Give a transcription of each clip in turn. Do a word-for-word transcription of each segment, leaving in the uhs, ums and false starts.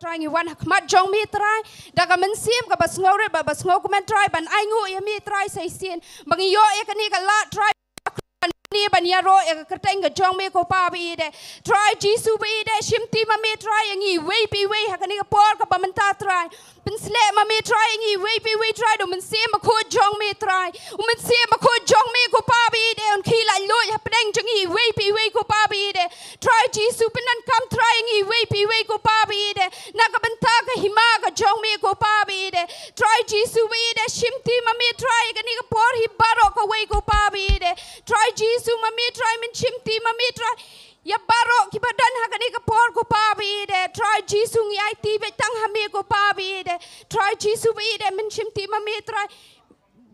Trai, ngi wan ha khmat jong me Trai da ka mynsiem kaba sngewrit bad ba sngewkmen Trai, ban ainguh ïa me Trai sa shisien, ba ngi ïoh ïa kane ka lad Trai, ban ïaroh ïa ka kyrteng ka jong me ko Pa ba ïeit eh. Trai Jisu ba ïeit eh, shimti ma me Trai ïa ngi iwei pa iwei ha kane ka por kaba mynta Trai. Pynshlur ma me Trai ïa ngi iwei pa iwei Trai da u Mynsiem Bakhuid jong me Trai. U Mynsiem Bakhuid jong me ko Pa ba ïeit eh, un khie laitluid hapdeng jong ngi iwei pa iwei ko Pa ba ïeit eh. Trai Jisu, pyndonkam Trai ïa ngi iwei pa iwei ko Pa ba ïeit eh, na ka bynta ka hima ka jong me ko Pa ba ïeit eh. Trai Jisu ba ïeit eh, shimti ma me Trai ïa kane ka por hi baroh kawei ko Pa ba ïeit eh. Trai Jisu ma me Trai, men shimti ma me Trai ïa baroh kiba don ha kane ka por ko Pa ba ïeit eh. Trai Jisu, ngi aiti beit tang ha me ko Pa ba ïeit eh. Trai Jisu ba ïeit eh, men shimti ma me Trai.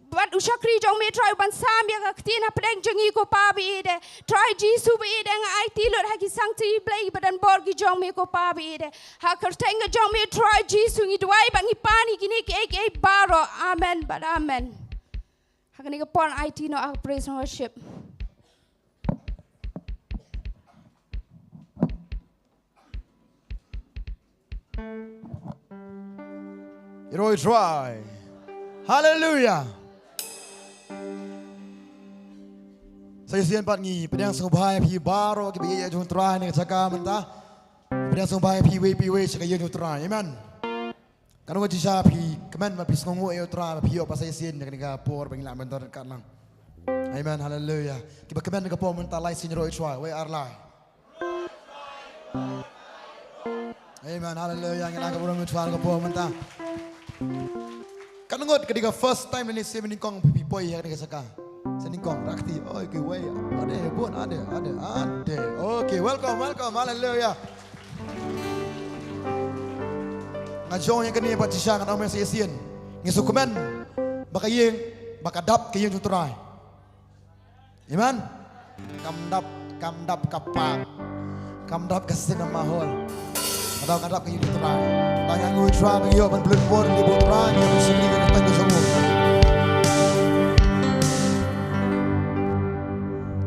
Bad u shakri jong me Trai uban sam ïa ka ktien hapdeng jong ngi ko Pa ba ïeit eh. Trai Jisu ba ïeit eh, nga aiti lut ha ki sangti Blei ba don bor ki jong me ko Pa ba ïeit eh. Ha ka kyrteng ka jong me Trai Jisu ngi duwai bad ngi pan ïa kine kiei kiei baroh. Amen bad amen. Ha kane ka por aiti noh ha ka praise and worship. Ïaroh ïa u Trai. Haleluia. Sa shisien pat ngi pdiang sngewbha ïa phi baroh kiba ïeit ïa jong u Trai ha kane ka jaka mynta. Pdiang sngewbha ïa phi iwei pa iwei sha ka ïing jong u Trai. Amen. Katno ngut shisha phi kmen ba phi sngewnguh ïa u Trai ba phi ïoh pat sa shisien ïa kane ka por ba ngi lah ban don ryngkat lang. Amen, haleluia. Kiba kmen ka por mynta lai sien ïaroh ïa u Trai, wei ar lai. Amen, haleluia. Ngin ai ka burom ïa u Trai ka por mynta. Katno ngut ka dei ka first time lane sien nyngkong phi poi ïa kane ka jaka? Sien nyngkong, rakti, oi, kiwei, ade, bun, ade, ade, ade. Okay, welcome, welcome, haleluia. Nga jong ïa kane pat shisha ngan ong sa shisien. Ngi sngewkmen ba ka ïing, ba ka dap ka ïing jong u Trai. Amen. Kam dap, kam dap ka park. Kam dap ka cinema hall. Ka dap, ka dap ka ïing jong u Trai. Ba ngi ainguh ïa u Trai, ba ngi ïoh ban pynlut por ïa u Trai, ngi ïoh ban shakri ïa ka kyrteng ka jong u.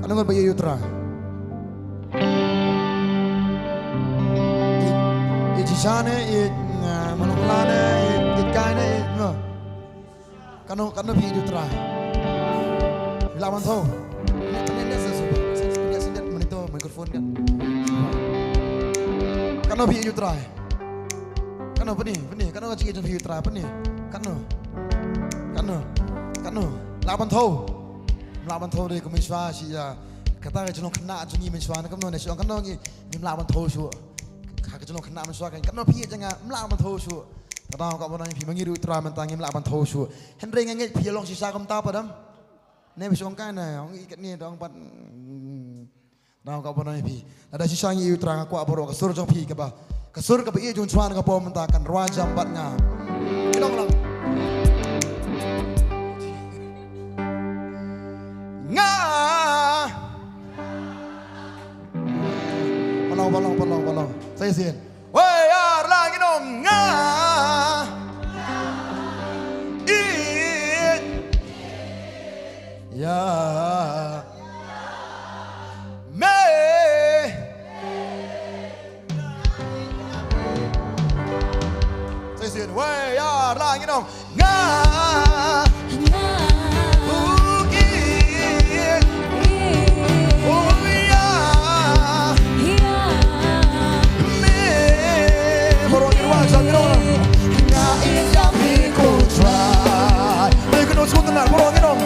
Katno ngut ba ïeit ïa u Trai? Ïeit, ïeit shisha ne, ïeit, uh, manong la ne, ïeit, ïeit kai ne, ïeit, no. Katno, katno phi ïeit ïa u Trai? Phi lah ban thew. Kane, kane, kane, sa, sa, sa, kane, sa, monitor, microphone kan. Katno phi ïeit ïa u Trai? Katno, pyni, pyni, katno ka jingïeit jong phi ïa u Trai, pyni. Katno? Katno? Katno? Lah ban thew. Lah ban thew de, ko mynshuwa shi ïa. Kata ka jinglong khynnah jong ngi mynshuwa, na kumno ne shi ong katno ngi, ngim lah ban thew shuh. Ka, ka jinglong khynnah mynshuwa kan, katno phi ïeit ïa nga, ngim lah ban thew shuh. Kata ka ban ong ïa phi ma ngi ruh u Trai mynta ngim lah ban thew shuh. Hynrei nga ngeit phi ïa long shisha kumta pat em. Ne phi ong kai ne, ong i katne dang pat. Hmm. Kata ka ban ong ïa phi. Lada shisha ngi ïeit ïa u Trai nga kwah baroh ka sur jong phi kaba, ka sur kaba ïeit jong u Trai ka por mynta kan rwai jam bad nga. Ki dang lang. Nga. Palau, palau, palau, palau. Sa shisien. Wei ar la ngi ong nga. Ïeit. Ïa. Me. Sa shisien. Wei ar la ngi ong. Nga. Nga. U ïeit. Ïeit. Oh, ïa. Ïa. Me. Baroh ngin rwai sa ngin ong. Nga ïeit ïa me ko Trai. Dei kynnoh sngewtynnat baroh ngin ong.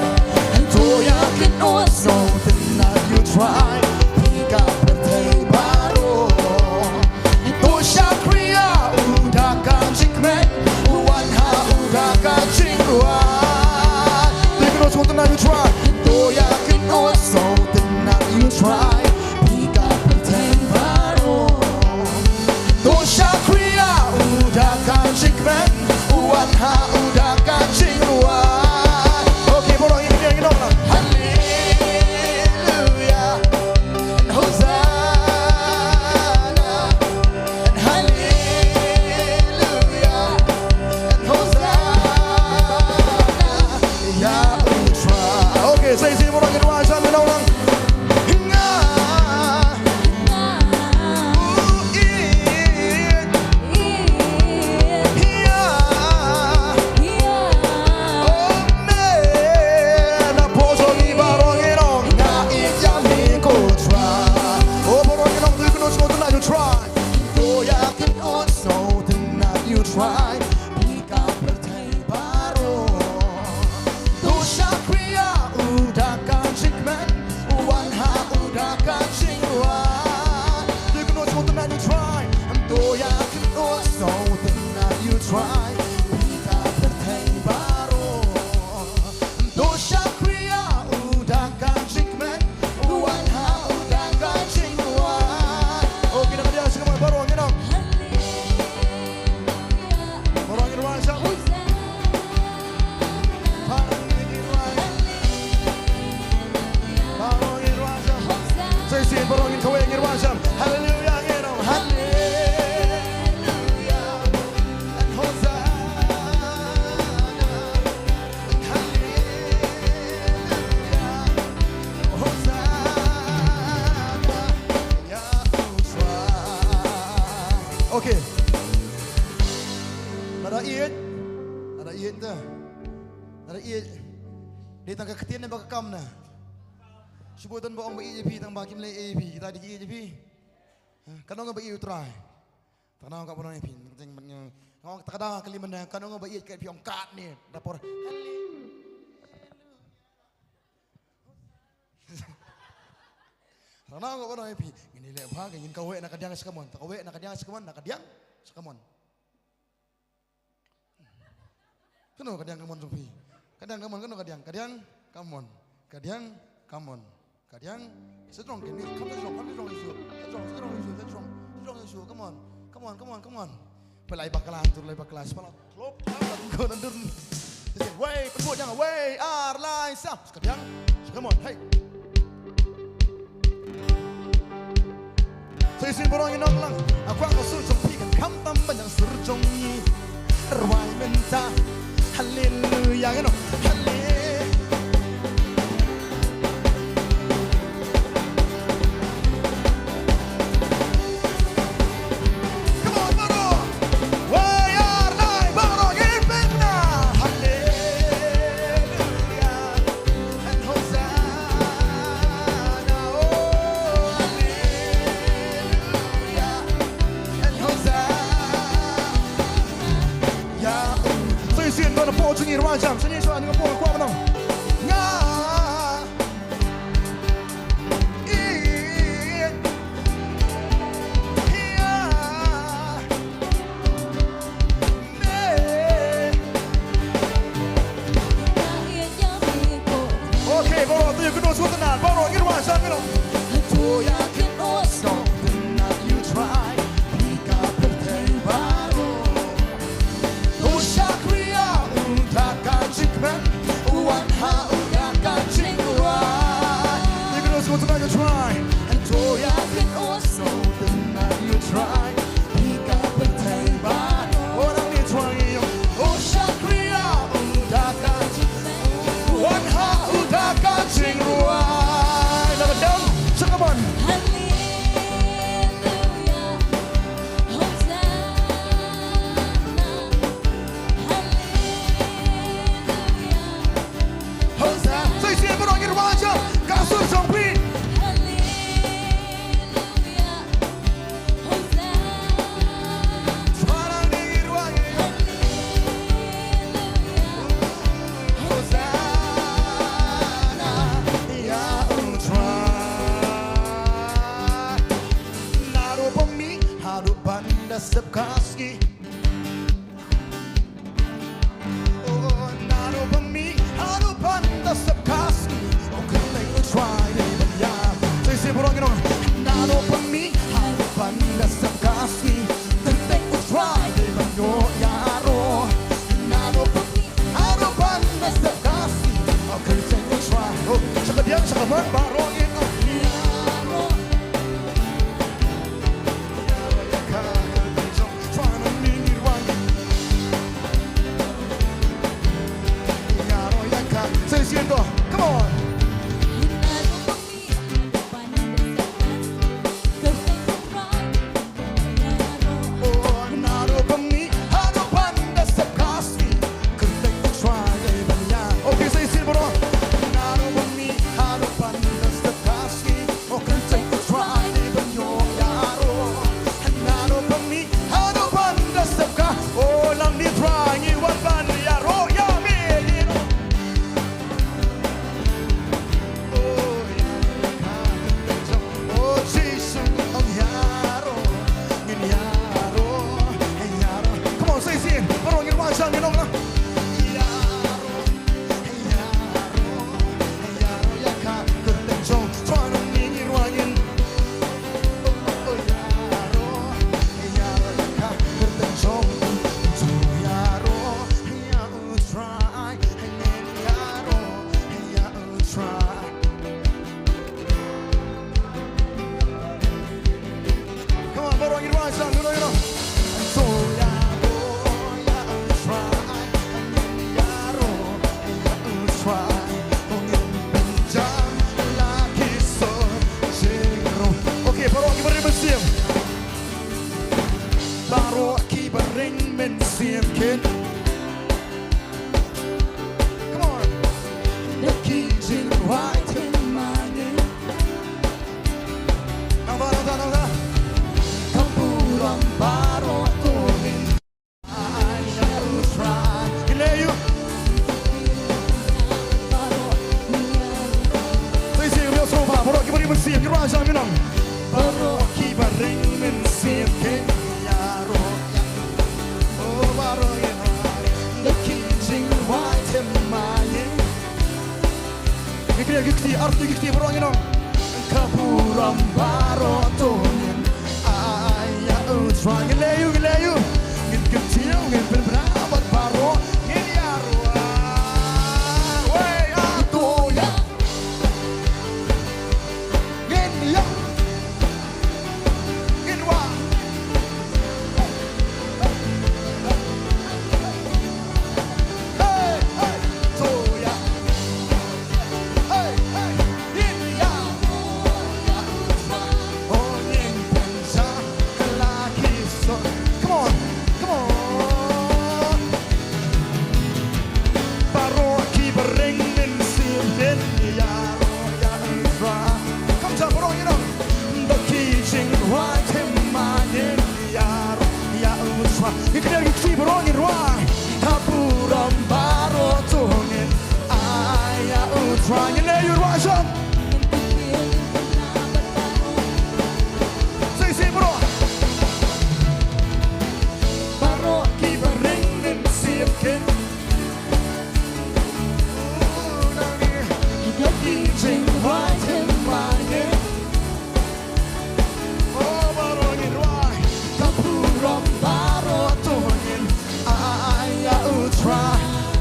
To ïa kynnoh sngewtynnat ïa u Trai. Phi ka pyrthei baroh. To shakri ïa u da ka jingkmen, wan ha u da ka jingrwai. Trai, phi ka pyrthei baroh. To shakri ïa u da ka jingkmen, wan ha u da ka jingrwai. To ïa kynnoh sngewtynnat ïa u Trai, to ïa kynnoh sngewtynnat ïa u Trai, phi ka pyrthei baroh. To shakri ïa u da ka jingkmen, wan ha u da ka jingrwai. Okay, na ka liang sha ka mon baroh ngi ong. Baroh ngin rwai sha. Baroh ngin rwai sha. Baroh ngin rwai sha. Sa shisien baroh ngin kawei ngin rwai sha. Haleluia ngin ong. Haleluia. And Hosanna. Okay. Lada ïeit, lada ïeit te. Lada ïeit. Dei tang ka ktien ne ba ka kam ne. Shu bun ba ong ba ïeit ïa phi tang ba kim leh ïeit ïa phi. Kita dei ki ïeit ïa phi. Ha, kan ong ba ïeit u Trai. Tang na ka ba ong ïa phi. Tang ba ong, tang da ka liman ne, kan ong ba ïeit ka phi ong kat ne. Da por. Tang na ka ba ong ïa phi. Ngin ïa leh bha, ngin kawei na ka diang sha ka mon. Tang kawei na ka diang sha ka mon, na ka diang sha ka mon. Kano ka diang ka mon jong phi? Ka diang ka mon, kano ka diang? Ka diang ka mon. Ka diang ka mon. Ka diang. Sa jrong kine, kam sa jrong, kam sa jrong ïa shuh. Sa jrong, sa jrong ïa shuh, sa jrong. Sa jrong ïa shuh. Come on. Come on, come on, come on. Pynlait bakla, tur lait bakla, sa pynlait. Klop, klop, klop, klop, klop. Wei, pynbud ïa nga, wei, ar, lai, sa. Sa ka diang. Sa ka mon, hey. Sa shisien baroh ngin ong lang. Nga kwah ka sur jong phi kan kham tam ban ïa ka sur jong ngi. Rwai mynta. Haleluia, ngin ong. Hale-, Come on, baroh. Wei, ar, lai, baroh ngin pynbna. Haleluia. And Hosanna, oh, hallelujah, and Hosanna. Sa shisien to na pdeng jong ngi rwai jam, sa shisien to na pdeng kwah ban ong. Nga. I. Ia. Okay, baroh, to ïa kynnoh sngewtynnat, baroh, ngin rwai sa, ngin ong. To ïa kynnoh sngewtynnat ïa u Trai, phi ka pyrthei baroh. To shakri ïa u da ka jingkmen, wan ha u da ka jingrwai. Ïa kynnoh sngewtynnat ïa u Trai. To ïa kynnoh sngewtynnat ïa u Trai. Phi ka pyrthei baroh. Oh, nang ïa u Trai ïa u. Oh, shakri ïa u da ka jingkmen. Wan ha u da ka jingrwai. Na ka diang, sa ka mon. Haleluia. Hosanna. Haleluia. Hosanna. Sa shisien baroh ngin rwai jam. Ka sur jong phi. Haleluia. Hosanna. Baroh ngin rwai. Haleluia. Hosanna. Ïa u Trai. Naduh ba mih haduh ban da sep ka sngi. Oh, naduh ba mih haduh ban da sep ka sngi. Oh, kyrteng u Trai dei ban ïa. Sa shisien baroh ngin ong. Naduh ba mih haduh ban da sep ka sngi. Kyrteng u Trai dei ban ïoh ïaroh. Naduh ba mih haduh ban da sep ka sngi. Oh, kyrteng u Trai. Oh, sha ka diang sha ka mon baroh ngin ong. Ïaroh. Say it again, go. Come on. Okay, say it again, bro. Come on, baroh ngin rise up, you know, you know. Okay, baroh kiba rim mynsiem. Baroh kiba rim mynsiem kin. Come on. Da ki jingrwai thymmai. Nangta, nangta, nangta. Ka burom baroh to ngin. Ai ïa U Trai. Ngi leh ïa u. Sa shisien ïa u sngewbha, baroh kiba rim mynsiem, ngi rwai shai ngi ong. Baroh kiba rim mynsiem kin ïaroh. Oh, baroh ïa. Da ki jingrwai thymmai. Ngi kren ki kti, arti ki kti baroh ngin ong. Ka burom baroh to ngin ai ïa U Trai. Ngi leh ïa u, ngi leh ïa u. Ngin kyntiew, ngin pynbna bad baroh ngin ïaroh. Wei, ah, to ïa. Ngin ïa. Ngin wah. Hey, hey, to ïa. Hey, hey, ngin ïa. Oh, ngin pynjah la ki sor. Come on, come on. Baroh kiba rim mynsiem kin ïaroh ïa U Trai. Come on, baroh, you know. Da ki jingrwai thymmai ngin ïaroh ïa U Trai. Ngi kren ki kti baroh ngin rwai. Ka burom baroh to ngin ai ïa U Trai. Ngi leh ïa u, rwai shai. Sa shisien baroh. Baroh kiba rim mynsiem kin. Oh, baroh ngin rwai. Ka burom baroh to ngin ai ïa U Trai.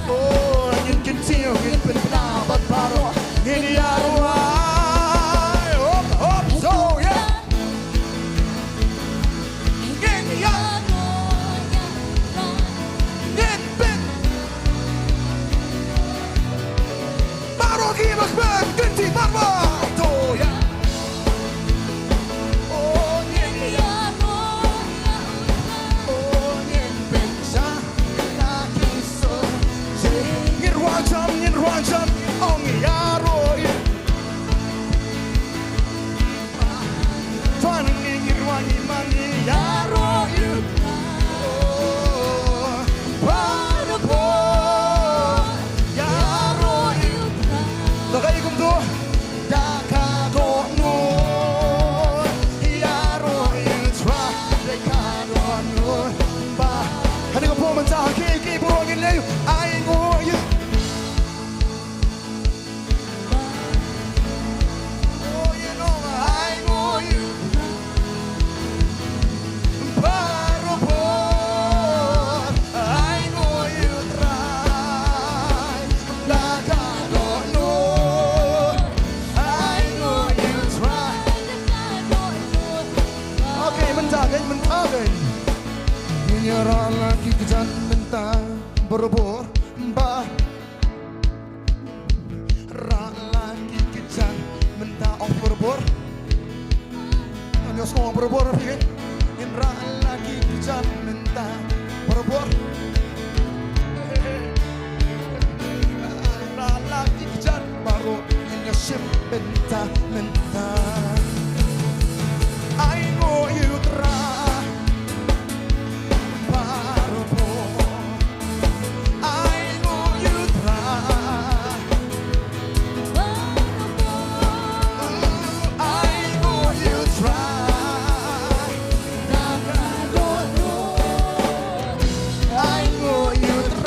Oh, ngin kyntiew, ngin pynbna bad baroh ngin ïaroh. Hop, hop, so, yeah. Ngin ïa. Ngin pyn. Baroh kiba kmen, kynti baroh. To ïa. Oh, ngin ïa. Oh, ngin pynjah la ki sor. Ngin rwai shai, ngin rwai shai. Ong ïaroh ïa. Twan ngi ngi rwai ngi man ngi ïaroh ïa u. Baroh por ïaroh ïa u. Da kaei kumto? Da ka dohnud ïaroh ïa u Trai. Da ka dohnud ba. Hangne ka por mynta ha ki ki baroh ngin leh ïa u. Ai nguh ïa u. Okay, mynta kein, mynta kein. Ngin ïa rah la ki kjat mynta barabor ba Rah la ki kjat mynta, oh, barabor. Ngan ïohsngew barabor, phi. Ngin rah la ki kjat mynta barabor. Rah la ki kjat baroh, ngin ïa shim bynta mynta. Ainguh ïa u Trai. Baroh por. Ainguh ïa u Trai. Baroh por. Ainguh ïa u Trai. Da ka dohnud. Ainguh ïa u Trai.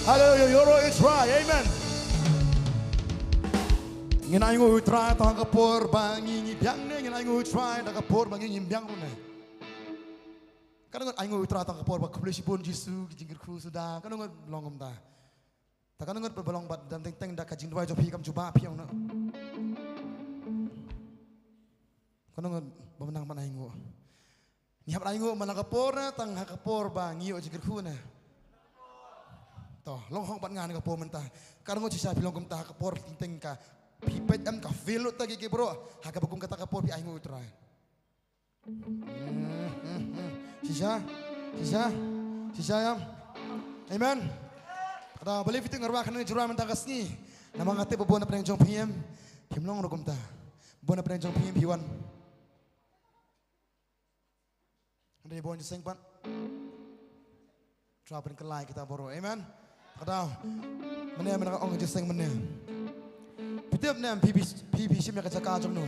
Hallelujah, Yaro Israel, amen. Ngin ainguh U Trai tang ha ka por ba ngi ngi biang ne, ngin ainguh U Trai tang ha ka por ba ngi ngi biang ruh ne. Katno ngut ainguh U Trai tang ha ka por ba khublei shibun Jisu, ki jingkyrkhu suda, katno ngut long kumta. Ta katno ngut ba long bad dang teng teng da ka jingduwai jong phi kam jubab phi ong noh. Katno ngut ba nang ban ainguh. Ngi hap ainguh man la ka por ne, tang ha ka por ba ngi ïoh jingkyrkhu ne. To, long hok bad nga ne ka por mynta. Katno ngut shisha phi long kumta ha ka por teng teng ka. Phi peit em ka feel lut ta ki ki bro. Ha kaba kum kata ka por phi ainguh U Trai. Shisha, shisha, shisha ïam. Amen. Kata balei phi tip nga ruh kane jurwa mynta ka sngi. Namar nga tip ba bun na pdeng jong phi em. Phim long ruh kumta. Bun na pdeng jong phi em phi wan. Hynrei bun jingïaseng pat. Trai pynkylla ïa kita baroh. Amen. Kata. Mynne mynne ka ong jingïaseng mynne. Phi tip ne em phi phi phi phi shim ïa ka jaka jong no.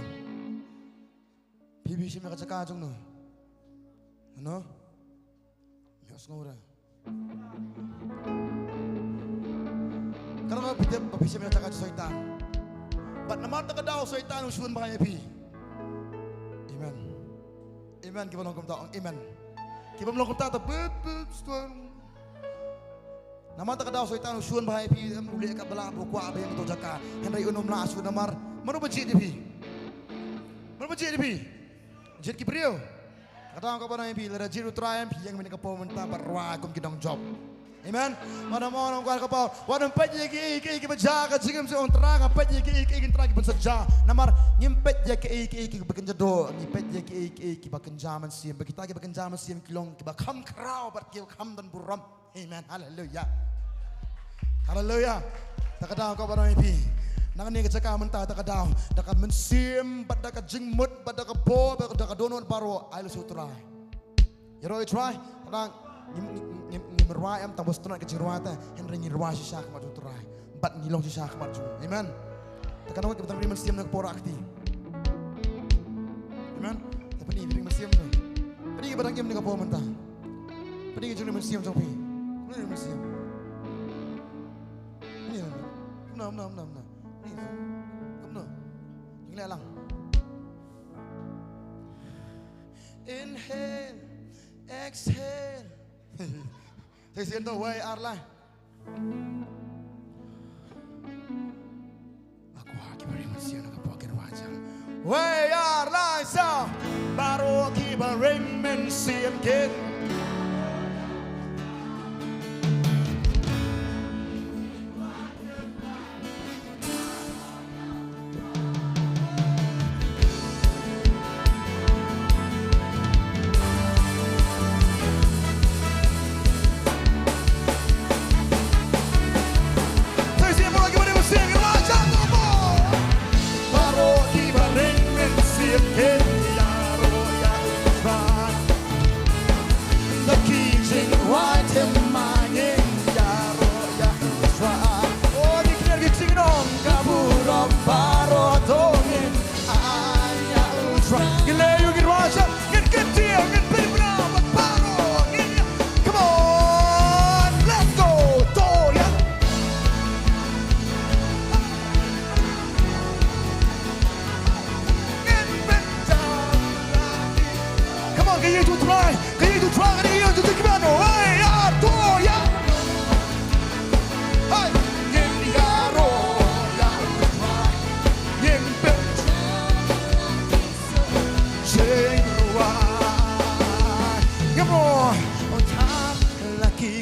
Phi phi shim ïa ka jaka jong no. Ano? Ïohsngew re. Katno ngut phi tip ba phi shim ïa ka jaka jong Soitan. Bad namar kata ka daw Soitan u shun bha ïa phi. Amen. Amen. Kiba long kumta ong amen. Kiba long kumta ta bit bit stone. Namar kata ka daw Soitan u shun bha ïa phi, em, u leh katba lah ba u kwah ba ïeng ha kato ka jaka. Hynrei un ym lah shuh namar mano ba jied ïa phi? Mano ba jied ïa phi? Jied ki briew. Kata ka ba na ïa phi lada jied U Trai em phi ïeng mynne ka por mynta bad rwai kum ki nongjop. Amen. Wat nym ong ong kwah ka por. Wat nym peit ïa kiei kiei kiba jia ka jingim sha ong Trai, nga peit ïa kiei kiei kin Trai kiban sa jia. Namar ngim peit ïa kiei kiei kiba kynja doh, ngi peit ïa kiei kiei kiba kynja mynsiem. Ba kita kiba kynja mynsiem ki long kiba kham khraw bad kiba kham don burom. Amen. Haleluya. Haleluya. Ta ka daw ka baroh ïa phi. Nangne ka jaka mynta ta ka daw. Da ka mynsiem bad da ka jingmut bad da ka bor bad da ka dohnud baroh ai lut sha U Trai. Ïaroh ïa U Trai. Khnang ngim ngim ngim rwai em tang ba sngewtynnat ka jingrwai te. Hynrei ngi rwai shisha ha khmat U Trai. Bad ngi long shisha ha khmat jong u. Amen. Te katno ngut kiba dang ri mynsiem na ka por kti. Amen. Te pyni phi ri mynsiem te. Pyni kiba dang im na ka por mynta. Pyni ki jong ri mynsiem jong phi. Pyni ri mynsiem. Pyni. Kumno, kumno, kumno, kumno. Pyni. Kumno. Jingleh lang. Inhale, exhale. Te sien to wei ar lai. Nga kwah kiba ri mynsiem na ka por kin wad jam. Wei ar lai sa. Baroh kiba ri mynsiem kin. Baroh kiba ri mynsiem kin ïaroh ïa U Trai. Da ki jingrwai te ma ngin ïaroh ïa U Trai. O, ngi kynnoh ki jingnong ka burom baroh to ngin ai ïa U Trai. Ngi leh ïa u ngi rwai sha, ngin kyntiew, ngin pynbna bad baroh ngin ïa. Come on, let's go. To ïa. Come on, can you do try? Can you do try? Can you do try? Hey, yeah, to, yeah. Hey, yeah, yeah, ro, yeah, try. Yeah, bet. Sing, come on. Lucky.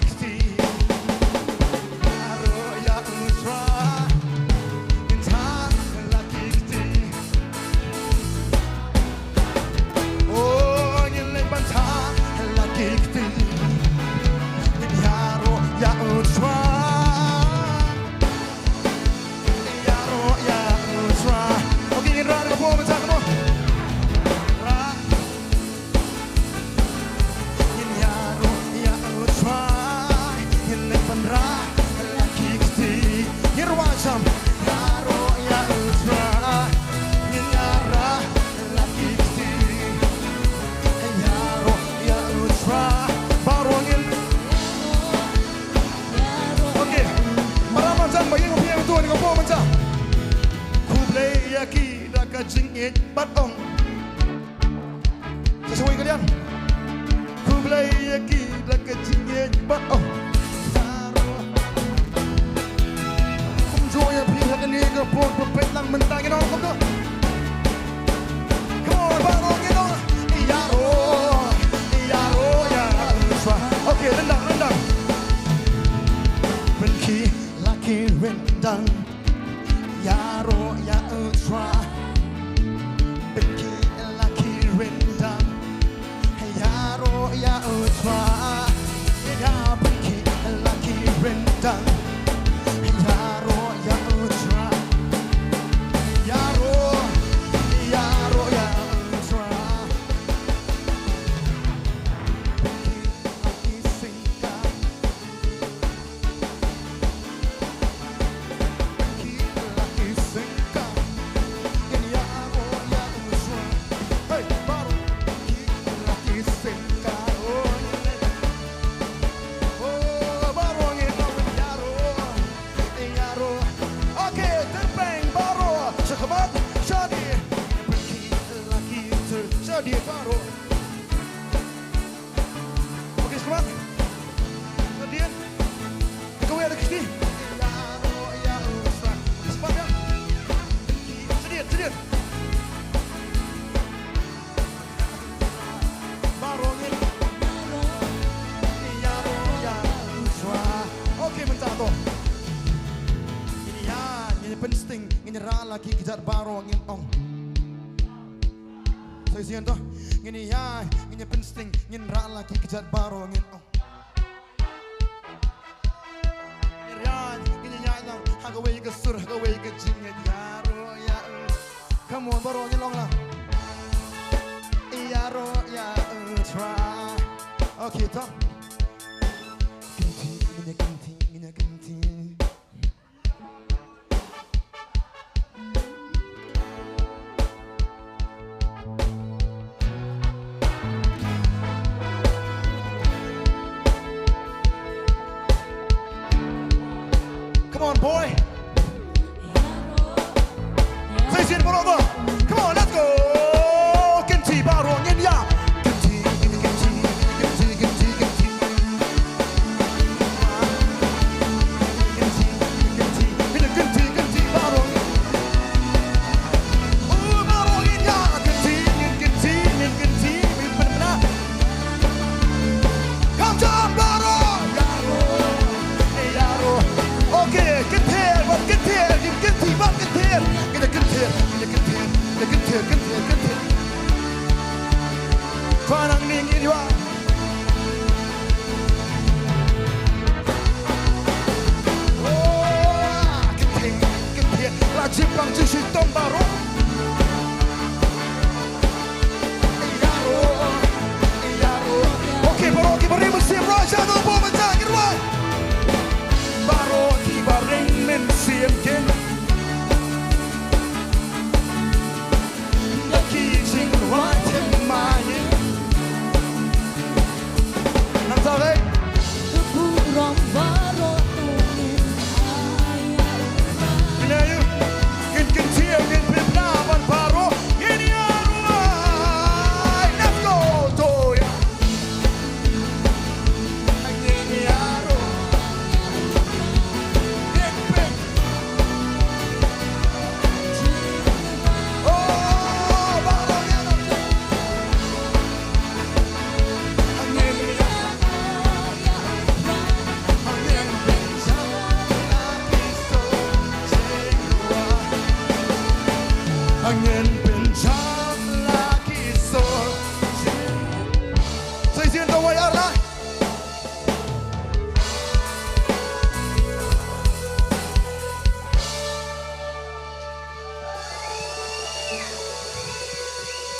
Ngin ïaroh ïa U Trai. Ki da ka jingïeit bad ong. Sa shawei ka liang. Khublei ïa ki da ka jingïeit bad ong. Kumjuh ïa phi ha kane ka por ba peit lang mynta ngin ong kumno. Come on, baroh ngin ong. Ïaroh, ïaroh ïa u Trai. Okay, ryndang, ryndang. Pynkhih la ki ryndang. Ïaroh ïa u Trai. Pynkhih la ki ryndang. Ïaroh ïa u Trai. Ïa pynkhih la ki ryndang. Ïaroh ïa u Trai. Ïaroh, ïaroh ïa u Trai. Pynkhih la ki seng ka. Okay, selamat. Shadien. Kawei lagi sini. Selamat ya. Shadien, shadien. Baroh ngin. Okay, mynta to. Ngin ïa, ngin pynsting, ngin rah la ki kjat baroh ngin ong. Sa shisien to. Ngin ïa, ngin pynsting, ngin rah la ki kjat baroh ngin ong. Ïa, ngin ïa lang ha kawei ka sur, ha kawei ka jingïaroh ïa. Come on, baroh ngin ong la. Ïaroh ïa u Trai. Okay, to. Kynti, ngin ïa kynti, ngin ïa kynti. Come on, boy. Sa shisien baroh to. Come on, let's go. Kynti baroh ngin ïa. Kynti, kynti, kynti, kynti, kynti, kynti. Okay, kynther bad kynther, kynther bad kynther. Kita kynther, kita kynther, kita kynther, kynther, kynther. Ba nang ning in wa. Oh, kynther, kynther. La jingpang jingshitom baroh. Ïaroh, ïaroh. Okay, baroh kiba ring mynsiem, rwai sha ka bor mynta, kin rwai. Baroh kiba ring mynsiem kin. Nangta re. Let's go, Toya.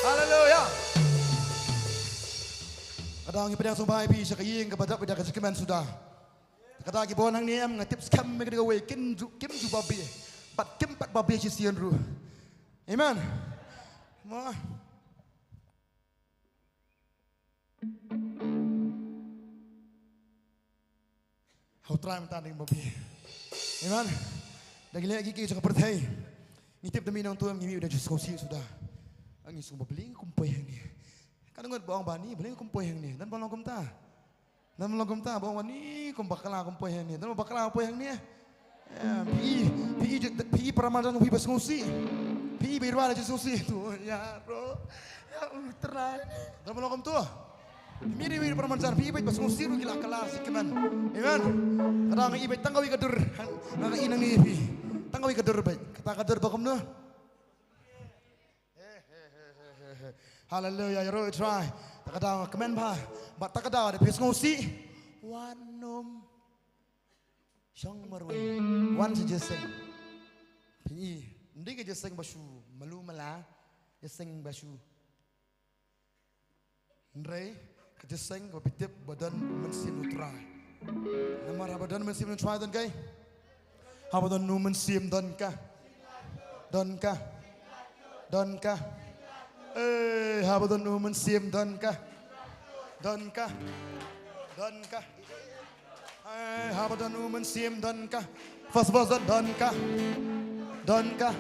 Haleluya. Ka dang ngi pdiang sngewbha ïa phi sha ka ïing kaba dap ïa ka jingkmen suda. Ka dang ki bun hangne em nga tip skhem ïa ka dei kawei kim ju, kim ju babe. Bad kim pat babe shisien ruh. Amen. Mo. Ha U Trai mynta dang babe. Amen. Da ki leh ki ki jong ka pyrthei. Ngi tip da mi nongtuh, ngi mih da ju sngewsih suda. Ngi sngew ba balei kum poi hangne. Ka ngut ba ong ba ni balei kum poi hangne. Don ba long kumta. Don ba long kumta, ba ong ba ni kum bakla kum poi hangne. Don ba bakla poi hangne. Phi, phi, phi para marjan phi ba sngewsih. Phi ba ïa ju sngewsih tu. Ïaroh. Ïa U Trai. Don ba long kumta. Miri miri para marjan phi bad ba sngewsih ruh ki la kylla shi kmen. Amen. Kata nga i bad tang kawei ka dur. Nga i nangne phi. Tang kawei ka dur bad. Kata ka dur ba kumno. Haleluya, ïaroh U Trai. Ta ka daw kmen bha. Bad ta ka daw da phi sngewsih. Wan nym shong marwei. Wan sha jingïaseng. Phi i. Ym dei ka jingïaseng ba shu malu mala. Jingïaseng ba shu Hynrei ka jingïaseng ba phi tip ba don mynsiem U Trai. Namar haba don mynsiem U Trai don kaei? Haba don U Mynsiem don ka. Don ka. Don ka. Eh, haba don U Mynsiem don ka. Don ka. Don ka. Eh, haba don U Mynsiem don ka. First verse don, don ka. Don ka.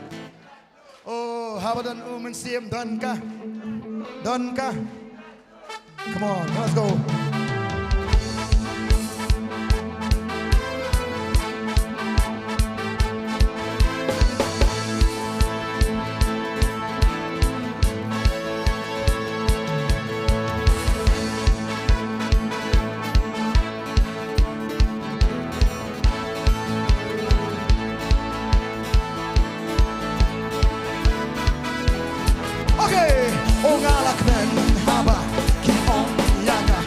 Oh, haba don U Mynsiem don ka. Don ka. Come on, let's go. Okay, oh nga la kmen haba ki ong ïa nga.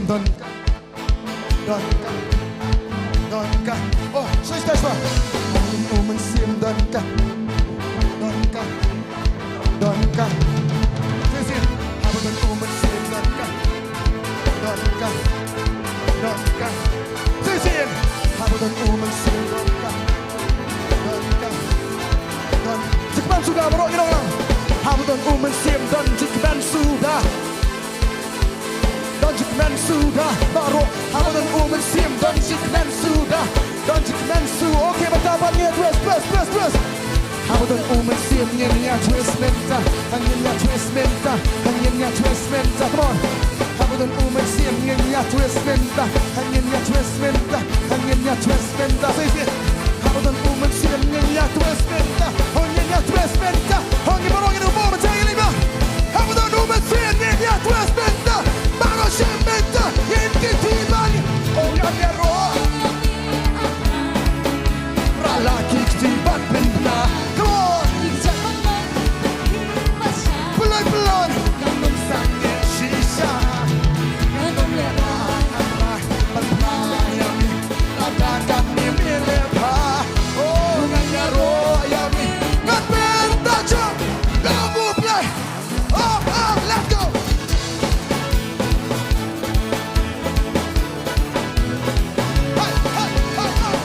Don ka. Don ka. Don ka. Oh, shuwa shuwa shuwa. Haba don u mynsiem don ka. Don ka. Don ka. Shisien. Haba don u mynsiem don ka. Don ka. Don ka. Shisien. Haba don u mynsiem don ka. Don ka. Don. Jingkmen suda baroh ngi ong lang. Haba don u mynsiem don jingkmen suda. Don jingkmen suda baroh. Haba don u mynsiem don jingkmen suda. Don jingkmen su. Okay, mynta pat ngin ïa twist, twist, twist, twist. Haba don u mynsiem ngin ïa twist mynta. Ngin ïa twist mynta. Ngin ïa twist mynta. Come on. Haba don u mynsiem ngin ïa twist mynta. Ngin ïa twist mynta. Ngin ïa twist mynta. Shisien. Haba don u mynsiem ngin ïa twist mynta. Ngin ïa twist mynta. Ngi baroh ngin ym ong mynta ïa lei ba. Haba don u mynsiem ngin ïa twist mynta. Baroh shim mynta. Ngin kiti bani. Oh, ngin ïaroh. Ra la ki kti bad pynbna. Come on. Pynlong, pynlong. Shisha. Lada kane me leh bha. Oh, ngan ïaroh ïa me. Ngan pynta jong. Go, go, play. Oh, oh, let's go. Hey, hey, hey, hey.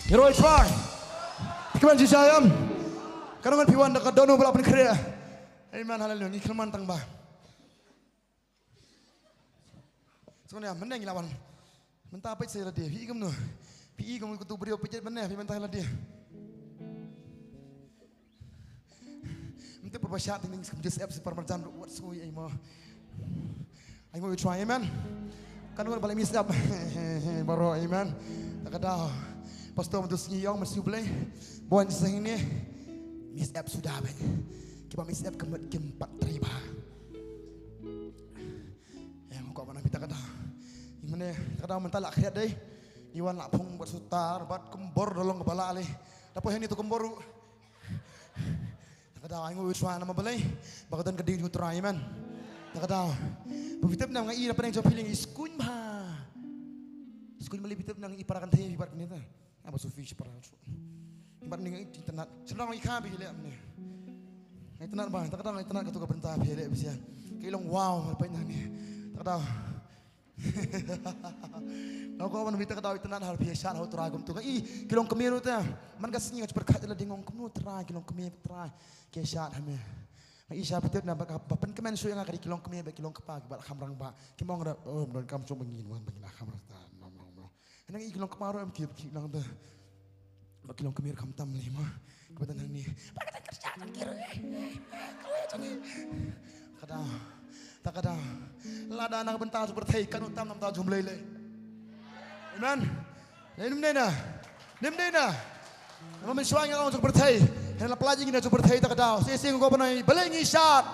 Ngi ïaroh ïa u Trai. Phi kmen shisha ïa u. Katno ngan phi wan da ka dohnud ba la pynkhreh. Amen, haleluya. Ngi kyrmen tang ba. Sngewbha mynne ngi la wan. Mynta peit sa ïa lade. Phi i kumno? Phi i kum katu briew peit mynne, phi mynta ïa lade. Mynta pyrshah teng teng skum Joseph, si par marjan ruh wat sngui ai mo. Ai mo, we try, amen. Kan ngan balei mix up. Baroh, amen. Ta ka daw. Pastor mynta sngi ïong, mynsiem Blei. Bun seng ne. Mix up suda bad. Kiba mix up ka mut kim pat trei bha. Ïa, nga kwah ban ong phi ta ka daw. Ïa, mynne ta ka daw mynta la khriat dei. Ïa, wan la phong bad sutar bad kombor da long kaba lah lei. Tapoh hangne to kombor ruh. Ta ka daw, ai nguh ïa u Trai namar balei? Ba ka don ka ding jong u Trai, amen. Ta ka daw. Ba phi tip ne em, nga i na pdeng jong phi lei nga i skuin bha. Skuin balei phi tip ne em, nga i para kynthei phi bad kane ta. Nga ba Sophie shi para. Bad ni nga i tynnat. Shnong i kha ba i leh ne. Nga i tynnat ba, ta ka daw nga i tynnat katu ka bynta phi leh bisian. Ka i long wow, peit nangne. Ta ka daw. Nga kwah ban ong phi ta ka daw i tynnat ha phi shad ha u Trai kumtu. Nga i ki long kmie ruh te. Man ka sngi nga ju pyrkhat ïa lade, nga ong kumno Trai, ki long kmie Trai. Ki shad ha me. Nga i sha phi tip ne em ba ka, ba pynkmen shuh ïa nga ka dei ki long kmie bad ki long kpa kiba la kham rangbah. Kim ong ruh, oh, donkam shuh ba ngin wan ba ngin ïa kham rangbah. Nom, nom, nom. Hangne i ki long kpa ruh em ki, ki long te. Ba ki long kmie khamtam lei mo. Kiba don hangne. Ba ka don kyrshan jan ki ruh. Ka daw. Ta ka daw. Lada na ka bynta jong pyrthei, katno tam na ka bynta jong U Blei lei. Amen. Lei nym dei na. Nym dei na. Namar mynshuwa ngi ong jong pyrthei. Hynrei la pyllait ïa ngi na jong pyrthei ta ka daw. Shisien nga kwah ban ong balei ngi shad.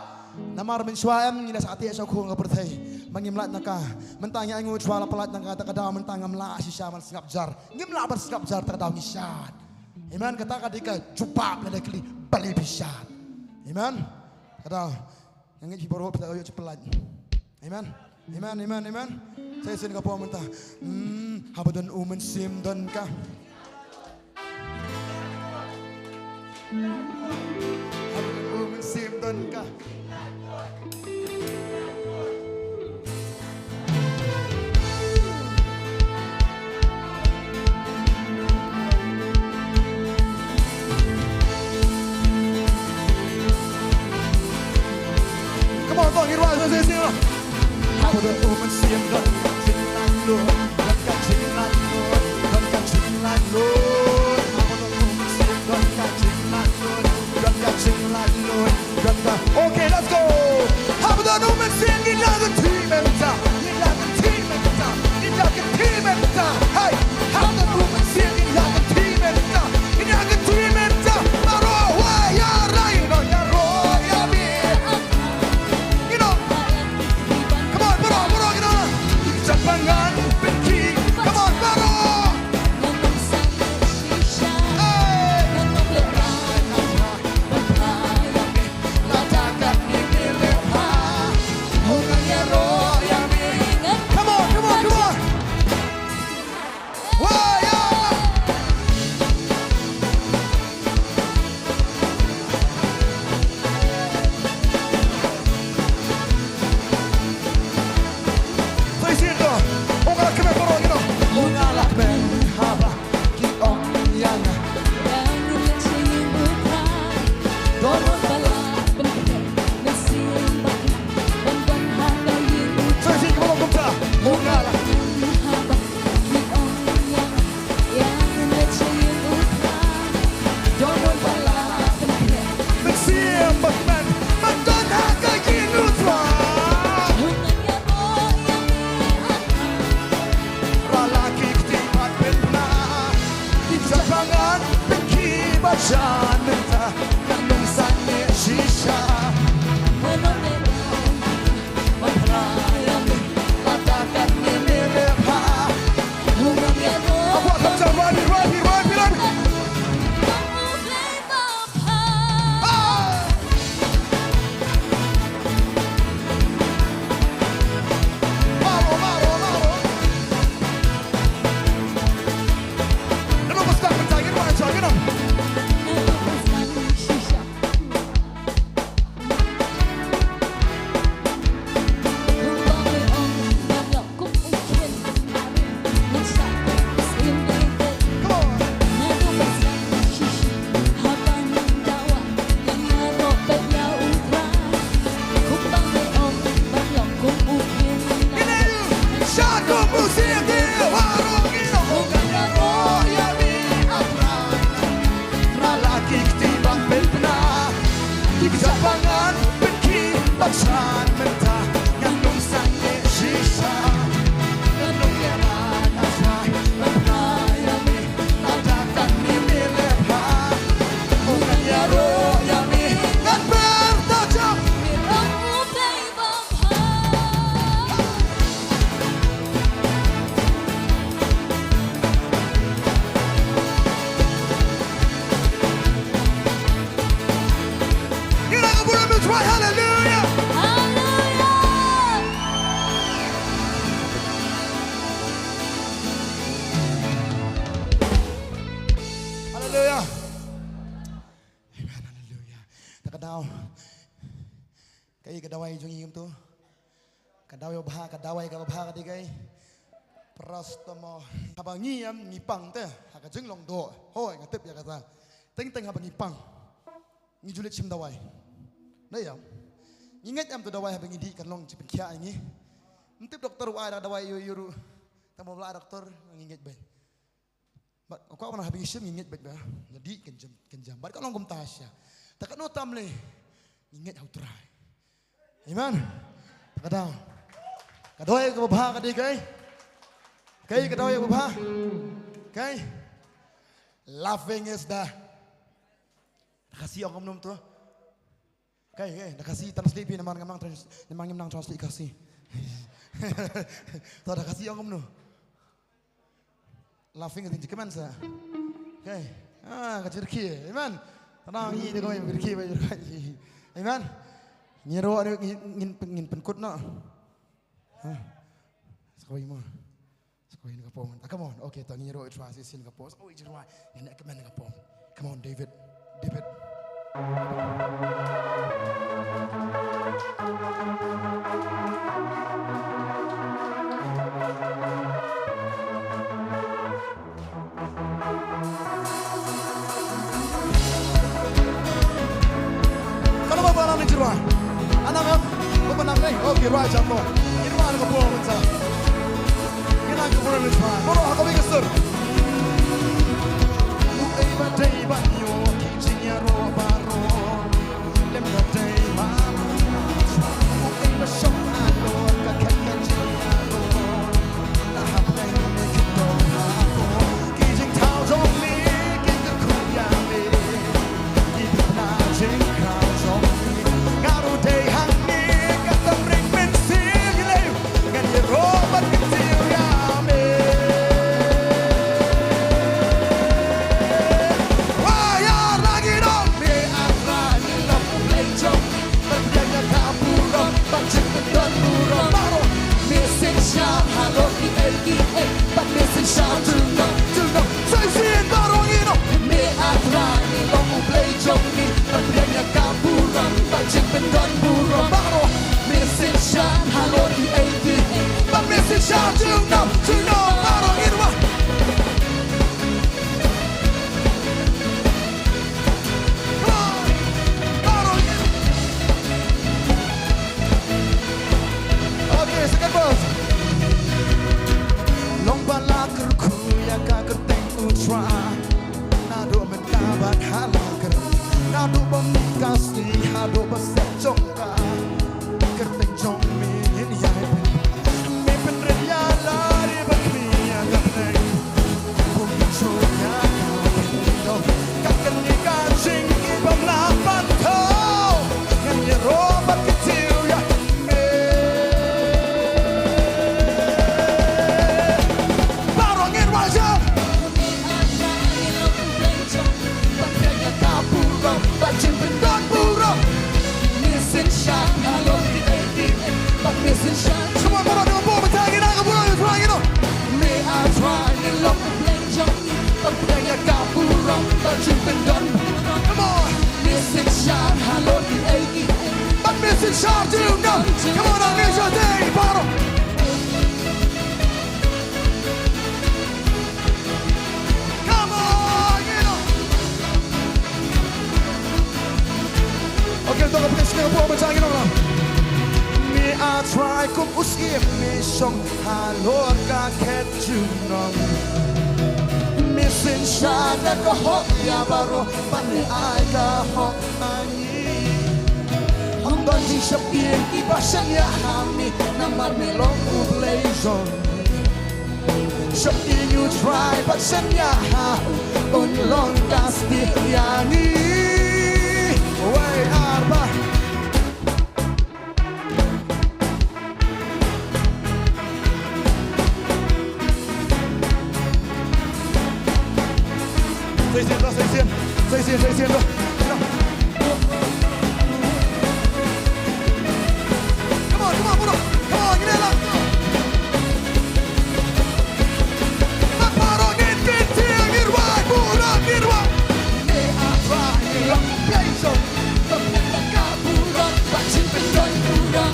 Namar mynshuwa em ngi la sah tieh sha u khun ka pyrthei. Ma ngim lait na ka. Mynta ngi ai nguh ïa u Trai la pyllait na ka ta ka daw mynta ngam lah shisha ban sngap jar. Ngim lah ban sngap jar ta ka daw ngi shad. Amen, kata ka dei ka jubab lada ki la kylli balei phi shad. Amen. Ka daw. Nga ngeit phi baroh phi la ïoh jingpyllait. Amen. Amen, amen, amen. Sa shisien ka por mynta. Hmm, haba don u mynsiem don ka. Haba don u mynsiem don ka. Come on, song it right, let's sing it. Haba don u mynsiem don ka jinglaitluid, don ka jinglaitluid, don ka jinglaitluid. Haba don u mynsiem don ka jinglaitluid, don ka, okay, let's go. Haba don u mynsiem ngin ïa kynti mynta, ngin ïa kynti mynta, ngin ïa kynti mynta. Hey, haba don u mynsiem ngin ïa kynti mynta, ngin ïa kynti mynta. Baroh wa ïa rai, no ïa ro ïa bi. You know, come on, baroh, baroh, you know. Jaka ngan pynkhih Come on, come on, come on. Wah, yeah. Sa shisien to. U nga la kmen baroh ngi ong. U nga la kmen haba ki ong ïa nga. Sa shisien kumta. U nga la. Mynsiem bakmen, ban don ha ka ïing U Trai. Ra la ki kti bad pynbna, ki kjat ba ngan pynkhih bad jan mynta, ngan ym sangeh shisha. Ngi la ka burom U Trai, haleluia. Haleluia. Haleluia. Amen, haleluia. Ta ka daw. Kaei ka dawai jong ngi kumto? Ka dawai babha, ka dawai kaba bha ka dei kaei? Paracetamol. Haba ngi ïam ngi pang te ha ka jinglong doh. Hooid, nga tip ïa kata. Teng teng haba ngi pang, ngi ju leit shim dawai. Dei ïam. Ngi ngeit ïam to dawai haba ngi dih kan long jingpynkhiah ïa ngi. Ym tip doktor u ai da ka dawai ïa u ruh. Tang ba la ai doktor ngi ngeit beit. Bad nga kwah ban ong haba ngi shim ngi ngeit beit ba ïa dih kan jam, kan jam. Bad ka long kumta shisha. Te katno tam lei ngi ngeit ha U Trai. Amen. Ka daw. Ka dawai kaba bha ka dei kaei? Kaei ka dawai kaba bha? Kaei? Laughing is the, na Khasi ong kumno to? Kaei, kaei, na Khasi translate phi, namar ngam nang trans-, namar ngam nang translate Khasi. To na Khasi ong kumno? Laughing is the, kmen sa. Kaei. Ah, ka jyrkhie. Amen. Tang ngi de ko jyrkhie ba jyrkhie. Amen. Ngi ruh ngin, ngin, ngin pynkut noh. Ha. Sa kawei mo. Sa kawei na ka por. Ah, come on. Okay, to ngi ruh try shisien ka por. Sa kawei jyrkhie. Ngin kmen ka por. Come on, David. David. Kano ba ba nang jyrkhie? Ana ka, ba ba nang, eh, okay, right, jump on. Jyrkhie na ka por mynta. Ïa na ka por mynta. Baroh ha kawei ka sur. U ei ba dei ban ïoh ki jingïaroh baroh. Lem ba dei ba. U ei ba shong halor ka khet ka jingïaroh. Junom, baroh ngin wan. Come on. Baroh ngin. Okay, second verse. Long ba la kyrkhu ïa ka kyrteng U Trai. Naduh mynta bad ha la kyrteng. Naduh ba mih ka sngi haduh ba sep jong ka. Kyrteng jong me ngin ïai pynbna. Me pynrit ïa la ri bad me ïa ka bneng. Bun ki jong ïa ka kyrteng. Ka kyrteng ka jingim bym lah ban thew. Ngan ïaroh bad kyntiew ïa me. Baroh ngin wan sha. Come on, baroh, baroh, baroh, baroh, baroh, baroh. Come on. Bad me synshar junom. Come on, ang ngi sha dei baroh. Come on, you know. Okay, to ka pynshong ka por mynta, you know. Me A Trai kum u syiem me shong halor ka khet junom. Me synshar da ka hok ïa baroh, bad me ai ka hok ha ngi. Ym don jingsheptieng kiba shaniah ha me, namar me long U Blei jong ngi. Sheptieng U Trai bad shaniah ha u, un long ka stieh ïa ngi. Wei ar ba. Sa shisien, sa shisien, sa shisien, sa shisien. Come on, come on, come on. Come on, ngin ïa lah. Bad baroh ngin kyntiew, ngin rwai, baroh ngin rwai. Me A Trai, me long Blei jong, to pynlong ka burom, bad jingpyndonkam burom.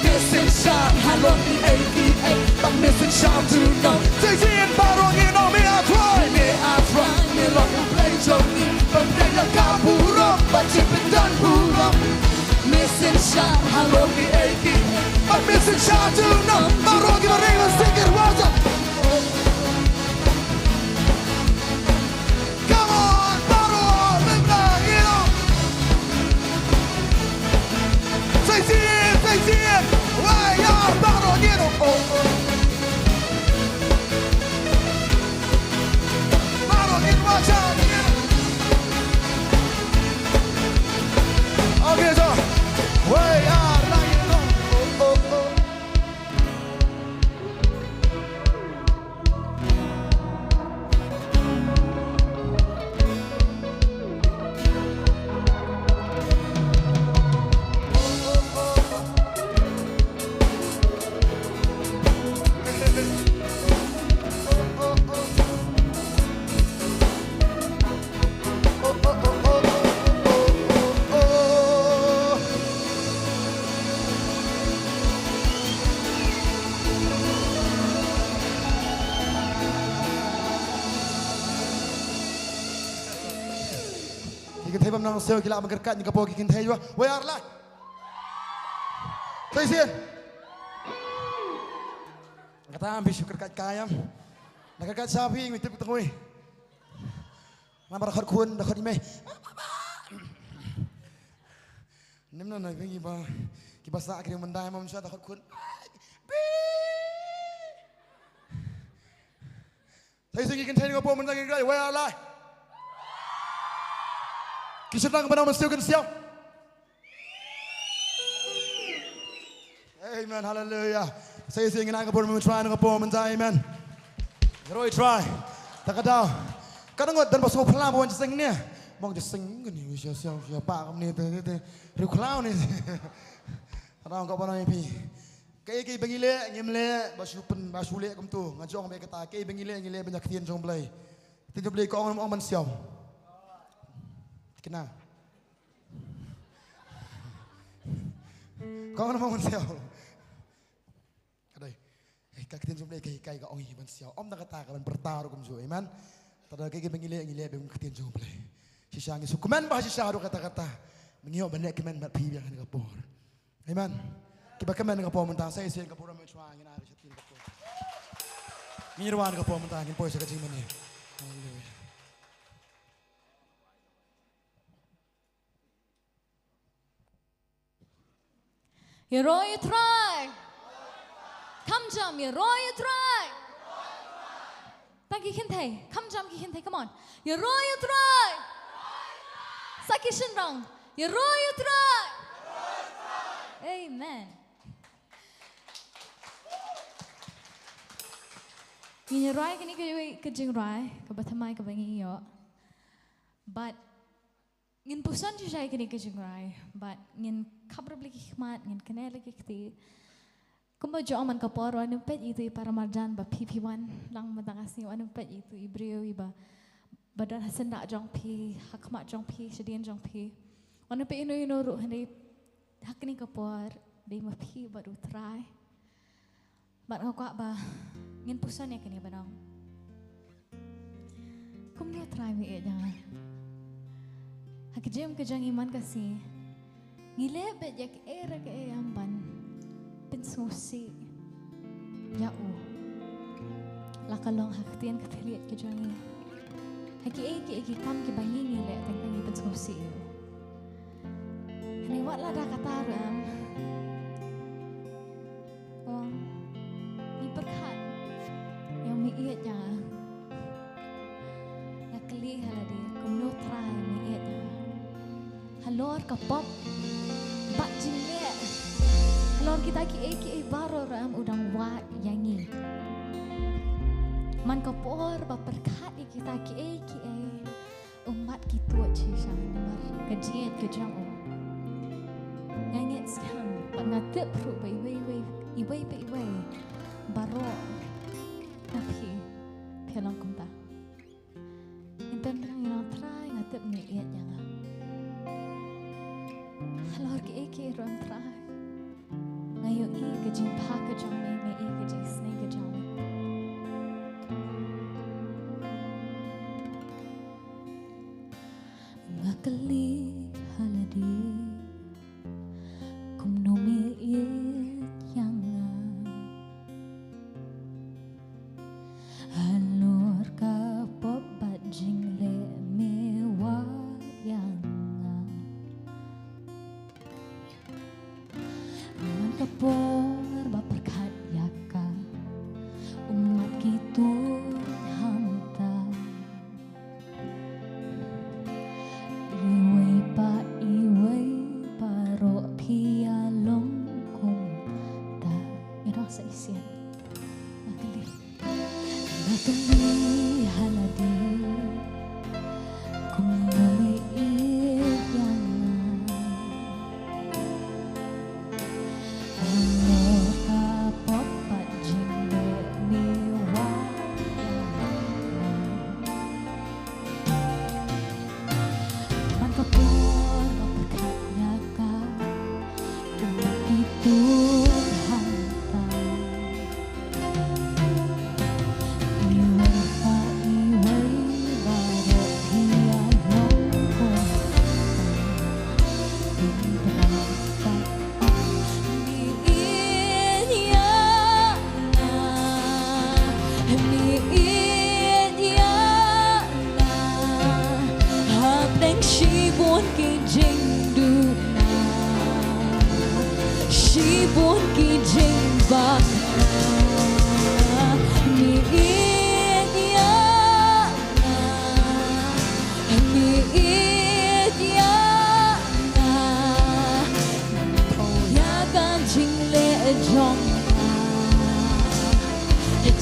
Me synshar halor kiei kiei, bad me synshar junom. Sa shisien baroh ngin ong Me A Trai. Me A Trai, me long U Blei jong ngi, to pynlong ka burom, bad jingpyndonkam burom. Me synshar halor kiei kiei, bad me synshar junom. Baroh kiba ring, sing it, raise it. Come on, baroh, mynta ngin ong. Sa shisien, sa shisien. Wei ar, baroh ngin ong. Oh, oh. Baroh ngin ong, sa shisien. Okay, so. Wei ar, la ngin ong. Oh, oh, oh. Ki kynthei bym nang siew ki lah ban kyrkhat ïa ka por ki kynthei, wei ar lai. Sa shisien. Kata phi shu kyrkhat kai em. Na kyrkhat sha phi ngi tip ka tengwi. Namar da khot khun, da khot i mei. Nym na na phi ngi ba, kiba sah ki ring myndai, mam shu da khot khun. Sa shisien ki kynthei nga pom mynta ki kynthei, wei ar lai. Ki shu nang ban ong mynsiew kynsiaw. Amen, hallelujah. Sa shisien ngin ai ka burom U Trai na ka por mynta, amen. Ïaroh ïa U Trai. Ta ka daw. Ka dang ngut don ba sngewphylla ba wan jingïaseng ne. Mong jingïaseng kane, sha sha sha pa kumne te te te. Riewkhlaw ne. Ta dang ka ba nang ïa phi. Kaei kaei ba ngi leh, ngim leh ba shu pyn, ba shu leh kumto. Nga jong ba kata, kaei ba ngi leh, ngi leh ban ïa ka ktien jong U Blei. Ktien jong U Blei ka ong, ong ban siaw. Kena. Ka ong ban siaw. Ka dei. Hei, Ka ktien jong U Blei ka hikai, ka ong hi ban siaw. Ym da kata ka ban pyrta ruh kumjuh. Amen. Te da kaei kaei ba ngi leh, ngi leh bad ka ktien jong U Blei. Shisha ngi sngewkmen ba shisha ruh kata kata ba ngi ïoh ban leh kmen bad phi biang ha kane ka por. Amen. Kiba kmen ha ka por mynta, sa shisien ka por mynta ngin ai sha ktien ka por. Ngin ïa wan ha ka por mynta, ngin poi sha ka jingmane. Haleluia. Ïaroh ïa U Trai. Kham jam, ïaroh ïa U Trai. Tang ki kynthei, kham jam ki kynthei, come on. Ïaroh ïa U Trai. Sa ki shynrang, ïaroh ïa U Trai. Amen. Ngin ïa rwai kane ka, ka jingrwai kaba thymmai kaba ngi ïoh. Bad ngin puson shisha ïa kane ka jingrwai, bad ngin khapkhreh la ki khmat, ngin knieh la ki kti. Kumba ju ong man ka por, wat nym peit ïa itu i paramarjan ba phi phi wan lang mynta ka sngi, wat nym peit ïa itu i briew iba, ba don ha syndah jong phi, ha khmat jong phi, shadien jong phi. Wat nym peit ïa ino ino ruh, hynrei ha kane ka por dei ma phi bad U Trai. Bad nga kwah ba ngin puson ïa kane ban ong: Kumno U Trai me ïeit ïa nga? Ha ka jingim ka jong ngi man ka sngi, ngi leh beit ïa kaei re kaei ïa ban pynsngewsih ïa u. La ka long ha ka ktien ka thylliej ka jong ngi, ha kiei kiei ki kam kiba ngi ngi leh teng teng ngi pynsngewsih ïa u. Hynrei wat la da kata ruh em, ong, ngi pyrkhat ïa me ïeit ïa nga. Nga kylli ha lade, kumno U Trai me ïeit ïa nga? Halor ka pop bad jingleh, halor kita kiei kiei baroh ruh em u dang wad ïa ngi. Man ka por ba pyrkhat ïa kita kiei kiei, um bat kito shisha namar ka jingïeit ka jong u. Nga ngeit skhem bad nga tip ruh ba iwei iwei, iwei pa iwei baroh na phi, phi long kumta. Ngin pynbna ïa U Trai, nga tip me ïeit ïa nga. Halor kiei kiei ruh em Trai, nga ïohi ka jingpha ka jong me, nga ïohi ka jingsneng ka jong me. Nga kylli ha lade, kumno me ïeit ïa nga? Halor ka pop bad jingleh me wad ïa nga. Man ka por ba pyrkhat ïa ka, um bat kito hangta. Iwei pa iwei baroh phi ïa long kumta. Ïa dang sa shisien. Nga kylli, nga kylli ha lade, kumno me ïeit ïa nga? Halor ka pop bad jingleh me wad ïa nga. Man ka por ba pyrkhat ïa ka, um bat kito hangta. Iwei pa iwei baroh phi ïa long kumta. Me ïeit ïa nga, me ïeit ïa nga. Hapdeng shibun ki jingduna, shibun ki jingbakla, me ïeit ïa nga, me ïeit ïa nga. Ïa ka jingleh jong nga,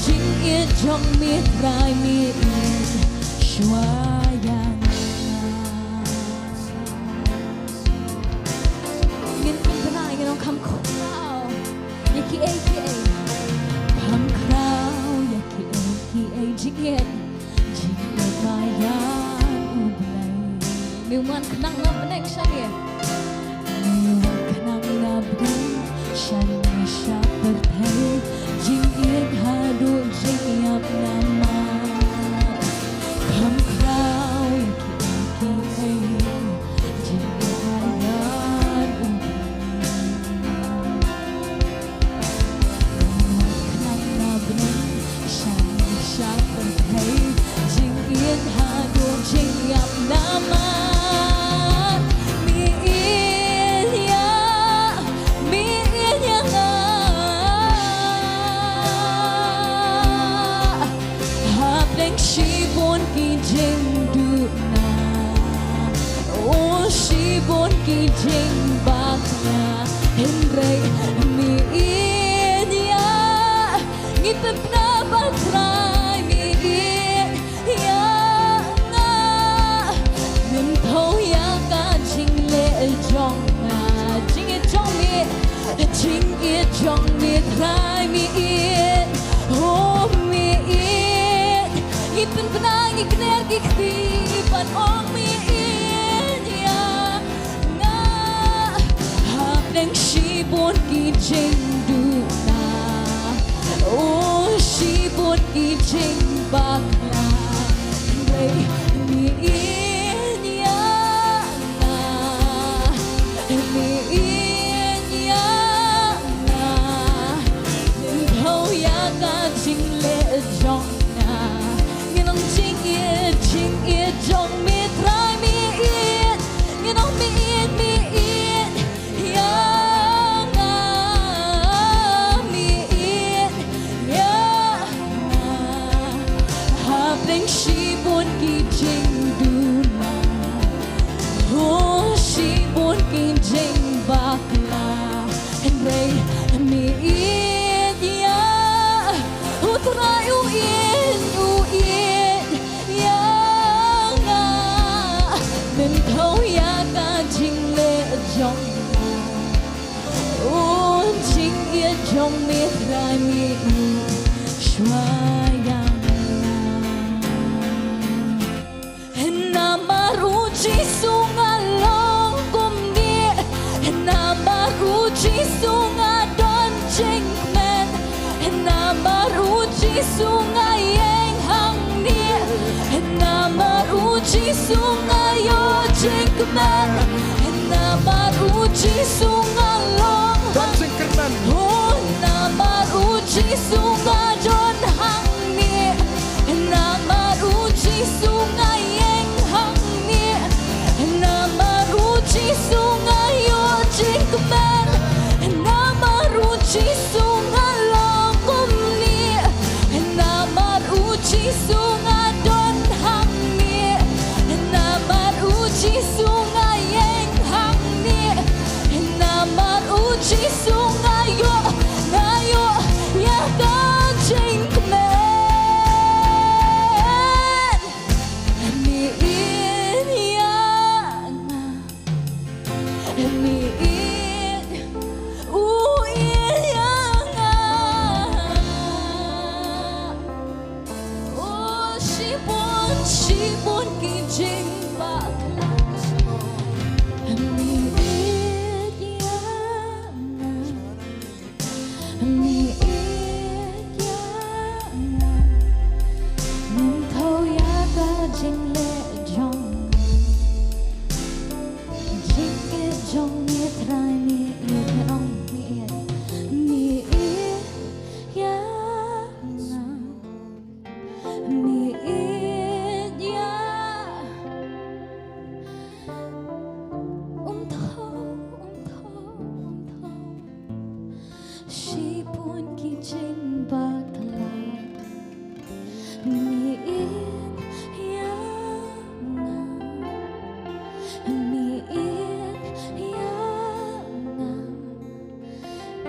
jingïeit jong me Trai, me ïeit shuwa ïa nga. Ngin pynbna, ngin ong kham khraw ïa kiei kiei, kham khraw ïa kiei kiei, jingïeit, jingïeit ba ïa U Blei. Me wan khnang na bneng shane, me wan khnang na bneng shane sha pyrthei, jingïeit Namar kham khraw ïa kiei kiei jingïaid ha ïar u. Khnang na bneng sha sha pyrthei jingïaid haduh jingïap namar mi ïeit ïa, mi ïeit ïa nga. Hapdeng shibun ki jingduna, oh shibun ki jingbakla, hynrei mi ïeit ïa, ngi pynbna ba Trai mi ïeit ïa nga. Nym thew ïa ka jingleh jong nga, jingïeit jong mi, jingïeit jong mi Trai mi ïeit, oh mi ïeit. Ngi pynbna, ngi kner ki kti ban ong mi ïeit ïa nga. Hapdeng shibun ki jingduna, oh shibun ki jingbakla, hynrei mi ïeit ïa nga, mi ïeit ïa nga. Nym thew ïa ka jingleh jong nga. Ngin ong jingïeit, jingïeit jong mi Trai mi ïeit. Ngin ong mi ïeit, mi ïeit ïa nga, mi ïeit ïa nga. Hapdeng shibun ki jingduna, oh shibun ki jingbakla, hynrei mi ïeit ïa, u Trai u ïeit, u ïeit ïa nga. Nym thew ïa ka jingleh jong nga, oh jingïeit jong mi Trai mi ïeit shuwa ïa nga. Namar u Jisu nga long kumne, namar u Jisu nga don jingkmen, namar u Jisu nga ïeng hangne, namar u Jisu nga ïoh jingkmen, namar u Jisu nga long. Don jingkyrmen. Oh, namar u Jisu nga don hangne, namar u Jisu nga ïeng hangne, namar u Jisu nga ïoh jingkmen, namar u Jisu nga long kumne, namar u Jisu nga don hangne, namar u Jisu nga ïeng hangne, namar u Jisu nga ïoh, nga ïoh ïa ka jingkmen. Mi ïeit ïa nga, mi ïeit, u ïeit ïa nga. Oh, shibun, shibun ki jingbakla. Mi ïeit ïa nga, mi ïeit ïa nga. Nym thew ïa ka jingleh jong nga, jingïeit jong mi Trai mi ïeit, ong mi ïeit, mi ïeit ïa nga. Mi ïeit ïa, um thew, um thew, um thew. Shibun ki jingbakla. Mi ïeit ïa nga, mi ïeit ïa nga.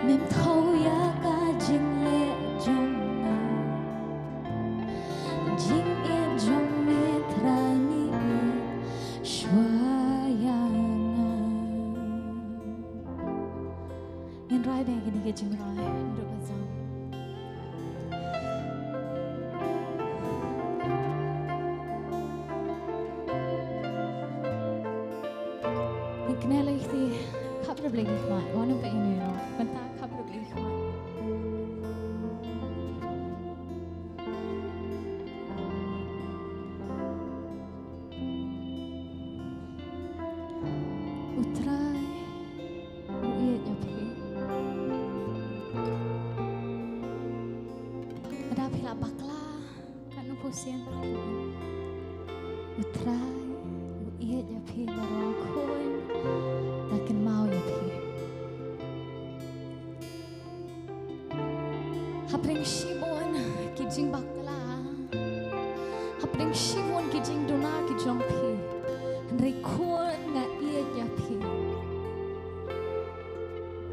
Mem thew ïa ka jingleh jong nga. Jingïeit jong me Trai, me ïeit shuwa ïa nga. Ngin rai bad kine ki jingrwai, naduh ba sdang. Ngin kynnoh lei ki kti, khapbriew lei ki khmat, wan ym peit ïano ïano, mynta khapbriew lei ki khmat. Phi la bakla katno phew sien. U Trai u ïeit ïa phi, la ong, khun, nga kynmaw ïa phi. Hapdeng shibun ki jingbakla, hapdeng shibun ki jingduna ki jong phi, hynrei khun, nga ïeit ïa phi.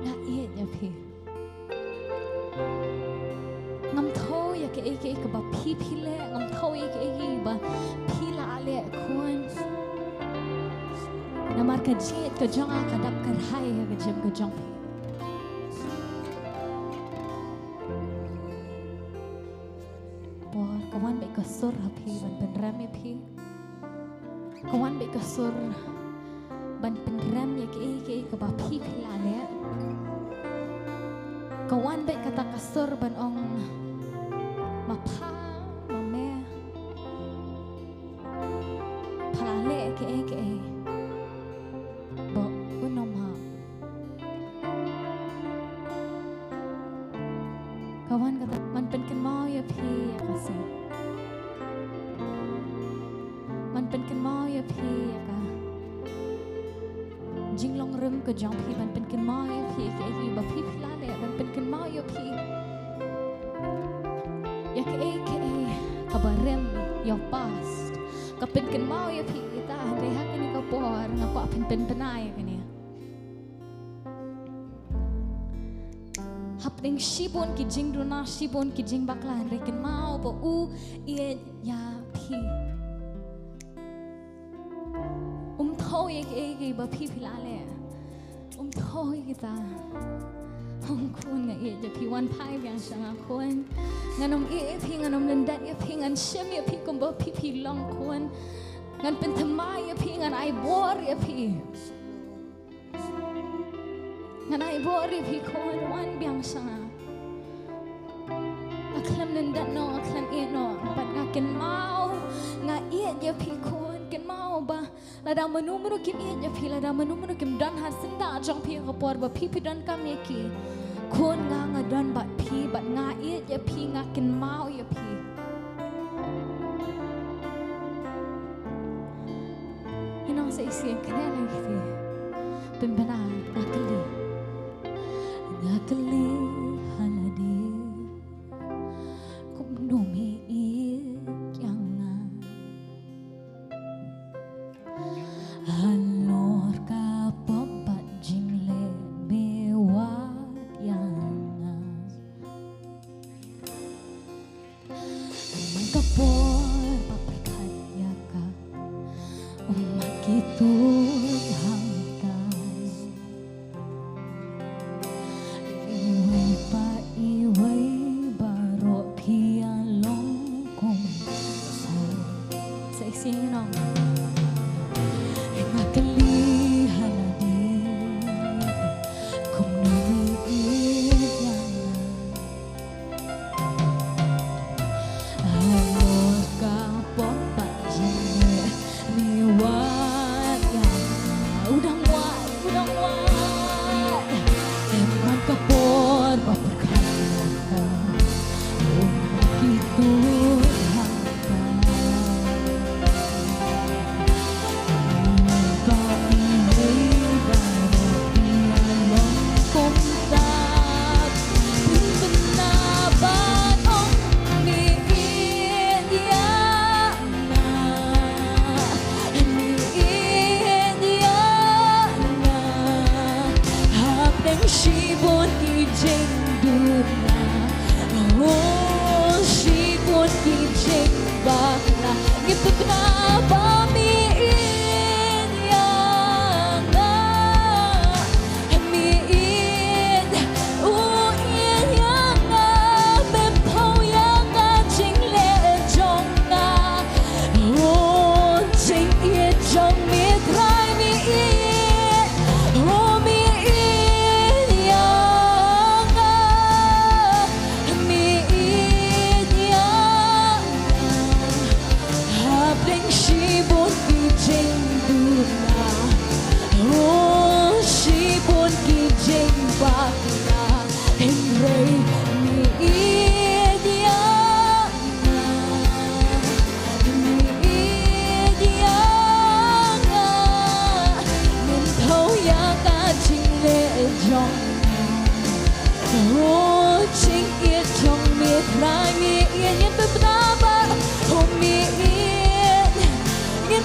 Nga ïeit ïa phi. Ngam thew ïa kaei kaei kaba phi phi leh, ngam thew ïa kaei kaei ba phi la leh, khun. Namar ka jingïeit ka jong nga ka dap kyrhai ha ka jingim ka jong phi. Por ka wan beit ka sur ha phi ban pynrem ïa phi. Ka wan beit ka sur ban pynrem ïa kaei kaei kaba phi phi la leh. Ka wan beit kata ka sur ban ong, ma pha, ma me, pha la leh kaei kaei ba un ym hap. Ka wan kata, ngan pynkynmaw ïa phi ïa ka sngi. Ngan pynkynmaw ïa phi ïa ka jinglong rim ka jong phi, ban pynkynmaw ïa phi ïa kaei kaei ba phi phi la leh, ban pynkynmaw ïa phi ïa kaei kaei kaba rim, your past. Ka pynkynmaw ïa phi kita, hynrei ha kane ka por nga kwah phin pynbna ïa kane. Hapdeng shibun ki jingduna, shibun ki jingbakla, hynrei kynmaw ba u ïeit ïa phi. Um thew ïa kaei kaei ba phi phi la leh. Um thew ïa kita. Ong, khun, nga ïeit ïa phi, wan phai biang sha nga, khun. Ngan ym ïeh ïa phi, ngan ym lyndet ïa phi, ngan shim ïa phi kumba phi phi long, khun. Ngan pynthymmai ïa phi, ngan ai bor ïa phi. Ngan ai bor ïa phi, khun, wan biang sha nga. Nga khlem lyndet noh, nga khlem ïeh noh, bad nga kynmaw, nga ïeit ïa phi, khun, kynmaw ba lada mano mano kim ïeit ïa phi, lada mano mano kim don ha syndah jong phi ha ka por ba phi phi donkam ïa ki, khun, nga nga don bad phi, bad nga ïeit ïa phi, nga kynmaw ïa phi. Ngan ong sa shisien, kane la ïa phi. Pynbna, nga kylli. Nga kylli ha lade, kumno me ïeit ïa nga. Halor ka pop bad jingleh me wad ïa nga. Man ka por ba pyrkhat ïa ka, um, ma ki tuid hangta. Iwei pa iwei baroh phi ïa long kumta. Sa shisien nong. Nga kylli ha lade, kumno me ïeit ïa nga. Halor ka pop bad jingleh me wad ïa nga. U dang wad, u dang wad. Man ka por ba pyrkhat ïa ka, um, ma ki tuid hangta.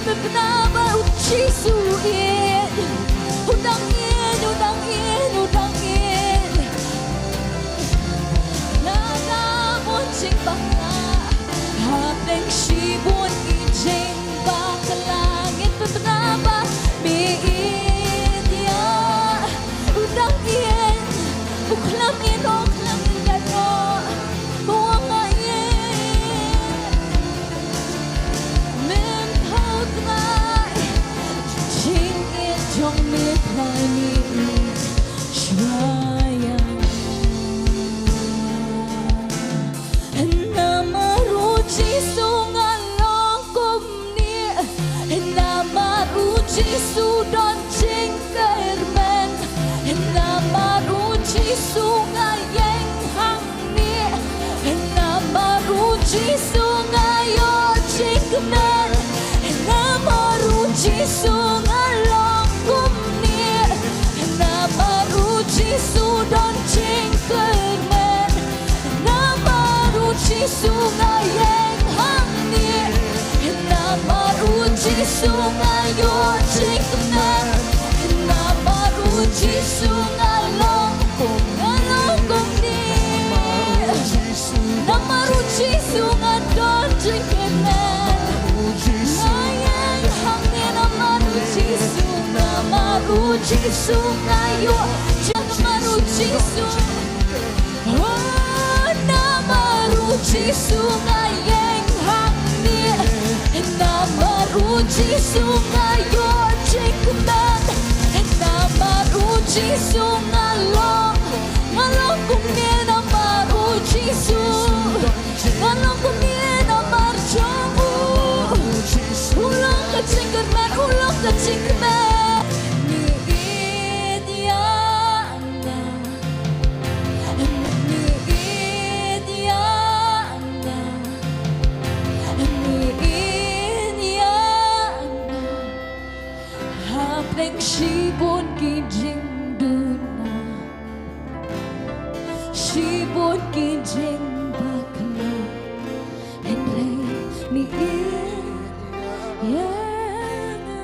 Pynbna ba u Jisu u ïeit. U dang ïeit, u dang ïeit, u dang ïeit. Lada bun jingbakla, hapdeng shibun ki jingbakla, ngin pynbna ba me ïeit ïa u dang ïeit. U khlem ïehnoh, khlem ïehnoh. U ong nga ïeit. Mem thaw trai, jingïeit jong me trai me shuwa ïa nga. Namar u Jisu nga long kumne. Namar u Jisu don jingkyrmen. Namar u Jisu nga ïeng hangne. Namar u Jisu nga ïoh jingkmen. Namar u Jisu nga long kumne. Namar u Jisu don jingkyrmen. Namar u Jisu nga ïeng hangne. Namar u Jisu nga ïoh jingkmen. Namar u Jisu nga long, nga long kumne. Namar u Jisu nga don jingkyrmen. Nga ïeng hangne namar u Jisu. Namar u Jisu nga ïoh jingkmen. Namar u Jisu. Oh, namar u Jisu nga ïeng hangne. Namar u Jisu nga ïoh jingkmen. Namar u Jisu nga long, nga long kumne namar u Jisu. Nga long kumne namar jong u. U long ka jingkyrmen, u long ka jingkmen. Me ïeit ïa nga. Me ïeit ïa nga. Me ïeit ïa nga. Hapdeng shibun ki jingduna, shibun ki jingbakla, hynrei me ïeit ïa nga,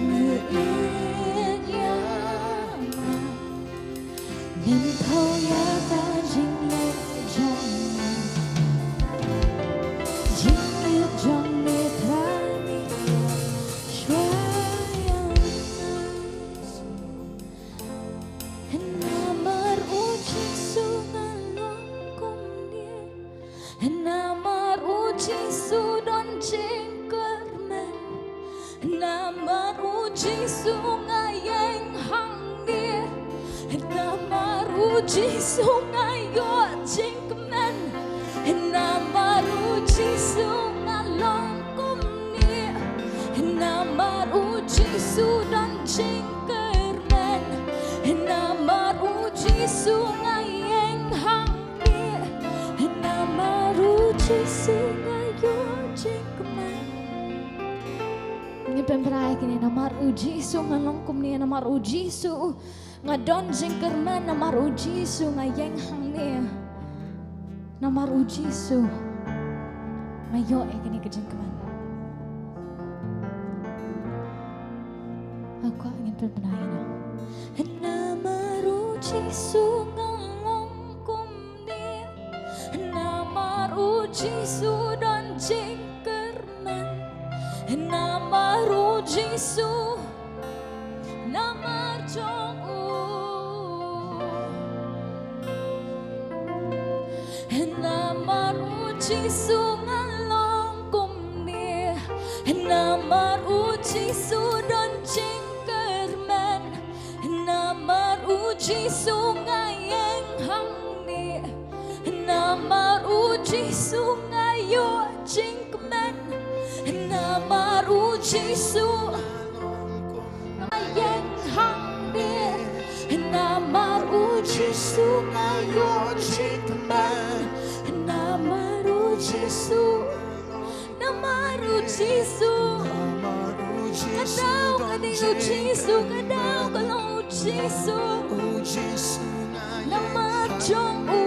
me ïeit ïa nga. Ngim thaw ïa ka jingleh jong me, jingïeit jong me Trai me ïoh shuwa ïa nga. Namar u Jisu nga long kumne. Namar u Jisu don jingkyrmen. Namar u Jisu nga ïeng hangne. Namar u Jisu nga ïoh jingkmen. Namar u Jisu nga long kumne. Namar u Jisu don jingkyrmen. Namar u Jisu nga ïeng hangne. Namar u Jisu nga ïoh jingkmen. Ngin pynbna ïa kine, namar u Jisu nga long kumne, namar u Jisu nga don jingkyrmen, namar u Jisu nga ïeng hangne. Namar u Jisu nga ïoh ïa kane ka jingkmen. Nga kwah ngin pynbna ïa kane. Namar u Jisu nga long kumne. Namar u Jisu don jingkyrmen. Namar u Jisu, namar jong u. Namar u Jisu nga long kumne. Namar u Jisu don jingkyrmen. Namar u Jisu nga ïeng hangne. Namar u Jisu nga ïoh jingkmen. Namar u Jisu nga ïeng hangne. Namar u Jisu nga ïoh jingkmen. Namar u Jisu. Namar u Jisu. Namar u Jisu. Ka daw ka dei u Jisu, ka daw ka long u Jisu. U Jisu nga ïeng. Namar jong u.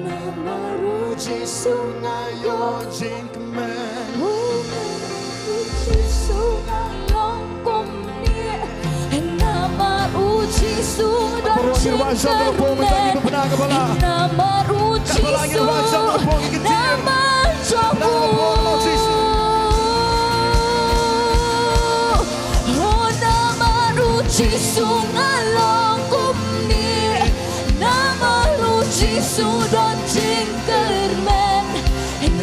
Namar u Jisu nga ïoh jingkmen. U Namar u Jisu, namar jong u. Oh, namar u Jisu nga long kumne. Namar u Jisu don jingkyrmen.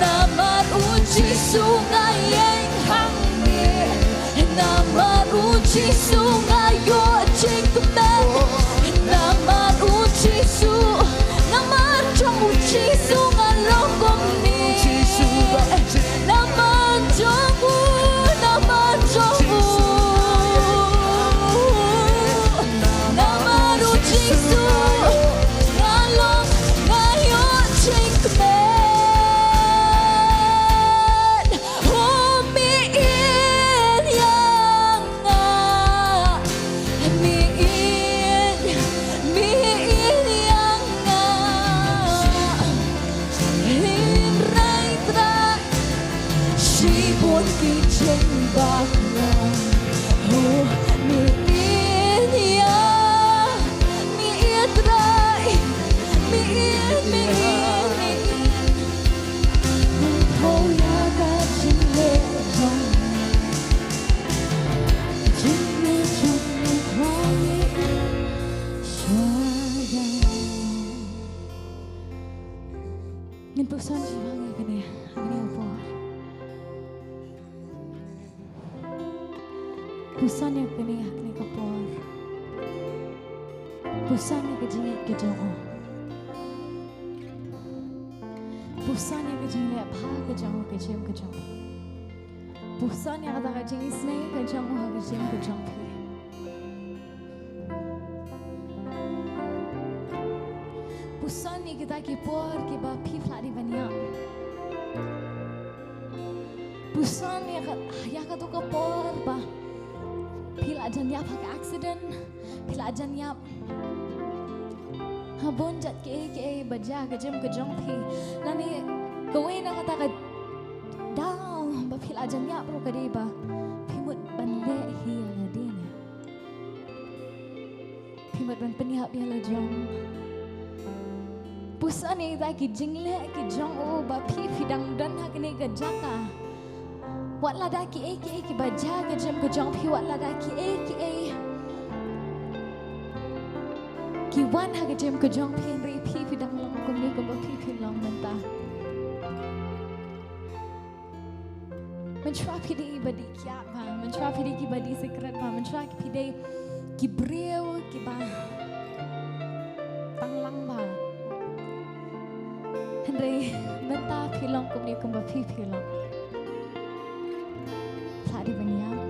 Namar u Jisu nga ïeng hangne. Namar u Jisu nga ïoh jingkmen. Namar u Jisu, namar jong u Jisu nga long kumne. Namar jong u, namar jong u. Namar u Jisu nga long, nga ïoh jingkmen. Oh, mih in ïa nga, mih in, mih in ïa nga. Hynrei Trai, shibun ki jingbakla. Oh, mih in ïa, mih in Trai, mih in, mih in, mih in. Pynpaw ïa ka jingleh jong me. Jingleh jong me, pynpaw ïa ka jingleh jong me. Ngin puson shibang ïa kane, ha kane ka por. Puson ïa kane, ha kane ka por. Puson ïa ka jingïeit ka jong u. Puson ïa ka jingleh bha ka jong u ha ka jingim ka jong phi. Puson ïa kata ka jingisynei ka jong u ha ka jingim ka jong phi. Puson ïa kita ki por kiba phi phla dei ban ïap. Puson ïa ka, ïa kato ka por ba phi la jan ïap ha ka accident, phi la jan ïap ha bun jait kiei kiei ba jia ha ka jingim ka jong phi. Lane kawei na kata ka daw ba phi la jan ïap ruh ka dei ba phi mut ban leh hi ïa lade ne. Phi mut ban pynïap ïa la jong. Puson ïa kita ki jingleh ki jong u ba phi phi dang don ha kane ka jaka. Wat lada kiei kiei kiba jia ha ka jingim ka jong phi, wat lada kiei kiei ki wan ha ka jingim ka jong phi, hynrei phi phi dang long kumne kumba phi phi long mynta. Mynshuwa phi dei ba dei kiad bha, mynshuwa phi dei kiba dei secret bha, mynshuwa phi dei ki briew kiba tang lang bha. Hynrei mynta phi long kumne kumba phi phi long. Phla dei ban ïap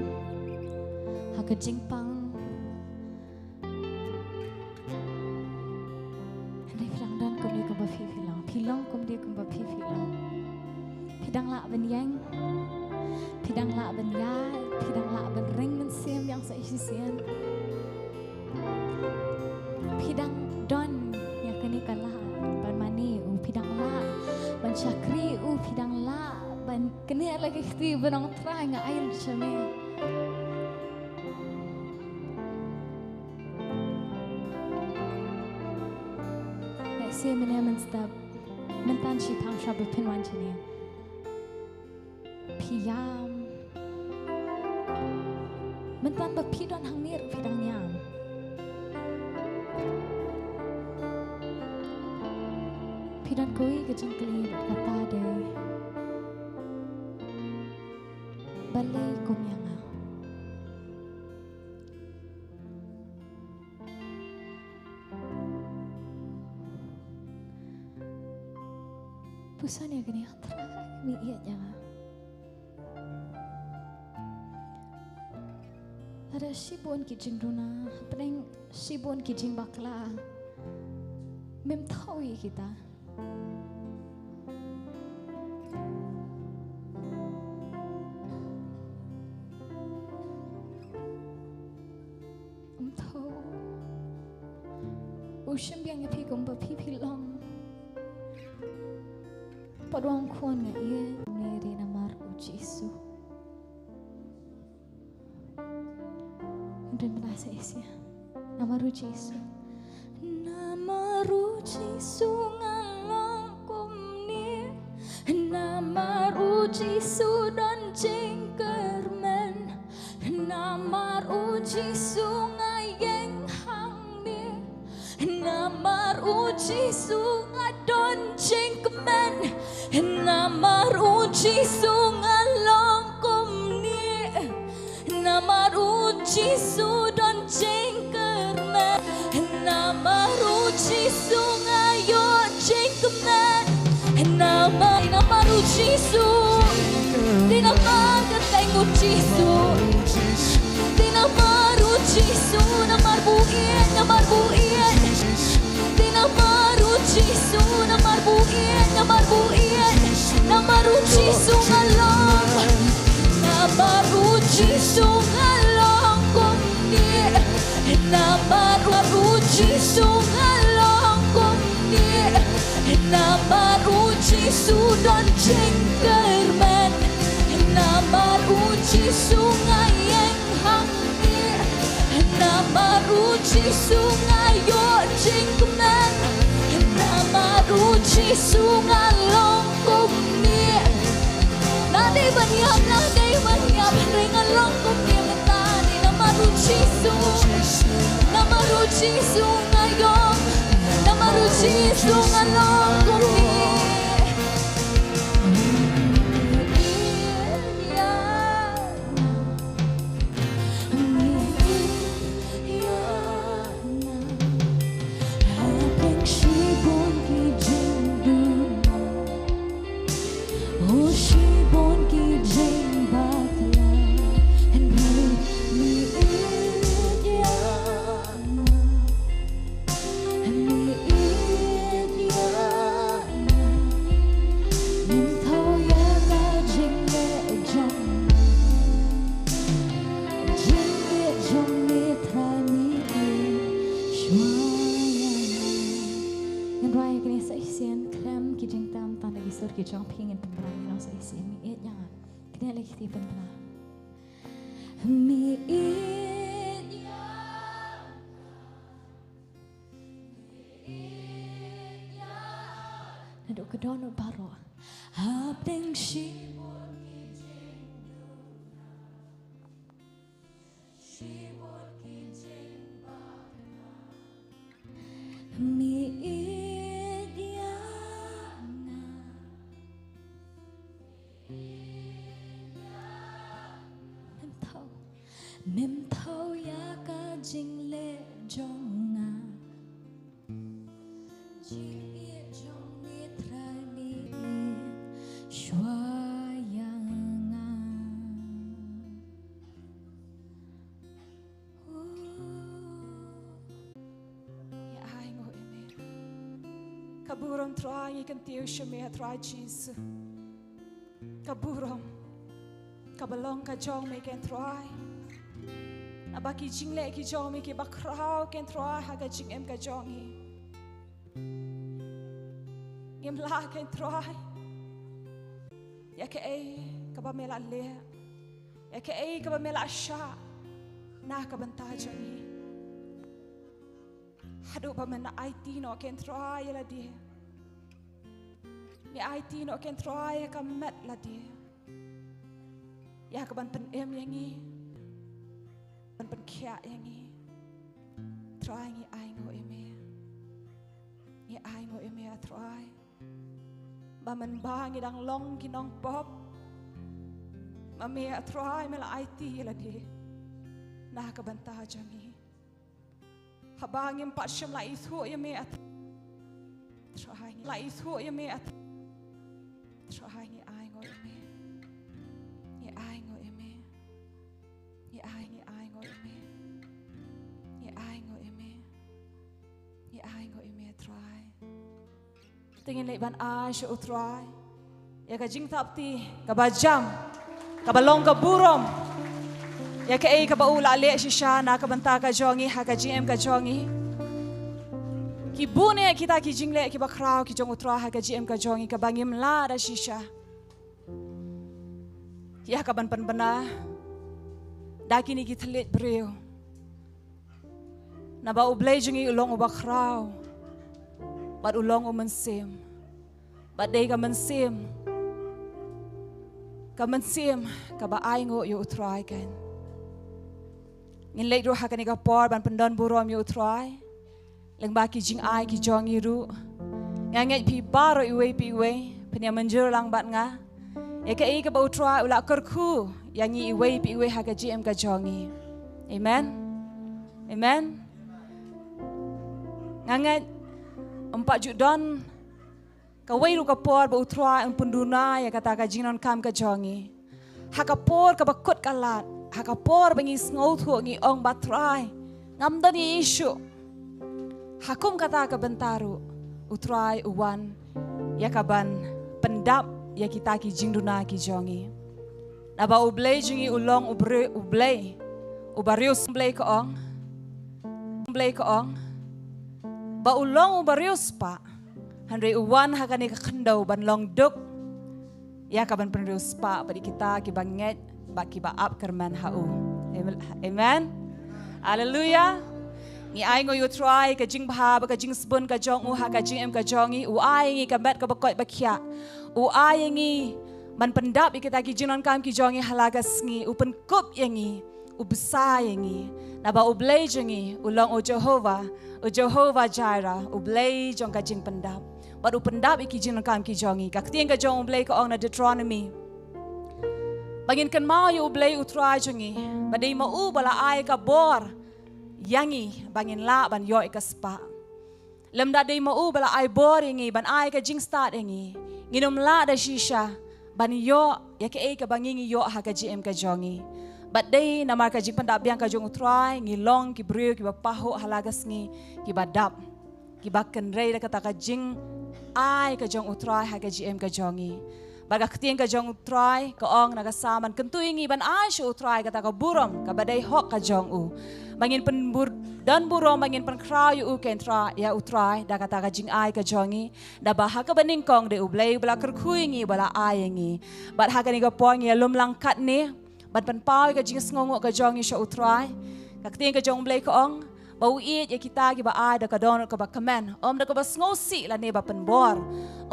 ha ka jingpang. Hynrei phi dang don kumne kumba phi phi long. Phi long kumne kumba phi phi long. Phi dang lah ban ïeng. Phi dang lah ban ïaid. Phi dang lah ban ring mynsiem biang sa shisien. Phi dang don ïa kane ka lad ban mane u. Phi dang lah ban shakri u. Phi dang lah ban knieh la ka kti ban ong Trai nga ai lut sha me. Lehse mynne mynstep mynta shi phang shuwa ba phin wan shane. Phi ïam. Mynta ba phi don hangne ruh phi dang ïam. Phi don kawei ka jingkylli bad kata dei, balei kum ïa nga? Puson ïa kane, Trai, mih ïa nga. Lada shibun ki jingduna, hapdeng shibun ki jingbakla, mem thaw ïa kita. Ym thaw. U shim biang ïa phi kumba phi phi long. Pat u ong khun nga ïeit, ne dei namar u Jisu. Ngin pynbna sa shisien. Namar u Jisu. Jisu nga long kumne. Namar u Jisu don jingkyrmen. Namar u Jisu nga ïeng hangne. Namar u Jisu nga don jingkmen. Namar u Jisu nga long kumne. Namar u Jisu don jingkyrmen. Namar u Jisu nga ïoh jingkmen. Namar, namar u Jisu. Dei namar kyrteng u Jisu. Dei namar u Jisu, namar bu ïeit, namar bu ïeit. Dei namar u Jisu, namar bu ïeit, namar bu ïeit. Namar u Jisu nga long. Namar u Jisu nga long kumne. Namar u Jisu nga long kumne. Namar u Jisu don jingkyrmen. Namar u Jisu nga ïeng hangne. Namar u Jisu nga ïoh jingkmen. Namar u Jisu nga long kumne. Lada dei ban ïap, lada dei ban ïap, hynrei nga long kumne mynta. Namar u Jisu. Namar u Jisu nga ïoh. Namar u Jisu nga long kumne. Ngin rwai kine sa shisien khlem ki jingtem, tang da ki sur ki jong phi ngin pynrwai ïa ngi sa shisien, Mi ïeit ïa nga. Kine la ki kti pynbna. Mi ïeit ïa nga. Naduh ka dohnud baroh. Hapdeng shibun ki jingduna, shibun ki jingbakla, Mi ïeit ïa nga. Mem thaw, mem thaw ïa ka jingleh jong nga. Jingïeit jong me Trai, me ïeit shuwa ïa nga. Ngi ainguh ïa me. Ka burom Trai ngi kyntiew sha me Trai Jisu. Ka burom kaba long ka jong me Kynrad Trai. Naba ki jingleh ki jong me kiba khraw Kynrad Trai ha ka jingim ka jong ngi. Ngim lah Kynrad Trai ïa kaei kaba me la leh, ïa kaei kaba me la shah na ka bynta jong ngi. Haduh ba men aiti noh Kynrad Trai ïa lade. Me aiti noh Kynrad Trai ïa ka met lade, ïa kaban pynim ïa ngi, ban pynkhiah ïa ngi. Trai ngi ainguh ïa me. Ngi ainguh ïa me a Trai. Ba mynba ngi dang long ki nongpop, ma me a Trai me la aiti ïa lade na ka bynta jong ngi. Haba ngim pat shym la ithuh ïa me a Trai, la ithuh ïa me a Trai, ngi ainguh ïa me. Ngi ainguh ïa me. Ngi ai, ngi ainguh ïa me. Ngi ainguh ïa me. Ngi ainguh ïa me a Trai. Te ngin leit ban ai sha u Trai ïa ka jingthap kti kaba jam, kaba long ka burom ïa kaei kaba u la leh shisha na ka bynta ka jong ngi ha ka jingim ka jong ngi. Ki bun ïa kita ki jingleh kiba khraw ki jong u Trai ha ka jingim ka jong ngi kaba ngim lah da shisha ïa kaban pynbna da kine ki thylliej briew. Naba U Blei jong ngi u long uba khraw. bad u long u mynsiem. Bad dei ka mynsiem, ka mynsiem kaba ainguh ïa u Trai kan. Ngin leit ruh ha kane ka por ban pyndon burom ïa u Trai lyngba ki jingai ki jong ngi ruh. Nga ngeit phi baroh iwei pa iwei phin ïa mynjur lang bad nga ïa kaei kaba u Trai u la kyrkhu ïa ngi iwei pa iwei ha ka jingim ka jong ngi. Amen. Amen. Nga ngeit ym pat ju don kawei ruh ka por ba u Trai un pynduna ïa kata ka jingdonkam ka jong ngi. Ha ka por kaba kut ka lad, ha ka por ba ngi sngewthuh ngi ong ba Trai, ngam don ei ei shuh. Ha kum kata ka bynta ruh u Trai u wan ïa kaban pyndap ïa kita ki jingduna ki jong ngi. Naba u Blei jong ngi u long u bre-, u Blei uba riewspah, Blei ka ong. Blei ka ong ba u long uba riewspah. Hynrei u wan ha kane ka khyndew ban long duk ïa kaban pynriewspah bad ïa kita kiba ngeit bad kiba ap kyrmen ha u. Amen. Haleluya. Ngi ainguh ïa u Trai ka jingbha bad ka jingsbun ka jong u ha ka jingim ka jong ngi. U ai ngi ka met kaba koit ba khiah. U ai ngi ban pyndap ïa kita ki jingdonkam ki jong ngi ha la ka sngi. U pynkup ïa ngi. U bsa ïa ngi. Naba u Blei jong ngi u long u Jehovah, u Jehovah Jireh, u Blei jong ka jingpyndap. Bad u pyndap ïa ki jingdonkam ki jong ngi. Ka ktien ka jong u Blei ka ong na Deuteronomy ba ngin kynmaw ïa u Blei u Trai jong ngi, ba dei ma u ba la ai ka bor ïa ngi ba ngin lah ban ïoh ïa ka spah. Lymda dei ma u ba la ai bor ïa ngi ban ai ka jingstad ïa ngi, ngin ym lah da shisha ban ïoh ïa kaei kaba ngi ngi ïoh ha ka jingim ka jong ngi. Bad dei namar ka jingpyndap biang ka jong u Trai ngi long ki briew kiba pahuh ha la ka sngi, kiba dap, kiba kynrei da kata ka jingai ka jong u Trai ha ka jingim ka jong ngi. Bad ka ktien ka jong u Trai ka ong na ka Salm, kyntu ïa ngi ban ai sha u Trai kata ka burom kaba dei hok ka jong u. Ba ngin pynbur-, don burom ba ngin pynkhraw ïa u, kynrei ïa u Trai da kata ka jingai ka jong ngi. Naba ha kaba nyngkong dei u Blei uba la kyrkhu ïa ngi, uba la ai ïa ngi. Bad ha kane ka por ngi ïalum lang katne ban pynpaw ïa ka jingsngewnguh ka jong ngi sha u Trai. Ka ktien ka jong u Blei ka ong ba u ïeit ïa kita kiba ai da ka dohnud kaba kmen, ym da kaba sngewsih lane ba pynbor.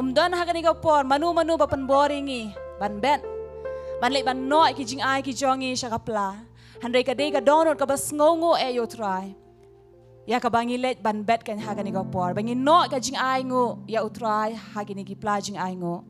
Ym don ha kane ka por mano mano ba pynbor ïa ngi ban bet, ban leit ban noh ïa ki jingai ki jong ngi sha ka pla. Hynrei ka dei ka dohnud kaba sngewnguh ïa u Trai ïa kaba ngi leit ban bet kan ha kane ka por, ba ngi noh ka jingainguh ïa u Trai ha kine ki pla jingainguh.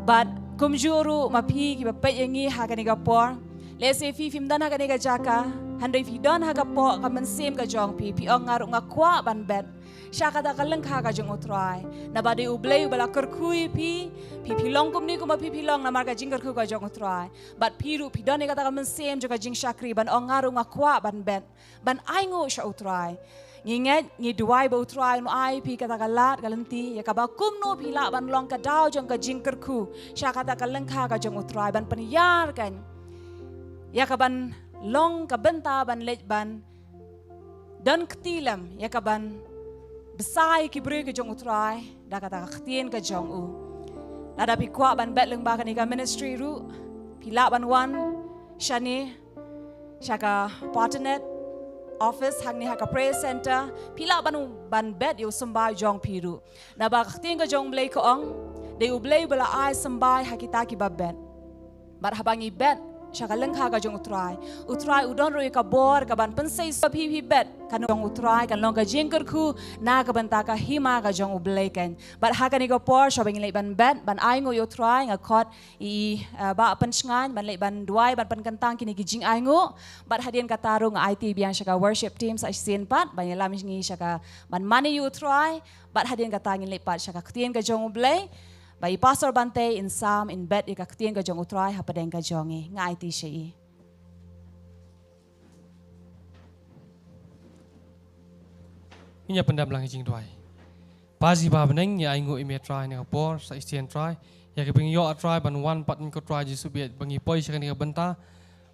Bad kumjuh ruh ma phi kiba peit ïa ngi ha kane ka por, lehse phi phim don ha kane ka jaka, hynrei phi don ha ka por ka mynsiem ka jong phi, phi ong nga ruh nga kwah ban bet sha kata ka lyngkha ka jong u Trai. Naba dei u Blei uba la kyrkhu ïa phi, phi phi long kumne kumba phi phi long namar ka jingkyrkhu ka jong u Trai. Bad phi ruh phi don ïa kata ka mynsiem jong ka jingshakri ban ong nga ruh nga kwah ban bet, ban ainguh sha u Trai. Ngi ngeit, ngi duwai ba u Trai un ai phi kata ka lad ka lynti ïa kaba kumno phi lah ban long ka daw jong ka jingkyrkhu sha kata ka lyngkha ka jong u Trai, ban pynïar kan ïa kaban long ka bynta ban leit ban don kti lem ïa kaban bsa ïa ki briew ki jong u Trai da kata ka ktien ka jong u. Lada phi kwah ban bet lyngba kane ka ministry ruh, phi lah ban wan shane sha ka Partnership Office hangne ha ka Prayer Center, phi lah ban, ban bet ïa u symbai jong phi ruh. Naba ka ktien ka jong u Blei ka ong, dei u Blei uba la ai symbai ha kita kiba bet. Bad haba ngi bet sha ka lyngkha ka jong u Trai, u Trai u don ruh ïa ka bor kaban pynsei sa phi phi bet, kan long u Trai, kan long ka jingkyrkhu na ka bynta ka hima ka jong u Blei kan. Bad ha kane ka por shuwa ba ngin leit ban bet, ban ainguh ïa u Trai, nga khot i, uh, Bah Pynshngaiñ ban leit ban duwai ban pynkyntang kine ki jingainguh. Bad hadien kata ruh nga aiti biang sha ka worship team sa shisien pat ban ïalam ngi sha kaban mane ïa u Trai. Bad hadien kata ngin leit pat sha ka ktien ka jong u Blei. Ba i Pastor Bante in sam in bet ïa ka ktien ka jong u Trai hapdeng ka jong ngi. Nga aiti sha i. Ngin ïa pyndem lang ka jingduwai. Pa jong ngi ba ha bneng, ngi ainguh ïa me Trai ha kane ka por sa shisien Trai, ïa kaba ngi ïoh Trai ban wan pat ïa me ko Trai Jisu ba ïeit, ba ngi poi sha kane ka bynta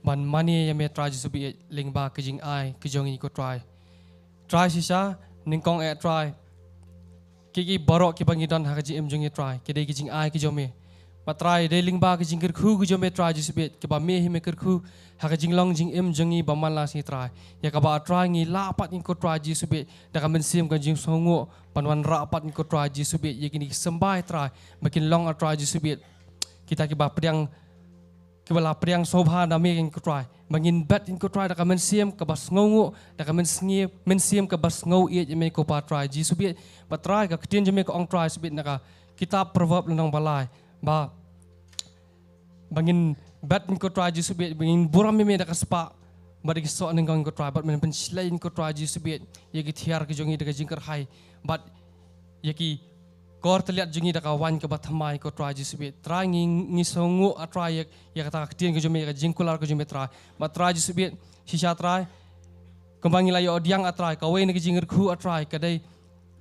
ban mane ïa me Trai Jisu ba ïeit lyngba ka jingai ka jong ngi ko Trai. Trai shisha nyngkong eh Trai, ki, ki baroh kiba ngi don ha ka jingim jong ngi Trai, ki dei ki jingai ki jong me. Bad Trai, dei lyngba ka jingkyrkhu ka jong me Trai Jisu Beit, kaba me hi me kyrkhu ha ka jinglong jingim jong ngi ba man la sngi Trai. Ïa kaba Trai ngi lah pat ngin ko Trai Jisu Beit da ka mynsiem ka jingsngewnguh ban wanrah pat ngin ko Trai Jisu Beit ïa kine ki symbai Trai ba kin long a Trai Jisu Beit kita kiba pdiang, kiba la pdiang sngewbha na me ngin ko Trai. Ba ngin bet ngin ko Trai da ka mynsiem kaba sngewnguh, da ka mynsiem, mynsiem kaba sngew ïeit ïa me ko Pa Trai Jisu Beit. Bad Trai ka ktien jong me ka ong Trai Jisu Beit na ka kitab Proverb lynnong ba lai ba, ba ngin bet ngin ko Trai Jisu Beit, ba ngin burom ïa me da ka spah bad da ki soh nyngkong ngin ko Trai, bad men pynshlei ngin ko Trai Jisu Beit ïa ki thiar ki jong ngi da ka jingkyrhai bad ïa ki kor tylliat jong ngi da ka waiñ kaba thymmai ko Trai Jisu Beit. Trai ngi, ngi sngewnguh a Trai ïa, ïa kata ka ktien ka jong me, ïa ka jingkular ka jong me Trai. Bad Trai Jisu Beit, shisha Trai, kumba ngi la ïoh pdiang a Trai, kawei na ka jingkyrkhu a Trai ka dei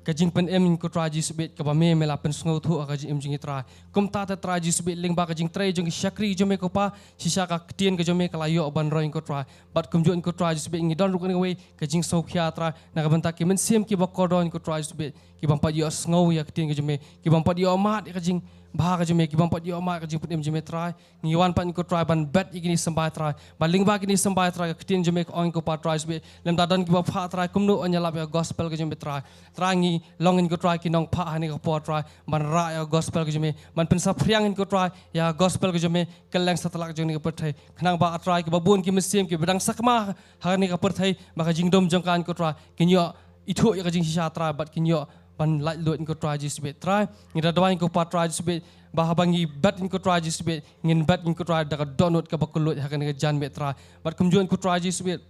ka jingpynim ko Trai Jisu Beit, kaba me, me la pynsngewthuh ha ka jingim jong ngi Trai. Kumta te Trai Jisu Beit, lyngba ka jingtrei jong ki shakri jong me ko Pa, shisha ka ktien ka jong me ka la ïoh ban roi ko Trai. Bad kumjuh ko Trai Jisu Beit, ngi don ruh kane kawei ka jingsngewkhia Trai na ka bynta ki mynsiem kiba kordor ko Trai Jisu Beit, ki bym pat ïohsngew ïa ka ktien ka jong me, ki bym pat ïohmad ïa ka jingbha ka jong me, ki bym pat ïohmad ïa ka jingpynim jong me Trai. Ngi wan pat ko Trai ban bet ïa kine ki symbai Trai, ban lyngba kine ki symbai Trai, ka ktien jong me ka ong ko Pa Trai Jisu Beit, lymda don kiba phah Trai, kumno yn ïalap ïa ka gospel ka jong me Trai. Trai ngi long ngin ko Trai ki nongphah ha kane ka por Trai, ban rah ïa ka gospel ka jong me, ban pynsaphriang ngin ko Trai ïa ka gospel ka jong me kylleng satlak jong kane ka pyrthei. Khnang ba a Trai kiba bun ki mynsiem kiba dang sakma ha kane ka pyrthei, ba ka jingdum jong ka ngin ko Trai, kin ïoh ithuh ïa ka jingshisha Trai, bad kin ïoh ban laitluid ngin ko Trai Jisu Beit. Trai, ngi da duwai ngin ko Pa Trai Jisu Beit, ba haba ngi bet ngin ko Trai Jisu Beit, ngin bet ngin ko Trai da ka dohnud kaba kylluid ha kane ka janmiet Trai. Bad kumjuh ngin ko Trai Jisu Beit,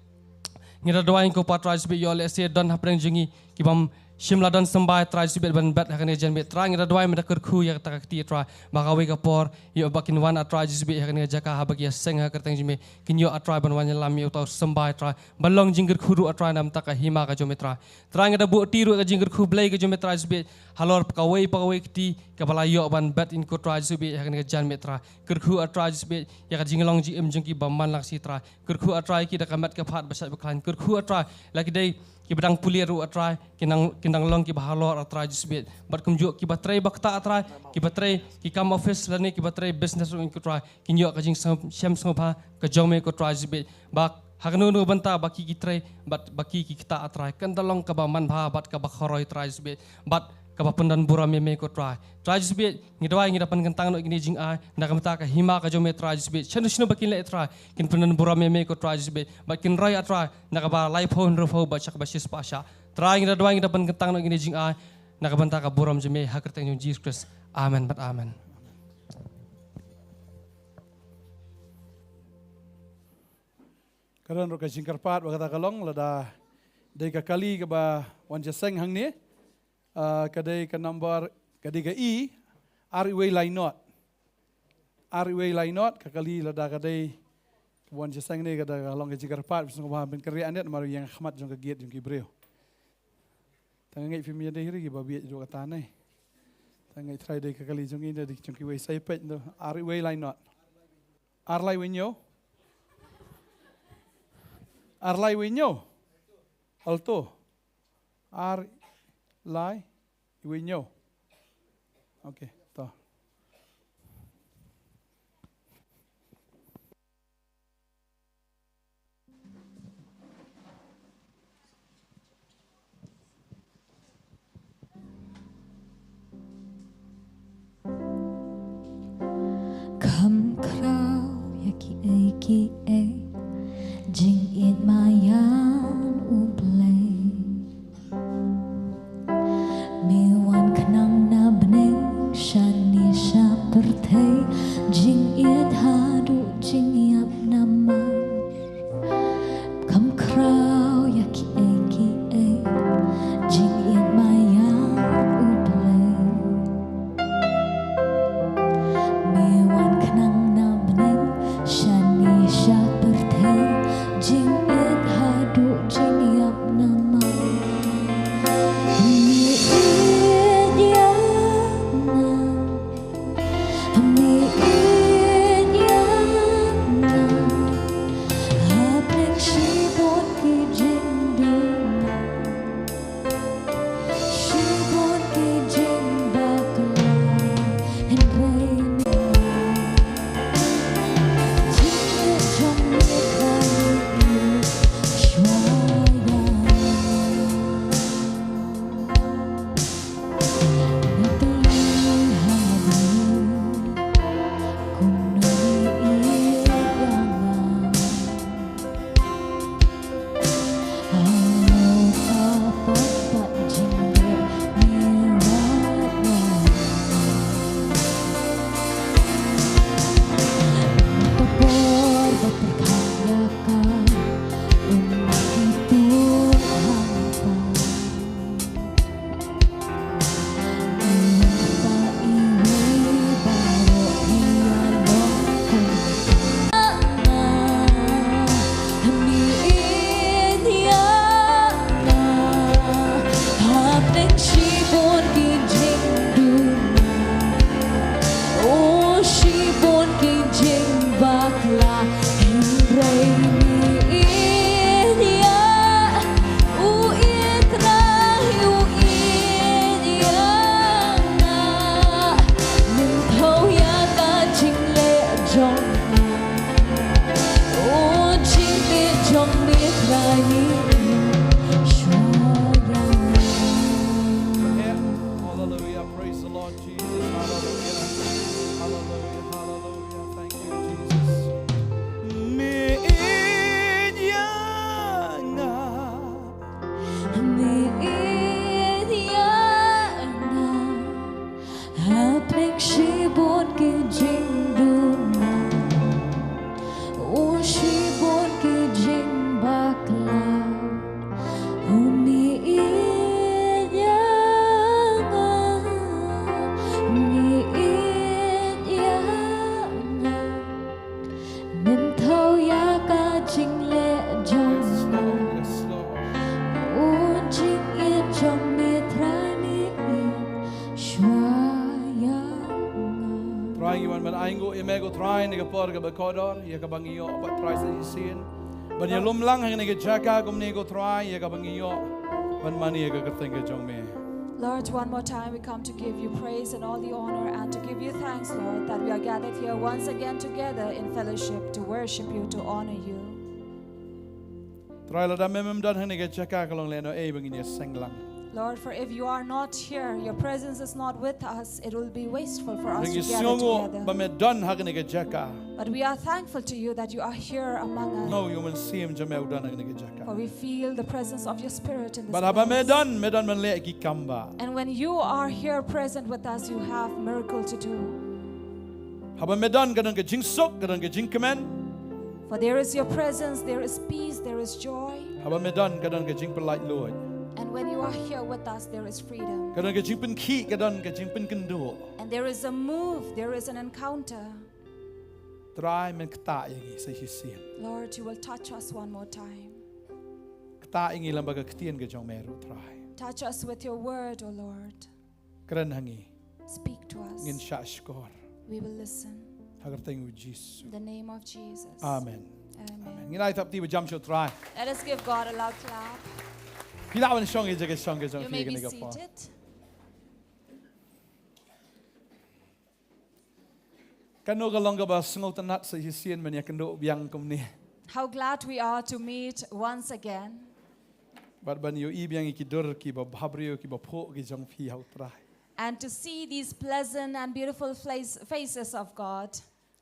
ngi da duwai ngin ko Pa Trai Jisu Beit, ïoh lehse don hapdeng jong ngi ki bym shym la don symbai Trai Jisu Beit ban bet ha kane ka janmiet Trai, ngi da duwai me da kyrkhu ïa kata ka kti Trai, ba kawei ka por ïoh ba kin wan a Trai Jisu Beit ha kane ka jaka haba ki ïaseng ha ka kyrteng jong me, kin ïoh a Trai ban wan ïalam ïa uta u symbai Trai, ban long jingkyrkhu ruh a Trai na ka bynta ka hima ka jong me Trai. Trai ngi da buh ti ruh ka jingkyrkhu Blei ka jong me Trai Jisu Beit halor kawei pa kawei ka kti kaba la ïoh ban bet ngin ko Trai Jisu Beit ha kane ka janmiet Trai. Kyrkhu a Trai Jisu Beit ïa ka jinglong jingim jong ki ba man la sngi Trai. Kyrkhu a Trai ki da ka met ka phad ba shait ba khlaiñ. Kyrkhu a Trai la ki dei kiba dang pule ruh a Trai, kin dang, kin dang long kiba halor a Trai Jisu Beit. Bad kumjuh kiba trei ba ktah a Trai, kiba trei ki kam office lane kiba trei business ruh ngin ko Trai, kin ïoh ka jingshem sngewbha ka jong me ko Trai Jisu Beit. Ba ha kano kano bynta ba ki ki trei bad ba ki ki ktah a Trai, kan da long kaba manbha bad kaba kharoi Trai Jisu Beit, bad kaba pyndon burom ïa me ko Trai. Trai Jisu Beit, ngi duwai ngi da pynkyntang noh ïa kine ki jingai na ka bynta ka hima ka jong me Trai Jisu Beit. Shano shano ba kin leh Trai, kin pyndon burom ïa me ko Trai Jisu Beit, bad kin roi a Trai na kaba laiphew, hynriewphew bad sha kaba shispah shah. Trai ngi da duwai ngi da pynkyntang noh ïa kine ki jingai na ka bynta ka burom jong me ha ka kyrteng jong Jesus Christ. Amen bad amen. Ka don ruh ka jingkyrpad ba kata ka long, lada dei ka kali kaba wan ïaseng hangne, ah, ka dei ka number, ka dei ka E, ar wei lai nod. Ar wei lai nod, ka kali lada ka dei ka wan ïaseng ne, ka da ka long ka jingkyrpad, bad sngewbha ban kyrïa anet namar ïa ka khmat jong ka gate jong ki briew. Tang ngi phi mia dei ri kiba bieit ruh kata ne. Tang ngi Trai dei ka kali jong ngi ne, dei jong kiwei sa ïa peit noh, ar wei lai nod. Ar lai wei hynñiew. Ar lai wei hynñiew. Alto. Ar lai wei hynñiew. Okay, to. Kham khraw ïa kiei kiei, jingïeit maïan U Blei. Me wan khnang na bneng shane sha pyrthei, jingïeit haduh jingïap namar. Kham khraw ïa kiei kiei, jingïeit maïan U Blei. Me wan khnang na bneng shane sha pyrthei, jingïeit haduh jingïap namar. Me ïeit ïa nga. Me ïeit ïa nga, Oh, shibun ki jingbakla, hynrei me ïeit ïa, u ïeit Trai, u ïeit ïa nga. Nym thaw ïa ka jingleh jong nga. Oh, jingïeit jong me Trai, me ïeit shuwa ïa nga. Hallelujah. Praise the Lord Jesus. Hallelujah. Hallelujah. Hallelujah. Thank you, Jesus. Me ïeit ïa nga. Me ïeit ïa nga. Hapdeng shibun ki jingduna. Oh, shibun ki jingbakla. Oh, me ïeit ïa nga, me ïeit ïa nga. Nym thaw ïa ka jingleh jong nga. Yes, Lord. Oh, jingïeit jong me Trai, me ïeit shuwa ïa nga. Trai, ngi wan ban ainguh ïa me ko Trai, ha kane ka por kaba kordor, ïa kaba ngi ïoh pat Trai sa shisien ban ïalum lang ha kane ka jaka kumne ko Trai, ïa kaba ngi ïoh ban mane ïa ka kyrteng ka jong me. Lord, one more time we come to give you praise and all the honor and to give you thanks, Lord, that we are gathered here once again together in fellowship to worship you, to honor you. Trai, lada me mem don ha kane ka jaka ka long lehnohei ba ngin ïaseng lang. Lord, for if you are not here, your presence is not with us, it will be wasteful for us to gather together. Ngi sngewnguh ba me don ha kane ka jaka. But we are thankful to you that you are here among us. Nga ïohi ba u Mynsiem jong me u don ha kane ka jaka. For we feel the presence of your Spirit in this place. Bad haba me don, me don ban leh ki kam bah. And when you are here present with us, you have miracle to do. Haba me don ka don ka jingsuk, ka don ka jingkmen. For there is your presence, there is peace, there is joy. Haba me don ka don ka jingpynlait luid. And when you are here with us, there is freedom. Ka don ka jingpynkhih, ka don ka jingpynkynduh. And there is a move, there is an encounter. Trai, men ktah ïa ngi sa shisien. Lord, you will touch us one more time. Ktah ïa ngi lyngba ka ktien ka jong me ruh Trai. Touch us with your word, O Lord. Kren ha ngi. Speak to us. Ngin shah shkor. We will listen. Ha ka kyrteng u Jisu. In the name of Jesus. Amen. Amen. Amen. Ngin ai thapti ba jam sha u Trai. Let us give God a loud clap. Phi lah ban shong ïa ka jaka shong ka jong phi ha kane ka por. You may be seated. Kano ka long kaba sngewtynnat sa shisien ban ïakynduh biang kumne. How glad we are to meet once again. Bad ban ïohi biang ïa ki dur kiba bhabriew kiba phuh ki jong phi ha u Trai. And to see these pleasant and beautiful face, faces of God,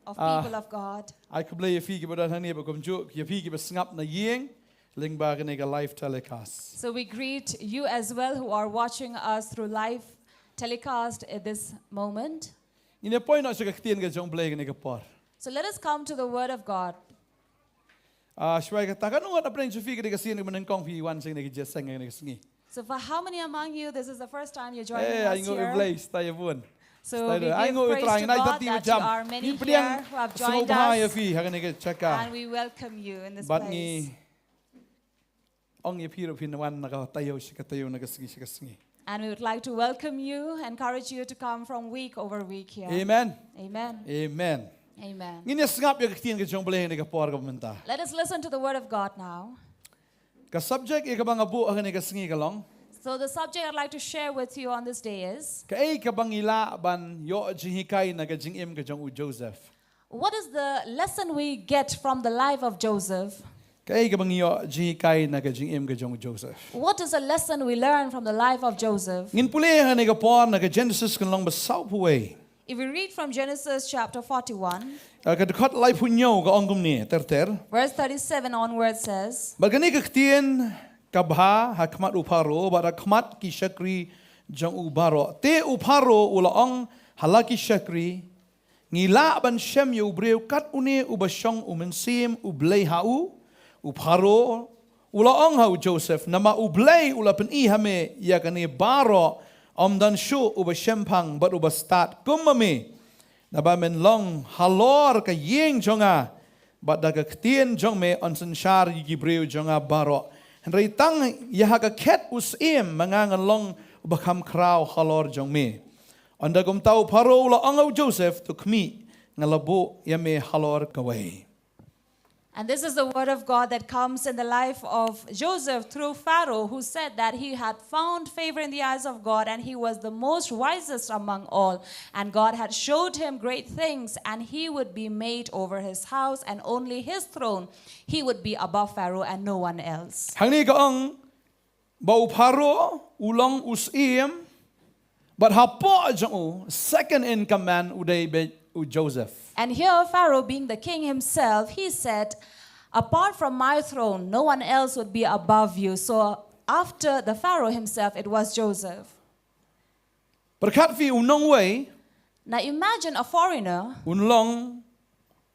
of people of God. Ah, ai khublei ïa phi kiba don hangne bad kumjuh ïa phi kiba sngap na ïing lyngba kane ka live telecast. So we greet you as well who are watching us through live telecast at this moment. Ngin ïa poi noh sha ka ktien ka jong U Blei kane ka por. So let us come to the word of God. Ah, shuwa kata, katno ngut na pdeng jong phi kane ka sien kaba nyngkong phi wan sha kane ka jingïaseng kane ka sngi? So for how many among you, this is the first time you're joining us here? Eh, ainguh ïa U Blei, stay bun. So we give praise to God that you are many here. Stay bun. Ainguh ïa U Trai, ngin ai thapti ba jam. Ngin pdiang sngewbha ïa phi ha kane ka jaka. And we welcome you in this place. Bad ngi ong ïa phi ruh phin wan na ka taïew sha ka taïew, na ka sngi sha ka sngi. And we would like to welcome you, encourage you to come from week over week here. Amen. Amen. Amen. Amen. Ngin ïa sngap ïa ka ktien ka jong U Blei ha kane ka por kaba mynta. Let us listen to the word of God now. Ka subject ïa kaba nga buh ha kane ka sngi ka long. So the subject I'd like to share with you on this day is, kaei kaba ngi lah ban ïoh jinghikai na ka jingim ka jong u Joseph? What is the lesson we get from the life of Joseph? Kaei kaba ngi ïoh jinghikai na ka jingim ka jong u Joseph? What is a lesson we learn from the life of Joseph? Ngin pule ha kane ka por na ka Genesis ka lynnong ba sawphew wei. If we read from Genesis chapter forty-one, ah, ka dkhot laiphew hynñiew ka ong kumne, ter ter. Verse thirty-seven onward says, bad kane ka ktien ka bha ha khmat u Pharaoh bad ha khmat ki shakri jong u baroh. Te u Pharaoh u la ong ha la ki shakri, ngi lah ban shem ïa u briew kat une uba shong u mynsiem U Blei ha u? U Pharaoh u la ong ha u Joseph, namar U Blei u la pyni ha me ïa kane baroh, ym don shuh uba shemphang bad uba stad kum ma me. Naba men long halor ka ïing jong nga, bad da ka ktien jong me yn synshar ïa ki briew jong nga baroh. Hynrei tang ïa ha ka khet u syiem ma nga ngan long uba kham khraw halor jong me. Ynda kumta u Pharaoh u la ong ha u Joseph, to khmih, nga la buh ïa me halor kawei. And this is the word of God that comes in the life of Joseph through Pharaoh, who said that he had found favor in the eyes of God and he was the most wisest among all. And God had showed him great things, and he would be made over his house, and only his throne he would be above Pharaoh and no one else. Hangne ka ong ba u Pharaoh u long u syiem, bad hapoh jong u, second in command u dei beit u Joseph. And here, Pharaoh, being the king himself, he said, "Apart from my throne, no one else would be above you." So, after the Pharaoh himself, it was Joseph. Pyrkhat phi u nongwei. Now, imagine a foreigner. Un long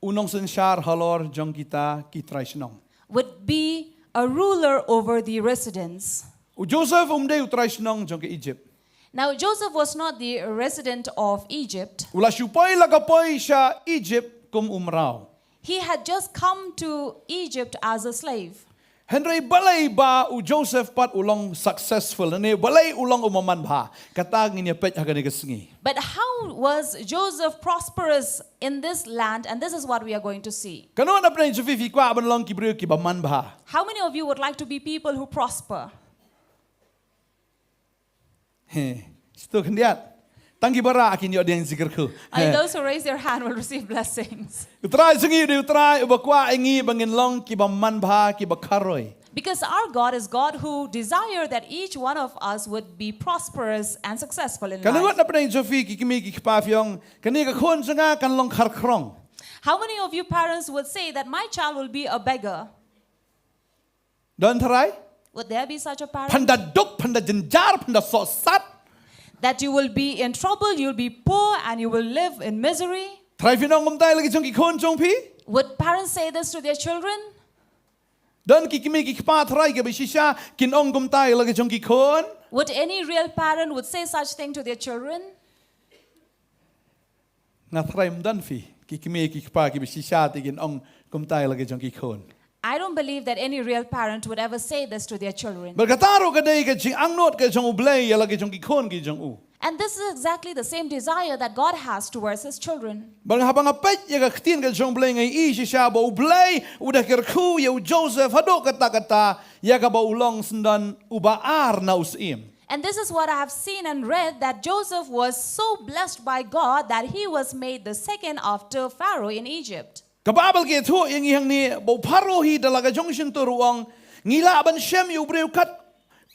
u nongsynshar halor jong kita ki trai shnong. Would be a ruler over the residents. U Joseph um dei u trai shnong jong ka Egypt. Now, Joseph was not the resident of Egypt. U la shu poi la ka poi sha Egypt kum u mraw. He had just come to Egypt as a slave. Hynrei balei ba u Joseph pat u long successful, ne balei u long u bymman bha? Kata ngin ïa peit ha kane ka sngi. But how was Joseph prosperous in this land? And this is what we are going to see. Katno na pdeng jong phi phi kwah ban long ki briew ki bymman bha? How many of you would like to be people who prosper? He, sdang khyndiat. Tang ki ba rah kin ïoh ding jingkyrkhu. Only those who raise their hand will receive blessings. U Trai jong ngi u dei u Trai uba kwah ïa ngi ba ngin long ki bymman bha, ki bakharoi. Because our God is God who desire that each one of us would be prosperous and successful in life. Katno ngut na pdeng jong phi ki kmie ki kpa phi ong, kane ka khun jong nga kan long kharkhrong? How many of you parents would say that my child will be a beggar? Don tharai? Would there be such a parent? Pynda duk, pynda jynjar, pynda sohsat. That you will be in trouble, you'll be poor, and you will live in misery. Tharai phin ong kumta ïa la ki jong ki khun jong phi? Would parents say this to their children? Don ki kmie ki kpa tharai kiba shisha kin ong kumta ïa la ki jong ki khun? Would any real parent would say such thing to their children? Nga tharai ym don phi ki kmie ki kpa kiba shisha te kin ong kumta ïa la ki jong ki khun. I don't believe that any real parent would ever say this to their children. Bad kata ruh ka dei ka jingangnud ka jong U Blei ïa la ki jong ki khun ki jong u. And this is exactly the same desire that God has towards His children. Bad haba nga peit ïa ka ktien ka jong U Blei nga ïohi shisha ba U Blei u da kyrkhu ïa u Joseph haduh katta katta ïa kaba u long syndon uba ar na u syiem. And this is what I have seen and read, that Joseph was so blessed by God that he was made the second after Pharaoh in Egypt. Ka Baibl ka ïathuh ïa ngi hangne ba u Pharaoh hi da la ka jong shyntur u ong, ngi lah ban shem ïa u briew kat,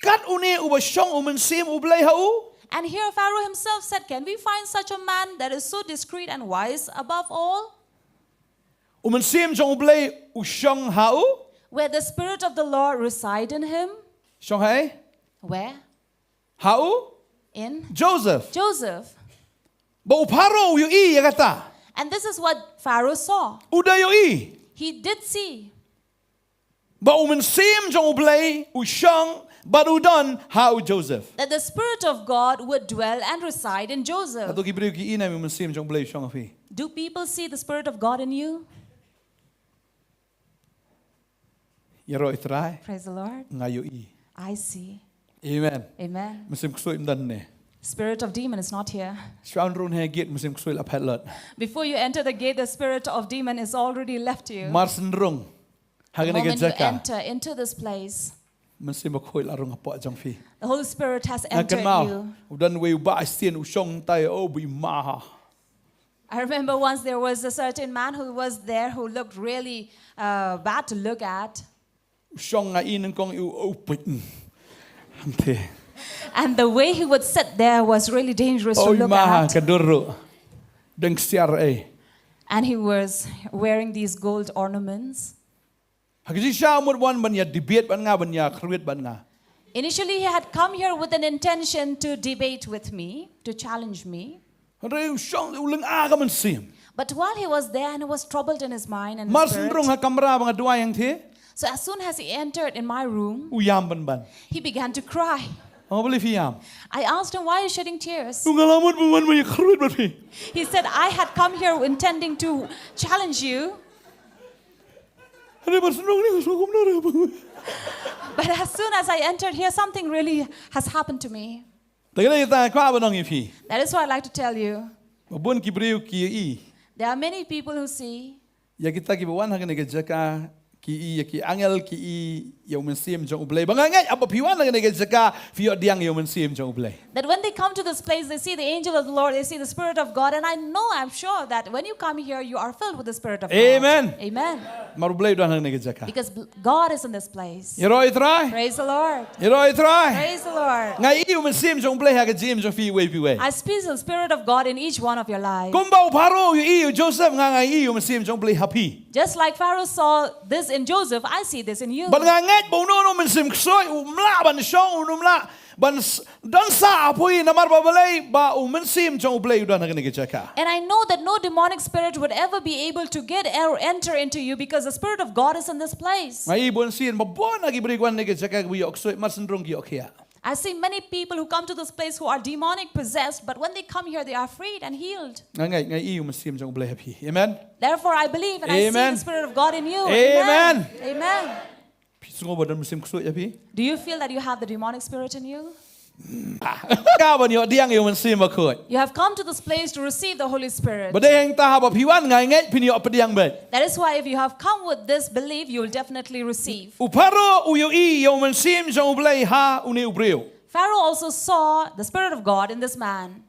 kat une uba shong u mynsiem U Blei ha u? And here Pharaoh himself said, "Can we find such a man that is so discreet and wise above all?" U mynsiem jong U Blei u shong ha u? Where the Spirit of the Lord reside in him. Shong ha? Where? Ha u? In? Joseph. Joseph. Ba u Pharaoh u ïohi ïa kata. And this is what Pharaoh saw. U da ïohi. He did see. Ba u mynsiem jong U Blei u shong bad u don ha u Joseph. That the Spirit of God would dwell and reside in Joseph. Hato ki briew ki i ne em u mynsiem jong U Blei u shong ha phi? Do people see the Spirit of God in you? Ïaroh ïa u Trai. Praise the Lord. Nga ïohi. I see. Amen. Amen. Mynsiem ksuid ym don ne. Spirit of demon is not here. Shuwa ban rung ha gate mynsiem ksuid la phet lut. Before you enter the gate, the spirit of demon is already left you. Mar shen rung ha kane ka jaka. The moment you enter into this place, Mynsiem Bakhuid la rung hapoh jong phi. The Holy Spirit has entered you. Nga kynmaw u don uwei u Bah Estienne u shong tai o bui ma ha. I remember once there was a certain man who was there who looked really uh, bad to look at. U shong nga i nyngkong i u pit. Hangte. And the way he would sit there was really dangerous to look at. Oi ma ka dur ruh. Deng siar ei. And he was wearing these gold ornaments. Ha ka jingshisha u mut wan ban ïa debate bad nga, ban ïa kyrwit bad nga. Initially he had come here with an intention to debate with me, to challenge me. Hynrei u shong u lynga ka mynsiem. But while he was there and he was troubled in his mind and his spirit. Mar shu rung ha kamra ba nga duwai hangtei. So as soon as he entered in my room, u ïam bynban. He began to cry. Nga believe he ïam. I asked him, "Why are you shedding tears?" U nga la mut ban wan ban ïa kyrwit bad phi. He said, "I had come here intending to challenge you." Hynrei mar shu rung ne nga sngewkhia kumno re. But as soon as I entered here, something really has happened to me. Te kane kata nga kwah ban ong ïa phi. That is what I'd like to tell you. Ba bun ki briew ki ïohi. There are many people who see. Ïa kita kiba wan ha kane ka jaka ki ïohi, ïa ki angel ki ïohi, ïa u Mynsiem jong U Blei. Ba nga ngeit haba phi wan ha kane ka jaka phi ïoh pdiang ïa u Mynsiem jong U Blei. That when they come to this place, they see the angel of the Lord, they see the Spirit of God, and I know, I'm sure that when you come here, you are filled with the Spirit of God. Amen. Amen. Namar U Blei u don ha kane ka jaka. Because bl- God is in this place. Ïaroh ïa U Trai. Praise the Lord. Ïaroh ïa U Trai. Praise the Lord. Nga ïohi u Mynsiem jong U Blei ha ka jingim jong phi iwei pa iwei. I see the Spirit of God in each one of your life. Kumba u Pharaoh u ïohi ïa u Joseph, nga nga ïohi u Mynsiem jong U Blei ha phi. Just like Pharaoh saw this in Joseph, I see this in you. Bad nga ngeit ba uno uno u mynsiem ksuid um lah ban shong, um lah ban s- don sah ha phi, namar ba balei, ba u Mynsiem jong U Blei u don ha kane ka jaka. And I know that no demonic spirit would ever be able to get or enter into you because the Spirit of God is in this place. Nga ïohi bun sien ba bun na ki briew ki wan ha kane ka jaka kiba ïoh ksuid, mar syn rung ki ïoh khiah. I see many people who come to this place who are demonic possessed, but when they come here, they are freed and healed. Nga ngeit, nga ïohi u Mynsiem jong U Blei ha phi. Amen. Therefore, I believe and I see Amen. The Spirit of God in you. Amen. Amen. Amen. Phi sngew ba don mynsiem ksuid ïa phi? Do you feel that you have the demonic spirit in you? Ka ban ïoh pdiang ïa u Mynsiem Bakhuid. You have come to this place to receive the Holy Spirit. Ba dei hangta haba phi wan nga ngeit phin ïoh pdiang beit. That is why if you have come with this belief, you will definitely receive. U Pharaoh u ïohi ïa u Mynsiem jong U Blei ha une u briew. Pharaoh also saw the Spirit of God in this man.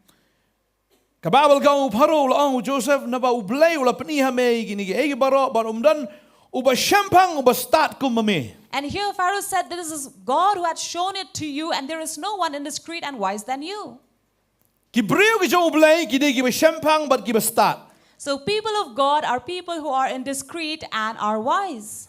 Ka Baibl ka ong u Pharaoh u la ong, u Joseph, naba U Blei u la pyni ha me ïa kine kiei kiei baroh, bad ym don uba shemphang uba stad kum ma me. And here Pharaoh said, "This is God who had shown it to you, and there is no one indiscreet and wise than you." Ki briew ki jong U Blei ki dei kiba shemphang bad kiba stad. So people of God are people who are indiscreet and are wise.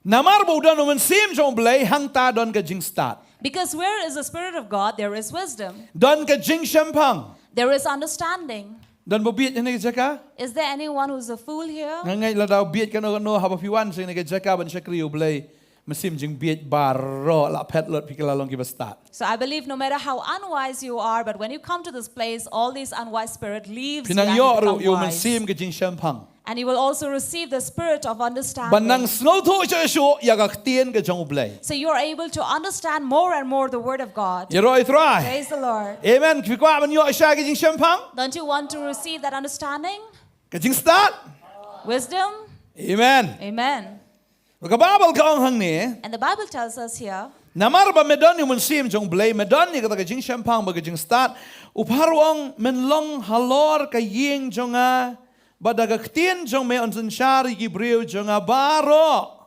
Namar ba u don u Mynsiem jong U Blei hangta don ka jingstad. Because where is the Spirit of God, there is wisdom. Don ka jingshemphang. There is understanding. Don ba bieit ha kane ka jaka? Is there anyone who's a fool here? Nga ngeit lada bieit kano kano haba phi wan sha kane ka jaka ban shakri U Blei, mynsiem jingbieit baroh la phet lut, phi kylla long kiba stad. So I believe no matter how unwise you are, but when you come to this place, all these unwise spirit leaves you and you become wise. Phin nang ïoh ruh ïa u Mynsiem ka jingshemphang. And you will also receive the spirit of understanding. Ban nang sngewthuh shuh shuh ïa ka ktien ka jong U Blei. So you are able to understand more and more the word of God. Ïaroh ïa U Trai. Praise the Lord. Amen. Phi kwah ban ïoh sha ka jingshemphang? Don't you want to receive that understanding? Ka jingstad? Wisdom? Amen. Amen. Ka Baibl ka ong hangne. And the Bible tells us here. Namar ba me don ïa u Mynsiem jong U Blei, me don ïa kata ka jingshemphang bad ka jingstad. U Pharaoh u ong, men long halor ka ïing jong nga bad da ka ktien jong me yn synshar ïa ki briew jong nga baroh.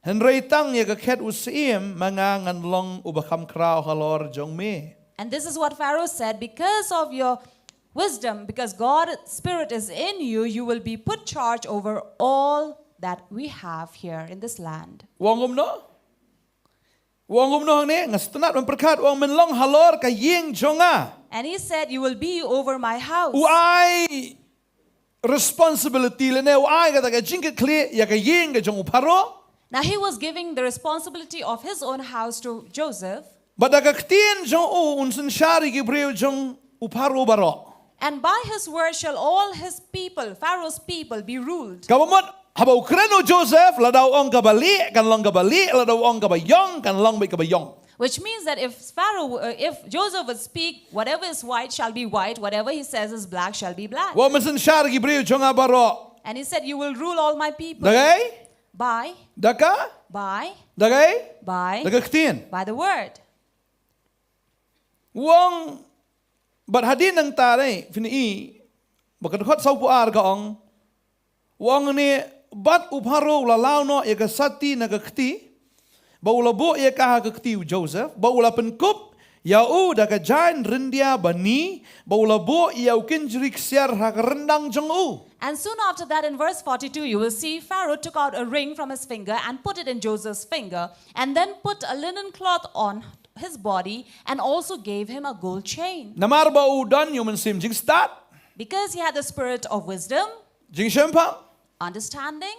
Hynrei tang ïa ka khet u syiem ma nga ngan long uba kham khraw halor jong me. And this is what Pharaoh said, "Because of your wisdom, because God's Spirit is in you, you will be put charge over all that we have here in this land." U ong kumno? U ong kumno hangne? Nga sngewtynnat ban pyrkhat, u ong men long halor ka ïing jong nga. And he said, "You will be over my house." U ai responsibility lane u ai kata ka jingkitkhlieh ïa ka ïing ka jong u Pharaoh. Now he was giving the responsibility of his own house to Joseph. Bad da ka ktien jong u un synshar ïa ki briew jong u Pharaoh baroh. And by his word shall all his people, Pharaoh's people, be ruled. Kaba mut haba u kren u Joseph, lada u ong kaba lieh kan long kaba lieh, lada u ong kaba ïong kan long beit kaba ïong. Which means that if Pharaoh, uh, if Joseph would speak, whatever is white shall be white, whatever he says is black shall be black. U ong men synshar ïa ki briew jong nga baroh. And he said, "You will rule all my people." Da kaei? By. Da ka? By. Da kaei? By. Da ka ktien. By the word. U ong, bad hadien nangta, phin i, ba ka dkhot sawphew ar ka ong, u ong hangne, bad u Pharaoh u la law noh ïa ka sati na ka kti, bad u la buh ïa ka ha ka kti u Joseph, bad u la pynkup ïa u da ka jaiñ ryndia bani, bad u la buh ïa u kynjri ksiar ha ka ryndang jong u. And soon after that, in verse forty-two, you will see Pharaoh took out a ring from his finger and put it in Joseph's finger, and then put a linen cloth on his body and also gave him a gold chain. Namar ba u don ïa u mynsiem jingstad. Because he had the spirit of wisdom, jingshemphang, understanding.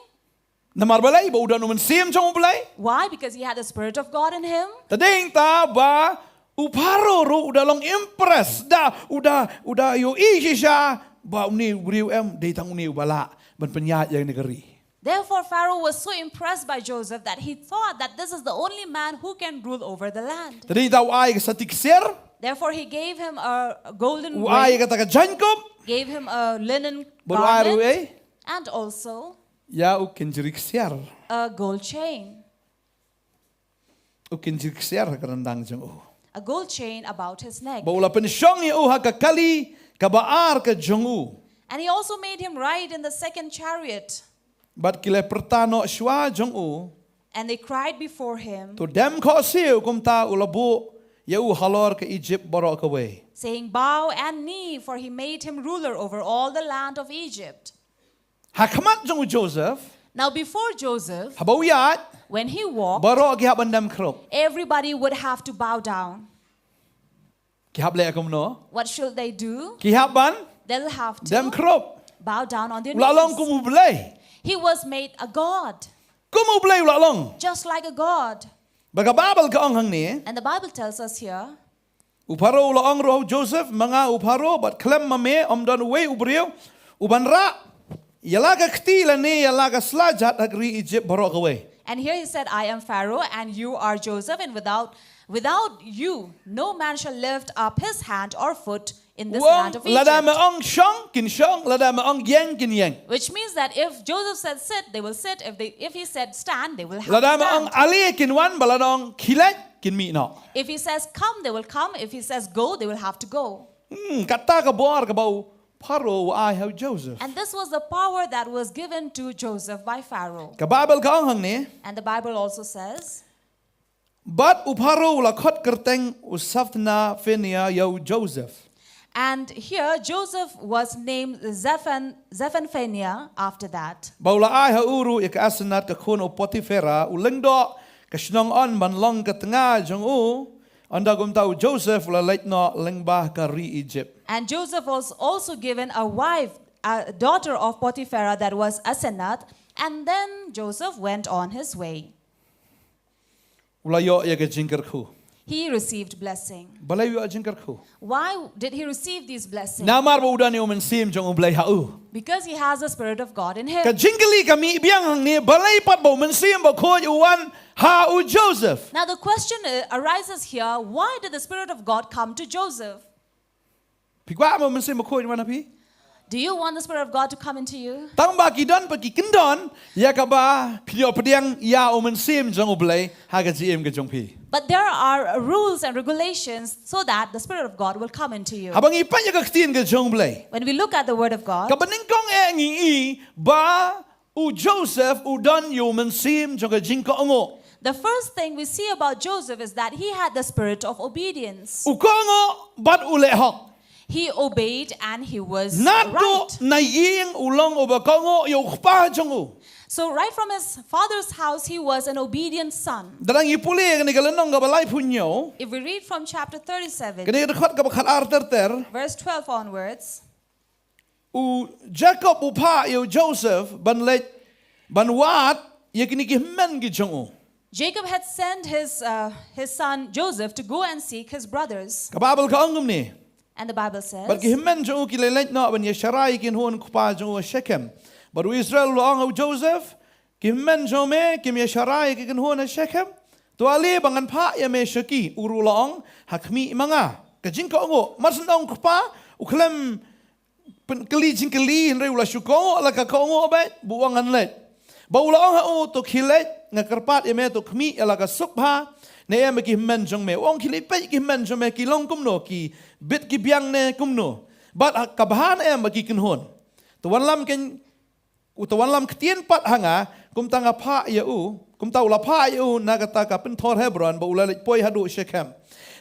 Namar balei? Ba u don u mynsiem jong U Blei. Why? Because he had the spirit of God in him. Te dei hangta ba u Pharaoh ruh u da long impress, da u da, u da ïohi shisha ba une u briew em dei tang une uba lah ban pynïaid ïa kane ka ri. Therefore, Pharaoh was so impressed by Joseph that he thought that this is the only man who can rule over the land. Te dei hangta u ai ka sati ksiar. Therefore, he gave him a golden ring, u ai ïa kata ka jaiñkup, gave him a linen garment, bad u ai ruh ei, and also ïa u kynjri ksiar, a gold chain. U kynjri ksiar ha ka ryndang jong u, a gold chain about his neck. Bad u la pynshong ïa u ha ka kali kaba ar ka jong u. And he also made him ride in the second chariot. Bad ki la pyrta noh shuwa jong u. And they cried before him. To dem khohsiew, kumta u la buh ïa u halor ka Egypt baroh kawei, saying, Bow and kneel, for he made him ruler over all the land of Egypt. Ha khmat jong u Joseph, now before Joseph, haba u ïaid, when he walked, baroh ki hap ban dem khrup. Everybody would have to bow down. Ki hap leh kumno? What should they do? Ki hap ban They'll have to dem khrup, bow down on their knees. U la long kum u Blei. He was made a god. Kum u Blei u la long. Just like a god. Bad ka Baibl ka ong hangne. And the Bible tells us here. U Pharaoh u la ong ruh ha u Joseph, ma nga u Pharaoh, bad khlem ma me ym don uwei u briew u ban rah ïa la ka kti lane ïa la ka sla jat ha ka ri Egypt baroh kawei. And here he said, I am Pharaoh, and you are Joseph, and without, without you, no man shall lift up his hand or foot in this land of Egypt. U ong, lada me ong shong, kin shong, lada me ong ïeng, kin ïeng. Which means that if Joseph said sit, they will sit. If they, if he said stand, they will have to stand. Lada me ong ale, kin wan, bad lada ong khie leit, kin mih noh. If he says come, they will come. If he says go, they will have to go. Hmm, kata ka bor kaba u Pharaoh u ai ha u Joseph. And this was the power that was given to Joseph by Pharaoh. Ka Baibl ka ong hangne. And the Bible also says. Bad u Pharaoh u la khot kyrteng u Zephnath-Phaneah ïa u Joseph. And here Joseph was named Zephan, Zephnath-Phaneah after that. Bad u la ai ha u ruh ïa ka Asenat ka khun u Potiphera, u lyngdoh ka shnong On, ban long ka tnga jong u. Ynda kumta u Joseph u la leit noh lyngba ka ri Egypt. And Joseph was also given a wife, a daughter of Potiphera, that was Asenath, and then Joseph went on his way. U la ïoh ïa ka jingkyrkhu. He received blessing. Balei u ïoh jingkyrkhu? Why did he receive these blessings? Namar ba u don ïa u Mynsiem jong U Blei ha u. Because he has the Spirit of God in him. Ka jingkylli ka mih biang hangne, balei pat ba u Mynsiem Bakhuid u wan ha u Joseph? Now the question, uh, arises here, why did the Spirit of God come to Joseph? Phi kwah ba u Mynsiem Bakhuid un wan ha phi? Do you want the Spirit of God to come into you? Tang ba ki don pat ki kyndon ïa kaba phin ïoh pdiang ïa u Mynsiem jong U Blei ha ka jingim ka jong phi. But there are rules and regulations so that the Spirit of God will come into you. Haba ngi peit ïa ka ktien ka jong U Blei, when we look at the Word of God, kaba nyngkong eh ngi i ba u Joseph u don ïa u mynsiem jong ka jingkohnguh. The first thing we see about Joseph is that he had the spirit of obedience. U kohnguh bad u leh hok. He obeyed and he was right. Naduh na ïing u long uba kohnguh ïa u kpa jong u. So right from his father's house, he was an obedient son. Lada ngi pule ïa kane ka lynnong kaba laiphew hynñiew, if we read from chapter thirty-seven, kane ka dkhot kaba khatar ter ter, verse twelve onwards, u Jakob u phah ïa u Joseph ban leit ban wad ïa kine ki hynmen ki jong u. Jacob had sent his, uh, his son Joseph to go and seek his brothers. Ka Baibl ka ong kumne. And the Bible says, bad ki hynmen jong u ki la leit noh ban ïasharai ïa ki kynhun u kpa jong u ha Shekhem. Bad u Israel u la ong ha u Joseph, ki hynmen jong me kim ïasharai ïa ki kynhun ha Shekhem. To ale ba ngan phah ïa me sha ki. U ruh u la ong, ha khmih ma nga. Ka jingkohnguh, mar shen ong u kpa u khlem pynkylli jingkylli, hynrei u la shu kohnguh la ka kohnguh beit, bad u ong ngan leit. Bad u la ong ha u, to khie leit, nga kyrpad ïa me to khmih ïa la ka suk bha ne em ïa ki hynmen jong me. U ong khie leit peit ïa ki hynmen jong me ki long kumno, ki bit ki biang ne kumno, bad ka bha ne em ïa ki kynhun. To wanlam kein, u to wanlam ktien pat ha nga, kumta nga phah ïa u, kumta u la phah ïa u na kata ka pynthor Hebron, bad u la leit poi haduh Shekhem.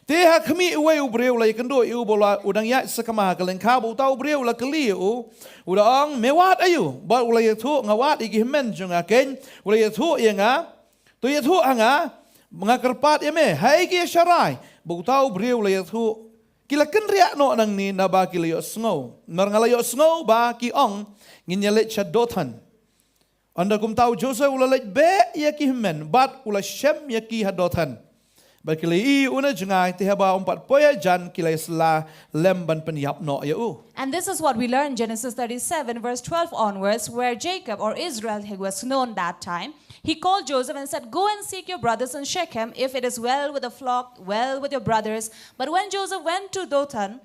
Te ha khmih uwei u briew u la ïakynduh ïa u ba u dang ïaid sakma ha ka lyngkha, bad uta u briew u la kylli ïa u, u da ong, me wad aïu? Bad u la ïathuh, nga wad ïa ki hynmen jong nga kein. U la ïathuh ïa nga, to ïathuh ha nga, nga kyrpad ïa me, haei ki ïasharai? Bad uta u briew u la ïathuh, ki la kynriah noh nangne naba ki la ïohsngew. Namar nga la ïohsngew ba ki ong, ngin ïaleit sha Dothan. Ynda kumta u Joseph u la leit beh ïa ki hynmen bad u la shem ïa ki ha Dothan. Bad ki la ïohi ïa u na jngai, te haba um pat poi hajan ki la ïasylla lem ban pynïap noh ïa u. And this is what we learn in Genesis thirty-seven, verse twelve onwards, where Jacob or Israel, he was known that time, he called Joseph and said, "Go and seek your brothers in Shechem, if it is well with the flock, well with your brothers." But when Joseph went to Dothan,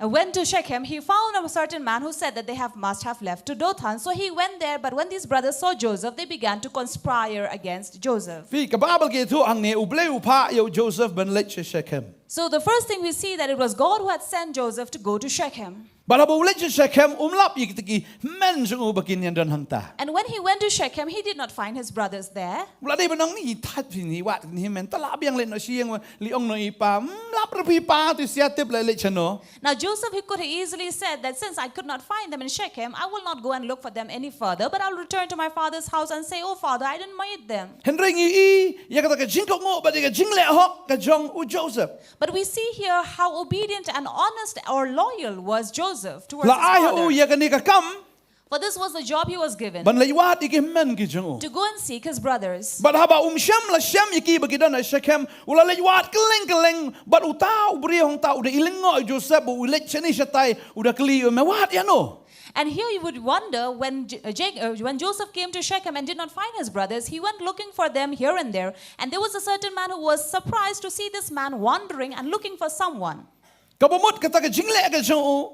uh, went to Shechem, he found a certain man who said that they have must have left to Dothan. So he went there, but when these brothers saw Joseph, they began to conspire against Joseph. Phi, ka Baibl ka ïathuh hangne, U Blei u phah ïa u Joseph ban leit sha Shechem. So the first thing we see that it was God who had sent Joseph to go to Shechem. Bad haba u leit sha Shechem, um lap ïa kita ki hynmen jong u ba kin ïadon hangta. And when he went to Shechem, he did not find his brothers there. U la dei ban ong, ngi thait phi, ngi wad ngi hynmen, to lah biang leit noh sha ïing, leit ong noh ïa i pa, um lap ruh phi pa, to sia tip leit leit shano. Now Joseph, he could have easily said that, "Since I could not find them in Shechem, I will not go and look for them any further, but I'll return to my father's house and say, 'Oh, father, I didn't meet them.'" Hynrei ngi ïohi ïa kata ka jingkohnguh bad ïa ka jingleh hok ka jong u Joseph. But we see here how obedient and honest or loyal was Joseph towards his father. La ai ha u ïa kane ka kam. For this was the job he was given. Ban leit wad ïa ki hynmen ki jong u. To go and seek his brothers. Bad haba um shym la shem ïa ki ba ki don ha Shechem, u la leit wad kylleng kylleng, bad uta u briew hangta u da i lyngngoh ïa u Joseph, bad u leit shane shatai, u da kylli ïa u, me wad ïano? And here you would wonder when, J- uh, Jake, uh, when Joseph came to Shechem and did not find his brothers, he went looking for them here and there. And there was a certain man who was surprised to see this man wandering and looking for someone. Kaba mut kata ka jingleh ka jong u,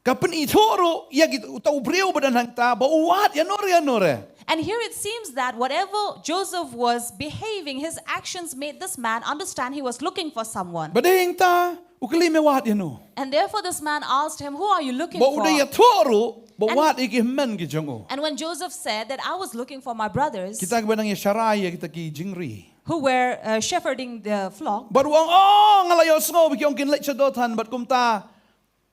ka pynithuh ruh ïa ki, uta u briew ba don hangta ba u wad ïano re ïano re. And here it seems that whatever Joseph was behaving, his actions made this man understand he was looking for someone. Bad hangta u kylli, me wad ïano? And therefore this man asked him, "Who are you looking for?" Ba u da ïathuh ruh ba u wad ïa ki hynmen ki jong u. And when Joseph said that, "I was looking for my brothers," kita kiba nang ïasharai ïa kita ki jingri, who were uh, shepherding the flock. Bad u ong, oh, nga la ïohsngew ba ki ong kin leit sha Dothan, bad kumta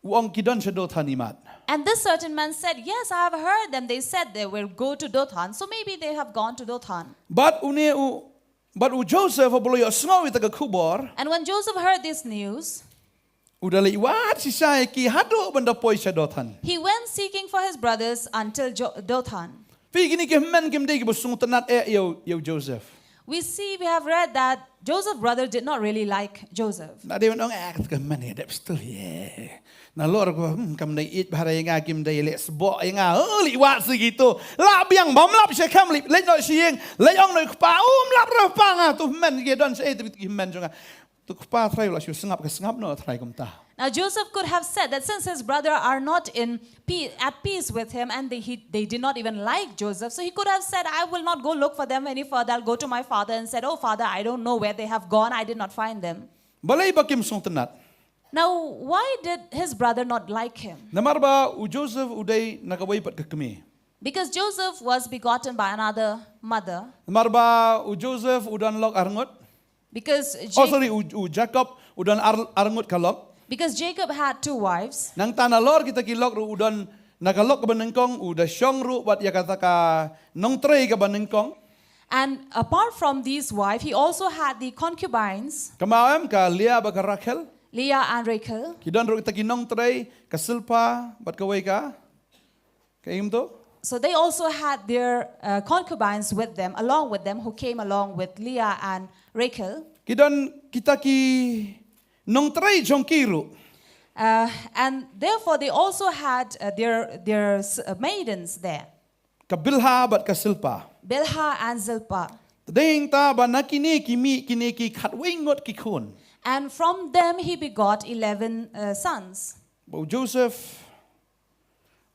u ong ki don sha Dothan imat. And this certain man said, "Yes, I have heard them. They said they will go to Dothan, so maybe they have gone to Dothan." Bad une u, bad u Joseph haba u la ïohsngew ïa kata ka khubor, And when Joseph heard this news, u da leit wad shisha ïa ki haduh ban da poi sha Dothan. He went seeking for his brothers until jo- Dothan. Phi, kine ki hynmen kim dei kiba sngewtynnat eh ïa u, ïa u Joseph. We see, we have read that Joseph's brother did not really like Joseph. Na dei ban ong, eh, ka hynmen ïa dep stul ïa. Nalor ko, hmm, kam dei ïeit bha ïa nga, kim dei leh sboh ïa nga. Oh, leit wad sha kito. Lah biang, bym lap sha Shechem, leit, leit noh sha ïing. Leit ong noh ïa u kpa, um lap ruh pa nga, to hynmen ki don shaei, to hynmen jong nga. To kpa, trai, u la shu sngap ka sngap noh, trai, kumta. Now Joseph could have said that since his brother are not in pe- at peace with him and they, he, they did not even like Joseph, so he could have said, "I will not go look for them any further. I'll go to my father and said, 'Oh, father, I don't know where they have gone. I did not find them.'" Balei ba kim sngewtynnat? Now, why did his brother not like him? Namar ba u Joseph u dei na kawei pat ka kmie. Because Joseph was begotten by another mother. Namar ba u Joseph u don lok arngut. Because Jacob, oh, sorry, u, u Jacob u don ar, arngut ka lok. Because Jacob had two wives. Nangta nalor kita ki lok ruh u don na ka lok kaba nyngkong, u da shong ruh bad ïa kata ka nongtrei kaba nyngkong. And apart from these wives, he also had the concubines. Kynmaw em, ka Leah bad ka Rachel. Leah and Rachel. Ki don ruh kita ki nongtrei, ka Silpah bad kawei ka Ka im to? So they also had their uh, concubines with them, along with them, who came along with Leah and Rachel. Ki don kita ki nongtrei jong ki ruh. Uh, and therefore they also had uh, their, their s- uh, maidens there, Ka Bilhah bad ka Silpah. Bilhah and Zilpah. Te dei hangta ba na kine ki mih kine ki khatwei ngut ki khun. And from them he begot eleven uh, sons. Ba u Joseph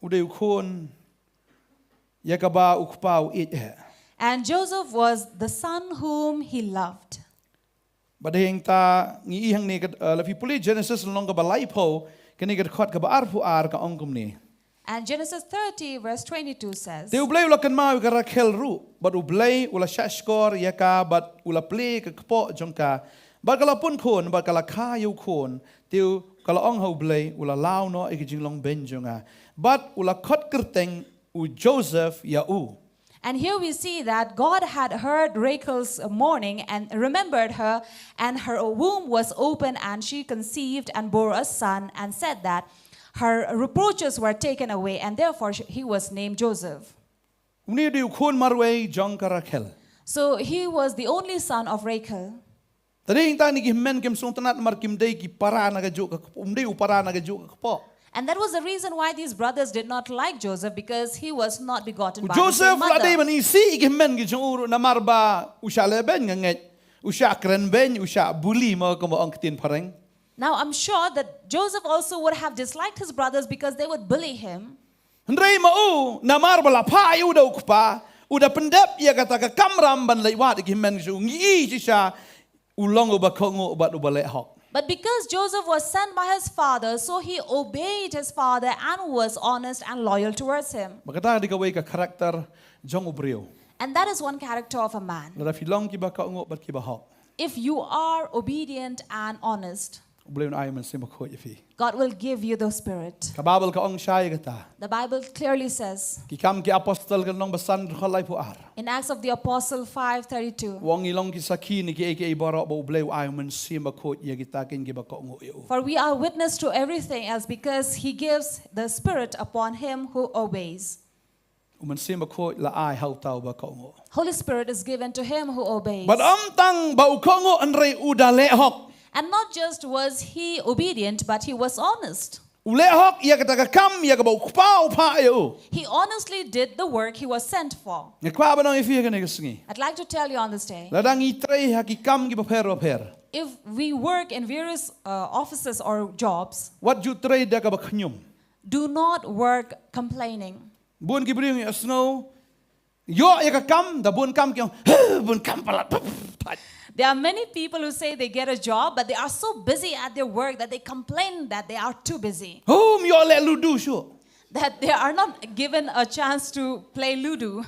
u dei u khun ïa kaba u kpa u ïeit eh. And Joseph was the son whom he loved. Bad hangta ngi i hangne ka, eh, la phi pule Genesis lynnong kaba laiphew, kane ka dkhot kaba arphew ar ka ong kumne. And Genesis thirty verse twenty-two says, Te U Blei u la kynmaw ïa ka Rakhel ruh, bad U Blei u la shahshkor ïa ka bad u la plie ka kpoh jong ka, bad ka la pun khun bad ka la kha ïa u khun, te u ka la ong ha U Blei, u la law noh ïa ka jinglong beiñ jong nga. Bad u la khot kyrteng u Joseph ïa u. And here we see that God had heard Rachel's mourning and remembered her, and her womb was open, and she conceived and bore a son, and said that her reproaches were taken away, and therefore sh- he was named Joseph. Une u dei u khun marwei jong ka Rakhel. So he was the only son of Rachel. Te dei nangta kine ki hynmen kim sngewtynnad namar kim dei ki para na kajuh ka, um dei u para na kajuh ka kpoh. And that was the reason why these brothers did not like Joseph, because he was not begotten by the same mother. Joseph la dei ban isih ïa ki hynmen ki jong u ruh namar ba u shah lehbeiñ nga ngeit. U shah krenbeiñ, u shah bully mo kumba ong ktien phareng. Now, I'm sure that Joseph also would have disliked his brothers because they would bully him. Hynrei ma u, namar ba la phah ïa u da u kpa, u da pyndep ïa kata ka kamram ban leit wad ïa ki hynmen ki jong u, ngi i shisha u long uba kohnguh bad uba leh hok. But because Joseph was sent by his father, so he obeyed his father and was honest and loyal towards him. Ba kata ka dei kawei ka character jong u briew. And that is one character of a man. Lada phi long kiba kohnguh bad kiba hok, if you are obedient and honest, U Blei un ai u Mynsiem Bakhuid ïa phi. God will give you the Spirit. Ka Baibl ka ong shai ïa kata. The Bible clearly says, Ki Kam ki Apostol ka lynnong ba san dkhot laiphew ar. In Acts of the Apostle five thirty-two, u ong ngi long ki sakhi na kiei kiei baroh ba U Blei u ai u Mynsiem Bakhuid ïa kita kine kiba kohnguh ïa u. For we are witness to everything else, because he gives the Spirit upon him who obeys. U Mynsiem Bakhuid la ai ha uta uba kohnguh. Holy Spirit is given to him who obeys. Bad ym tang ba u kohnguh hynrei u da leh hok. And not just was he obedient, but he was honest. U leh hok ïa kata ka kam ïa kaba u kpa u phah ïa u. He honestly did the work he was sent for. Nga kwah ban ong ïa phi ha kane ka sngi. I'd like to tell you on this day. Lada ngi trei ha ki kam kiba pher bapher, if we work in various uh, offices or jobs, wat ju trei da kaba khñium. Do not work complaining. Bun ki briew ngi ïohsngew ïoh ïa ka kam, da bun kam ki ong, "Huh, bun kam palat." There are many people who say they get a job, but they are so busy at their work that they complain that they are too busy. "Oh, ym ïoh leh ludu shuh." That they are not given a chance to play ludo.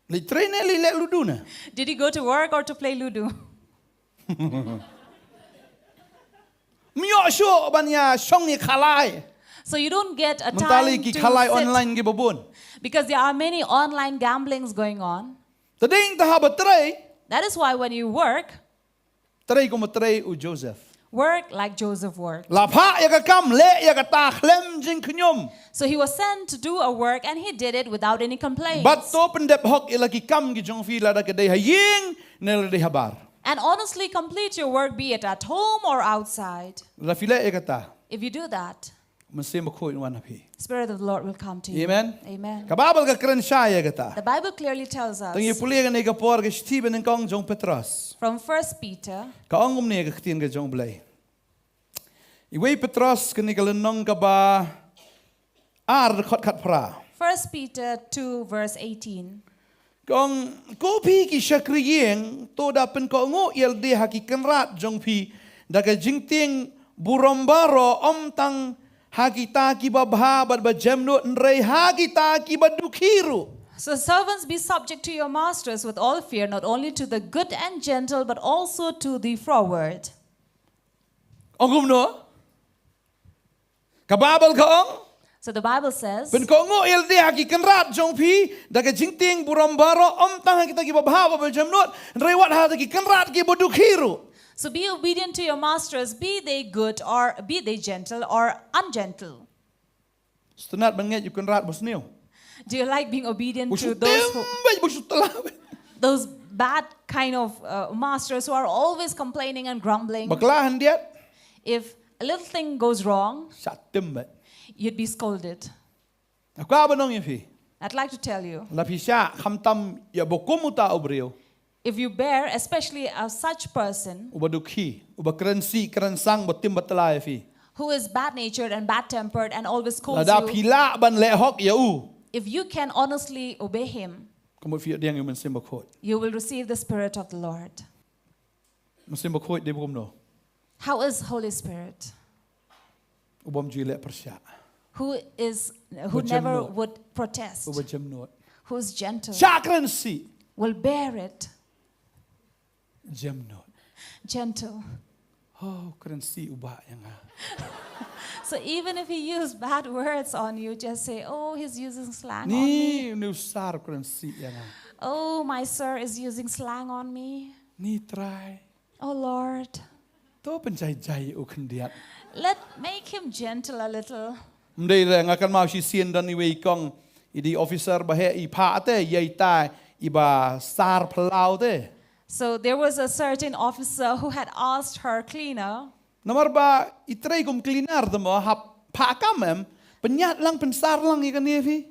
Leit trei ne leit leh ludu ne? Did he go to work or to play ludo? Ym ïoh shuh ban ïa shong ïa khalai. So you don't get a time to sit. Mynta lei ki khalai online kiba bun. Because there are many online gamblings going on. Te dei nangta haba trei. That is why when you work, trei kumba trei u Joseph. Work like Joseph worked. La phah ïa ka kam, leh ïa kata khlem jingkhñium. So he was sent to do a work and he did it without any complaints. Bad to pyndep hok ïa la ki kam ki jong phi, lada ka dei ha ïing ne la dei ha bar. And honestly complete your work, be it at home or outside. Lada phi leh ïa kata, if you do that, Mynsiem Bakhuid un wan ha phi. Spirit of the Lord will come to you. Amen. Amen. Ka Baibl ka kren shai ïa kata. The Bible clearly tells us. Tang ïa pule kane ka por, ka shithi ba nyngkong jong Petros. From First Peter. Ka ong kumne ka ktien ka jong U Blei. Iwei Petros kane ka lynnong kaba ar, dkhot khatphra. First Peter two verse eighteen. Ka ong, ko phi ki shakri ïing, to da pynkohnguh ïalade ha ki kynrad jong phi da ka jingtieng burom baroh, ym tang ha kita kiba bha bad ba jemnud, hynrei ha kita kiba dukhi ruh. So servants, be subject to your masters with all fear, not only to the good and gentle, but also to the froward. Ong kumno? Ka Baibl ka ong, so the Bible says, pynkohnguh ïalade ha ki kynrad jong phi da ka jingtieng burom baroh, ym tang ha kita kiba bha bad ba jemnud, hynrei wat ha kita ki kynrad kiba dukhi ruh. So be obedient to your masters, be they good or be they gentle or ungentle. Sngewtynnad ban ngeit ïa u kynrad ba sniew? Do you like being obedient to those who, those bad kind of uh, masters who are always complaining and grumbling? Bakla khyndiat, if a little thing goes wrong, shah tim bad, you'd be scolded. Nga kwah ban ong ïa phi. I'd like to tell you. Lada phi shah khamtam ïa ba kum uta u briew. If you bear, especially a such person, uba dukhi, uba kren sih kren sang, ba tim ba tla ïa phi, who is bad-natured and bad-tempered and always scolds you, lada phi lah ban leh hok ïa u, if you can honestly obey him, ka mut phi ïoh pdiang ïa u Mynsiem Bakhuid. You will receive the Spirit of the Lord. Mynsiem Bakhuid dei ba kumno? How is Holy Spirit? Uba ym ju leh pyrshah. Who is, who never would protest. Uba jemnud. Who is gentle. Shah kren sih. Will bear it. Jemnud. Gentle. Oh, kren sih u bah ïa nga. So even if he used bad words on you, just say, "Oh, he's using slang on me." Ni, ni u sir kren sih ïa nga. "Oh, my sir is using slang on me." Ni Trai. Oh Lord. To pynjai jai u khyndiat. Let, make him gentle a little. Ym dei re, nga kynmaw shisien don iwei i kong, i dei officer ba heh, i phah te ïa ita iba sar phyllaw te. So there was a certain officer who had asked her cleaner. Namar ba i trei kum cleaner te mo hap phah kam em, pynïaid lang pynsar lang ïa kane phi.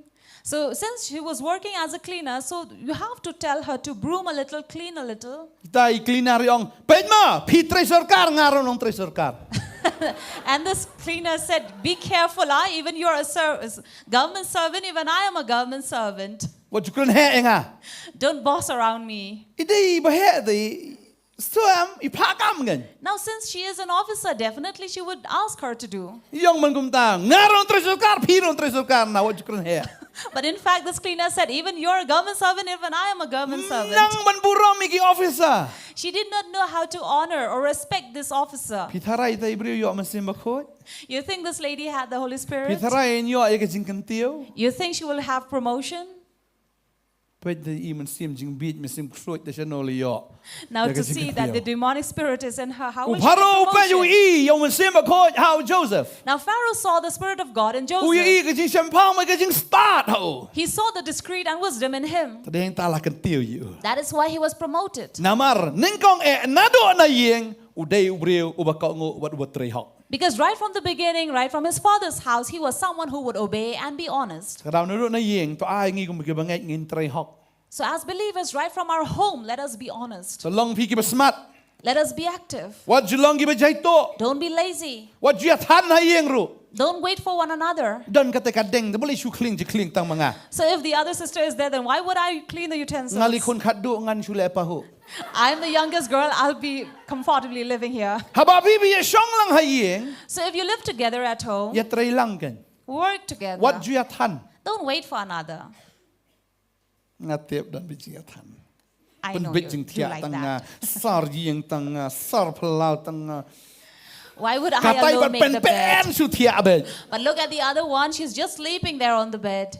So since she was working as a cleaner, so you have to tell her to broom a little, clean a little. Te i cleaner i ong, "Peit ma, phi trei sorkar, nga ruh nong trei sorkar." And this cleaner said, "Be careful, ah, even you're a ser- government servant, even I am a government servant. Wat ju kren heh ïa nga. Don't boss around me." I dei ba heh te, so em, i phah kam ngan. Now, since she is an officer, definitely she would ask her to do. I ong man kumta, "Nga ruh nong trei sorkar, phi ruh nong trei sorkar, na wat ju kren heh." But in fact, this cleaner said, "Even you're a government servant, even I am a government servant." Nang ban burom ïa ki officer. She did not know how to honor or respect this officer. Phi tharai te i briew ïoh Mynsiem Bakhuid? You think this lady had the Holy Phi Spirit? tharai in ïoh ïa ka jingkyntiew? You think she will have promotion? Peit te i mynsiem jingbieit, mynsiem ksuid te shano la ïoh. Now, Ïa ka to see that the jingkyntiew. Demonic Spirit is in her, how U will she get Pharaoh peit u promotion? I ïa u Mynsiem Bakhuid ha u Joseph. Now, Pharaoh saw the Spirit of God in U ïa Joseph. I ka jingshemphang bad ka jingstad ha u. He saw the discreet and wisdom in him. Te dei hangta la kyntiew ïa u. That is why he was promoted. Namar nyngkong eh naduh na ïing u dei u briew uba kohnguh bad uba trei hok. Because right from the beginning, right from his father's house, he was someone who would obey and be honest. Ka daw naduh na ïing to ai ngi kum kiba ngeit ngin trei hok. So, as believers, right from our home, let us be honest. To long phi kiba smat. Let us be active. Wat ju long kiba jaituh. Don't be lazy. Wat ju ïathan ha ïing ruh. Don't wait for one another. Don kata ka deng, te balei shu khlieng jingkhlieng tang ma nga. So if the other sister is there, then why would I clean the utensils? Nga li khun khatduh, ngan shu leh pahuh. I'm the youngest girl, I'll be comfortably living here. Haba phi ba ïashong lang ha ïing, So if you live together at home, ïatrei lang kan. Work together. Wat ju ïathan. Don't wait for another. Nga tip don bit jingïathan. I know Pynbit you, you jingthiah like tang that. Nga, sar ïing tang nga, sar phyllaw tang nga. Why would I Katai alone pat make the pynpyn bed? Shu thiah bad. But look at the other one, she's just sleeping there on the bed.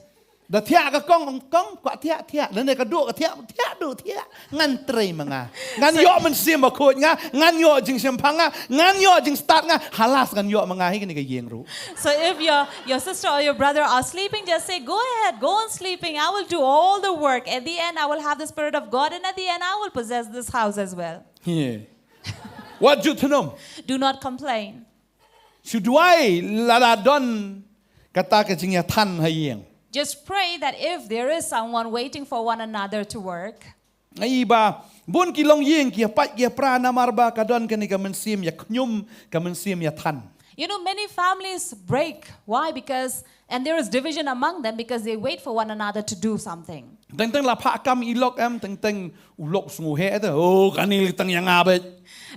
Da thiah ka kong, kong, kwah thiah, thiah. Da ne ka duh, ka thiah, thiah duh, thiah. Ngan trei ma nga. Ngan ïoh Mynsiem Bakhuid nga, ngan ïoh jingshemphang nga, ngan ïoh jingstad nga, halas ngan ïoh ma nga hi kane ka ïing ruh. So if your, your sister or your brother are sleeping, just say, "Go ahead, go on sleeping. I will do all the work. At the end, I will have the Spirit of God, and at the end, I will possess this house as well." Yeah. Wat ju thnum. Do not complain. Shu duwai lada don kata ka jingïathan ha ïing. Just pray that if there is someone waiting for one another to work, Ai ba, bun ki longïing ki ïapait ki ïapra namar ba ka don kane ka mynsiem ïakñium, ka mynsiem ïathan. You know, many families break. Why? Because, and there is division among them because they wait for one another to do something. Teng teng la phah kam i lok em, teng teng u lok sngewheh te, "Oh, kane lei tang ïa nga bad."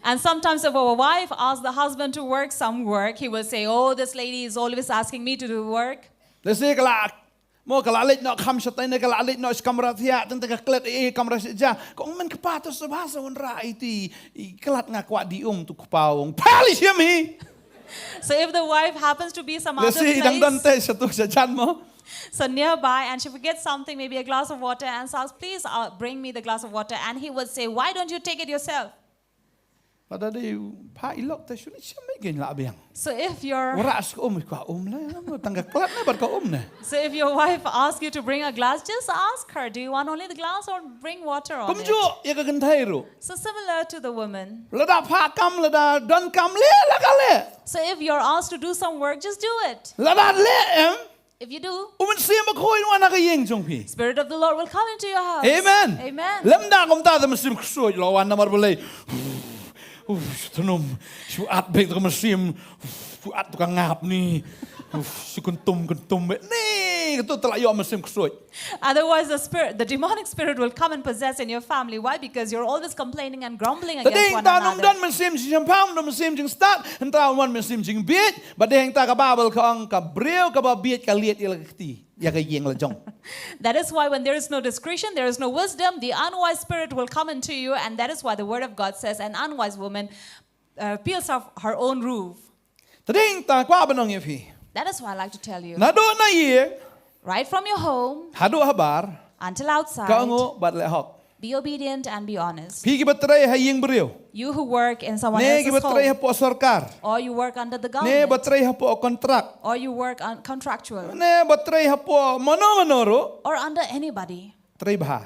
And sometimes if a wife asks the husband to work some work, he will say, "Oh, this lady is always asking me to do work." Lehse ka la, mo ka la leit noh kham shatai ne ka la leit noh sha kamra thiah, teng teng ka klet eh kamra sha ja. Ka ong, "Men kpa, to sngewbha sa wanrah ïa iti, i klet, nga kwah dih um." Tu kpa u ong, "Pha lei shim hi." So if the wife happens to be some other Lehse i dang don place, te sha tu sha jan mo. So nearby, and she forgets something, maybe a glass of water, and says, "Please, uh, bring me the glass of water." And he would say, "Why don't you take it yourself?" Lada dei pha i lok te, shu leit shim beit, kein lah biang. So if your Wanrah sha ka um, ka um lei, tang ka klet ne bad ka um ne. So if your wife asks you to bring a glass, just ask her, "Do you want only the glass or bring water on it?" Kumjuh ïa ka kynthei ruh. So similar to the woman. Lada pha kam, lada don kam, leh la ka leh. So if you're asked to do some work, just do it. Lada leh em, If you do, U Mynsiem Bakhuid un wan ha ka ïing jong phi. Spirit of the Lord will come into your house. Amen. Amen. Lymda kumta te mynsiem ksuid la wan namar balei? Uf, shu thnum, shu at beit ka mynsiem, shu at tu ka ngap ni. Uf, shu kyntum, kyntum beit. Ni, katu te la ïoh mynsiem ksuid. Otherwise, the spirit, the demonic spirit will come and possess in your family. Why? Because you're always complaining and grumbling against one another. Te dei hangta ym don mynsiem jingshemphang, ym don mynsiem jingstad, hangta wan mynsiem jingbieit, bad dei hangta ka Baibl ka ong ka briew kaba bieit ka lied ïa la ka kti, ïa ka ïing la jong. That is why when there is no discretion, there is no wisdom, the unwise spirit will come into you, and that is why the word of God says, "An unwise woman, uh, peels off her own roof." Te dei hangta kwah ban ong ïa phi. That is why I like to tell you. Naduh na ïing, right from your home, haduh habar, until outside, kohnguh bad leh hok. Be obedient and be honest. Phi kiba trei ha ïing briew, you who work in someone else's home, ne kiba trei hapoh sorkar, or you work under the government, ne ba trei hapoh kontrak, or you work on contractual, ne ba trei hapoh mano mano ruh, or under anybody, trei bha.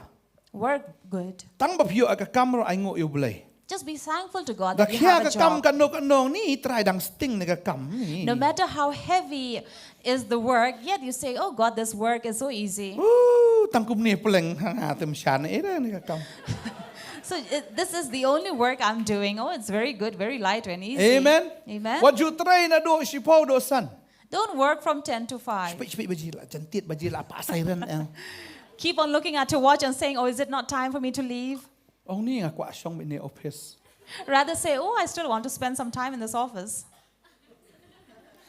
Work good. Tang ba phi ïoh ka kam ruh ai nguh ïa U Blei. Just be thankful to God Da that you khia have a ka kam job. Katno katno ni, Trai dang sting ne ka kam ni. No matter how heavy is the work, yet you say, "Oh God, this work is so easy." Uh, tang kumne pleng ha nga te ym shane eh ne ka kam. So it, this is the only work I'm doing. Oh, it's very good, very light and easy. Amen. Amen. Wat ju trei naduh shiphew duh san. Don't work from ten to five. Shipit shipit baje la, jantiet baje la, pa siren eh. Keep on looking at your watch and saying, "Oh, is it not time for me to leave?" Ong ni nga kwah shong beit ne office. Rather say, "Oh, I still want to spend some time in this office."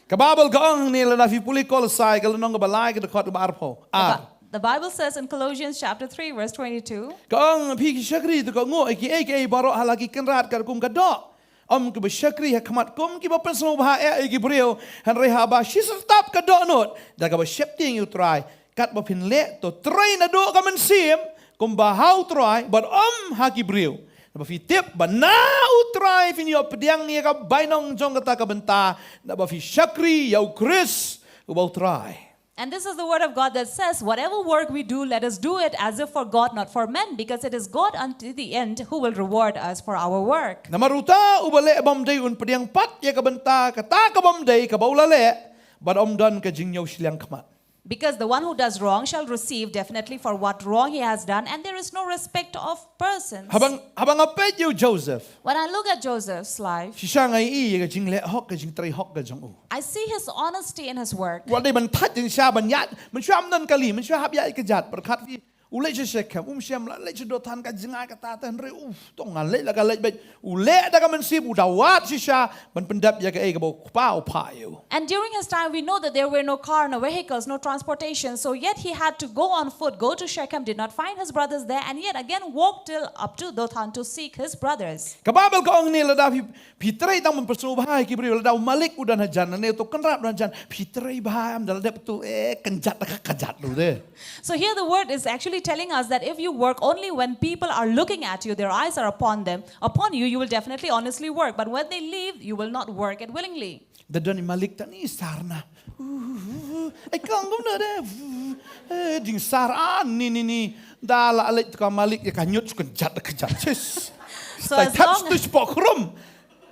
Ka Baibl ka ong hangne, lada phi pule Kolosai ka lynnong kaba lai ka dkhot kaba arphew. The, Ar. Bi- the Bible says in Colossians chapter three, verse twenty-two, Ka ong, phi ki shakri to ka nguh ïa kiei kiei baroh ha la ki kynrad katkum ka doh. Ym kiba shakri ha khmat kum kiba pynsngewbha eh ïa ki briew, hynrei haba shi step ka dohnud da kaba sheptieng ïa U Trai. Katba phin leh to trei naduh ka mynsiem kumba ha U Trai bad ym ha ki briew. Naba phi tip ba na U Trai phin ïoh pdiang ïa ka bainong jong kata ka bynta, naba phi shakri ïa U Khrist uba U Trai. And this is the word of God that says, "Whatever work we do, let us do it as if for God, not for men, because it is God unto the end who will reward us for our work." Namar uta uba leh bymdei un pdiang pat ïa ka bynta kata ka bymdei kaba u la leh, bad ym don ka jingñiew shiliang khmat. Because the one who does wrong shall receive definitely for what wrong he has done, and there is no respect of persons. Haba nga, haba nga peit ïa u Joseph, When I look at Joseph's life, shisha nga ïohi ïa ka jingleh hok, ka jingtrei hok ka jong u. I see his honesty in his work. Wat dei ban thait jingshisha ban ïaid, mynshuwa ym don kali, mynshuwa hap ïaid kjat, pyrkhat phi, u leit sha Shekhem, um shym la leit sha Dothan, ka jngai kata te, hynrei u, to ngan leit la ka leit beit. U leh da ka mynsiem, u da wad shisha ban pyndep ïa kaei kaba u kpa u phah ïa u. And during his time, we know that there were no car, no vehicles, no transportation. So yet he had to go on foot, go to Shechem, did not find his brothers there, and yet again walked till up to Dothan to seek his brothers. Ka Baibl ka ong ne, lada phi, phi trei tang ban pynsngewbha ïa ki briew, lada u malik u don hajan, ne uto u kynrad u don hajan, phi trei bha em, da la dep to, eh, kynjat da ka kynjat ruh de. So here the word is actually telling us that if you work only when people are looking at you, their eyes are upon them, upon you, you will definitely honestly work. But when they leave, you will not work it willingly. Da don i malik tang i sar na. Uh, uh, uh, eh, kong kumno de. Uh, eh, jingsar, ah, ni, ni, ni. Da la leit to ka malik ïa ka ñiut shu kynjat da kynjat. Sis. So Tai as thap long stu shu pok khrum.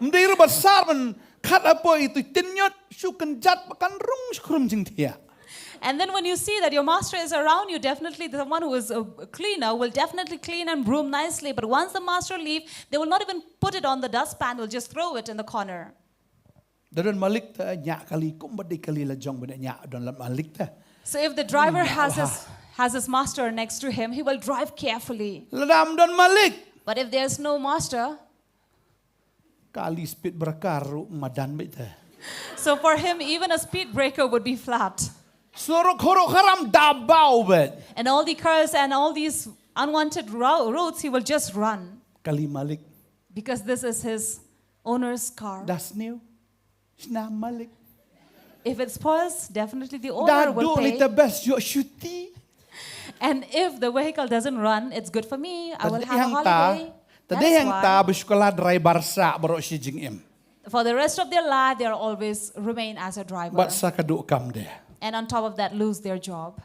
Ym dei ruh ba sar ban khat hapoh itu i tynñiut shu kynjat ba kan rung shu khrum jingthiah. And then when you see that your master is around, you definitely, the one who is a cleaner will definitely clean and broom nicely. But once the master leave, they will not even put it on the dustpan, will just throw it in the corner. Da don malik te ñiah kali, kumba dei kali la jong ban ñiah, don la malik te. So if the driver Yeah, has wow. his, has his master next to him, he will drive carefully. Lada ym don malik, But if there's no master, kali speed breaker ruh madan beit te. so for him, even a speed breaker would be flat. Surok horok haram da bau beit. And all the curves and all these unwanted ro- roads, he will just run Kali malik. Because this is his owner's car. Da sniew, shna malik. If it spoils, definitely the Da owner will duh ni pay. Te best ïoh shuti. And if the vehicle doesn't run, it's good for me. I Te will dei have a hangta, holiday. te dei That's hangta why. Ba shu kylla driver sah baroh shi jingim. For the rest of their life, they'll always remain as a driver. Bad sa ka duh kam de. And on top of that, lose their job.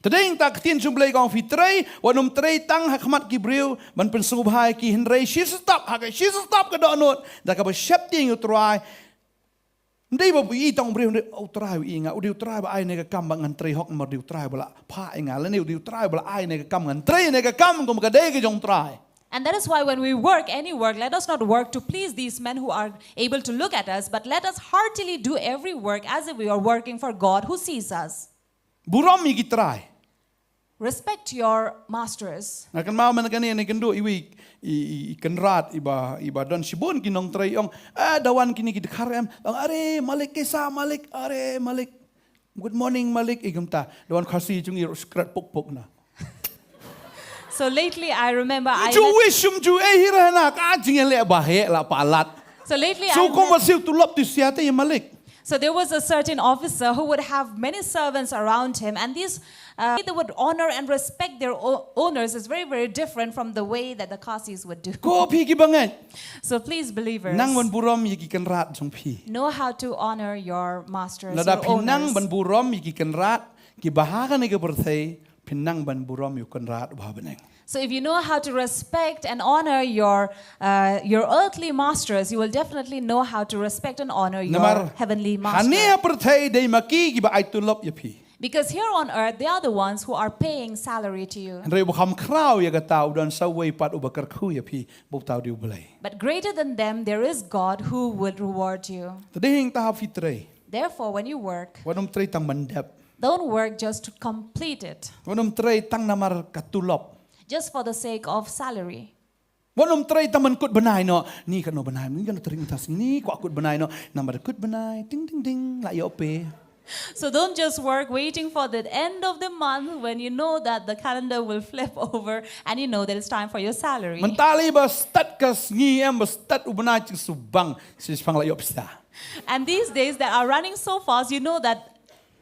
Te dei hangta ka ktien jong U Blei ka ong, phi trei, wat nym trei tang ha khmat ki briew ban pynsngewbha ïa ki, hynrei shi step, ha ka shi step ka dohnud, da kaba sheptieng ïa U Trai. Ym dei ba u i tang u briew, ym dei, "Oh, U Trai u i nga, u dei U Trai ba ai ne ka kam ba ngan trei hok, namar u dei U Trai ba la phah ïa nga, lane u dei U Trai ba la ai ne ka kam ngan trei ne ka kam kum ka dei ka jong U Trai." And that is why when we work any work, let us not work to please these men who are able to look at us, but let us heartily do every work as if we are working for God who sees us. Burom ïa ki trai. Respect your masters. Nga kynmaw mynne kane, nga kynduh iwei i, i, i kynrad iba, iba don shibun ki nongtrei, ong, "Eh, da wan kine ki dkhar em." Ong, "Are malik, kaisa malik, are malik. Good morning malik," i kumta. Da wan Khasi jong ngi ruh skret puk puk na. So lately, I remember I Ju met- wish um ju eh hira na ka jingïaleh ba heh la palat. So lately, So I kong met- ba siu tulop tu sia te malik. So there was a certain officer who would have many servants around him, and these uh, they would honor and respect their o- owners is very, very different from the way that the Khasis would do. Ko phi ki bangeit. So please, believers, Nang ban burom ïa ki kynrad jong phi. Know how to honor your masters, Lada your phi nang owners. Ban burom ïa ki kynrad, ki ba ha kane ka pyrthei, Nang ban burom ïa u Kynrad uba ha bneng. So if you know how to respect and honor your uh, your earthly masters, you will definitely know how to respect and honor your Namar heavenly master. Hangne ha pyrthei dei ma ki kiba ai tulop ïa phi. Because here on earth, they are the ones who are paying salary to you. Hynrei uba kham khraw ïa kata u don sa uwei pat uba kyrkhu ïa phi, ba uta u dei U Blei. But greater than them, there is God who will reward you. Te dei hangta ha phi trei. Therefore, when you work, wat nym trei tang ban dep. Don't work just to complete it. Wat nym trei tang namar ka tulop. Just for the sake of salary. Wat nym trei tang ban kut bnai noh. Ni kano bnai, ni kano tarik mynta sngi, ni kwah kut bnai noh. Namar kut bnai, ding ding ding, la ïoh pay. So don't just work waiting for the end of the month when you know that the calendar will flip over and you know that it's time for your salary. Mynta lei ba stad ka sngi em, ba stad u bnai, jingsngewbang, jingsngewbang la ïoh pisa. And these days that are running so fast, you know that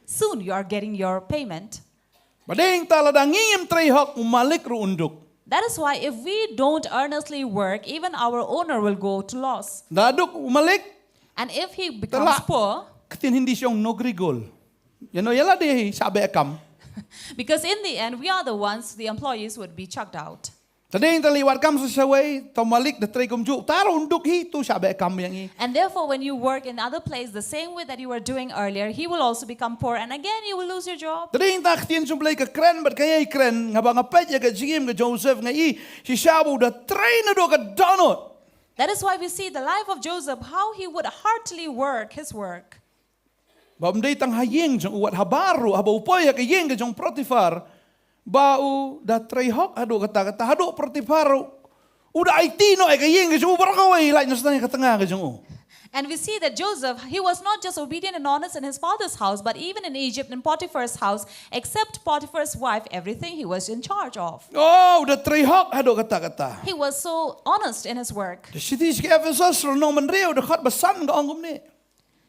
soon you are getting your payment. Ba dei hangta lada ngim trei hok u malik ruh un duk. That is why if we don't earnestly work, even our owner will go to loss. Da duk u malik. And if he becomes poor, ka ktien Hindi shu ong naukri gul. Ïa no ïa lade hi shah beh kam. Because in the end, we are the ones, the employees would be chucked out. Te dei hangta lei wat kam sa shawei, to malik da trei kumjuh, ta ruh un duk hi, to shah beh kam ïa ngi. And therefore, when you work in other place the same way that you were doing earlier, he will also become poor, and again you will lose your job. Te dei hangta ka ktien jong U Blei ka kren bad ka ïai kren, nga ba nga peit ïa ka jingim ka Joseph nga i, shisha ba u da trei naduh ka dohnud. That is why we see the life of Joseph, how he would heartily work his work. Ba ym dei tang ha ïing jong u, wat habar ruh, haba u poi ha ka ïing ka jong Potiphar, ba u da trei hok haduh katta katta, haduh Potiphar ruh u da aiti noh ïa ka ïing ka jong u baroh kawei, lait noh sdang ïa ka tnga ka jong u. And we see that Joseph, he was not just obedient and honest in his father's house, but even in Egypt, in Potiphar's house, except Potiphar's wife, everything he was in charge of. Oh, u da trei hok haduh katta katta. He was so honest in his work. Te shithi sha ki Ephesos lynnong hynriew dkhot ba san ka ong kumne.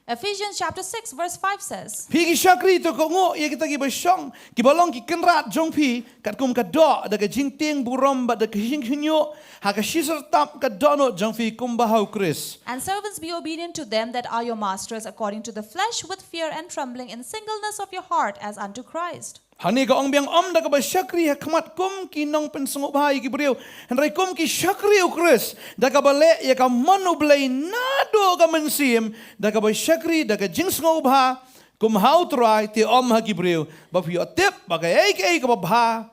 Ephesians chapter six verse five says, Phi ki shakri, to kohnguh ïa kita kiba shong, kiba long ki kynrad jong phi, katkum ka doh, da ka jingtieng burom bad da ka jingkhynñiuh, ha ka shisyntap ka dohnud jong phi kumba ha u Khrist. And servants, be obedient to them that are your masters according to the flesh, with fear and trembling, in singleness of your heart as unto Christ. Hangne ka ong biang, ym da kaba shakri ha khmat kum ki nongpynsngewbha ïa ki briew, hynrei kum ki shakri u Khrist, da kaba leh ïa ka mon U Blei naduh ka mynsiem, da kaba shakri da ka jingsngewbha kum ha u Trai, te ym ha ki briew, ba phi ïoh tip ba kaei kaei kaba bha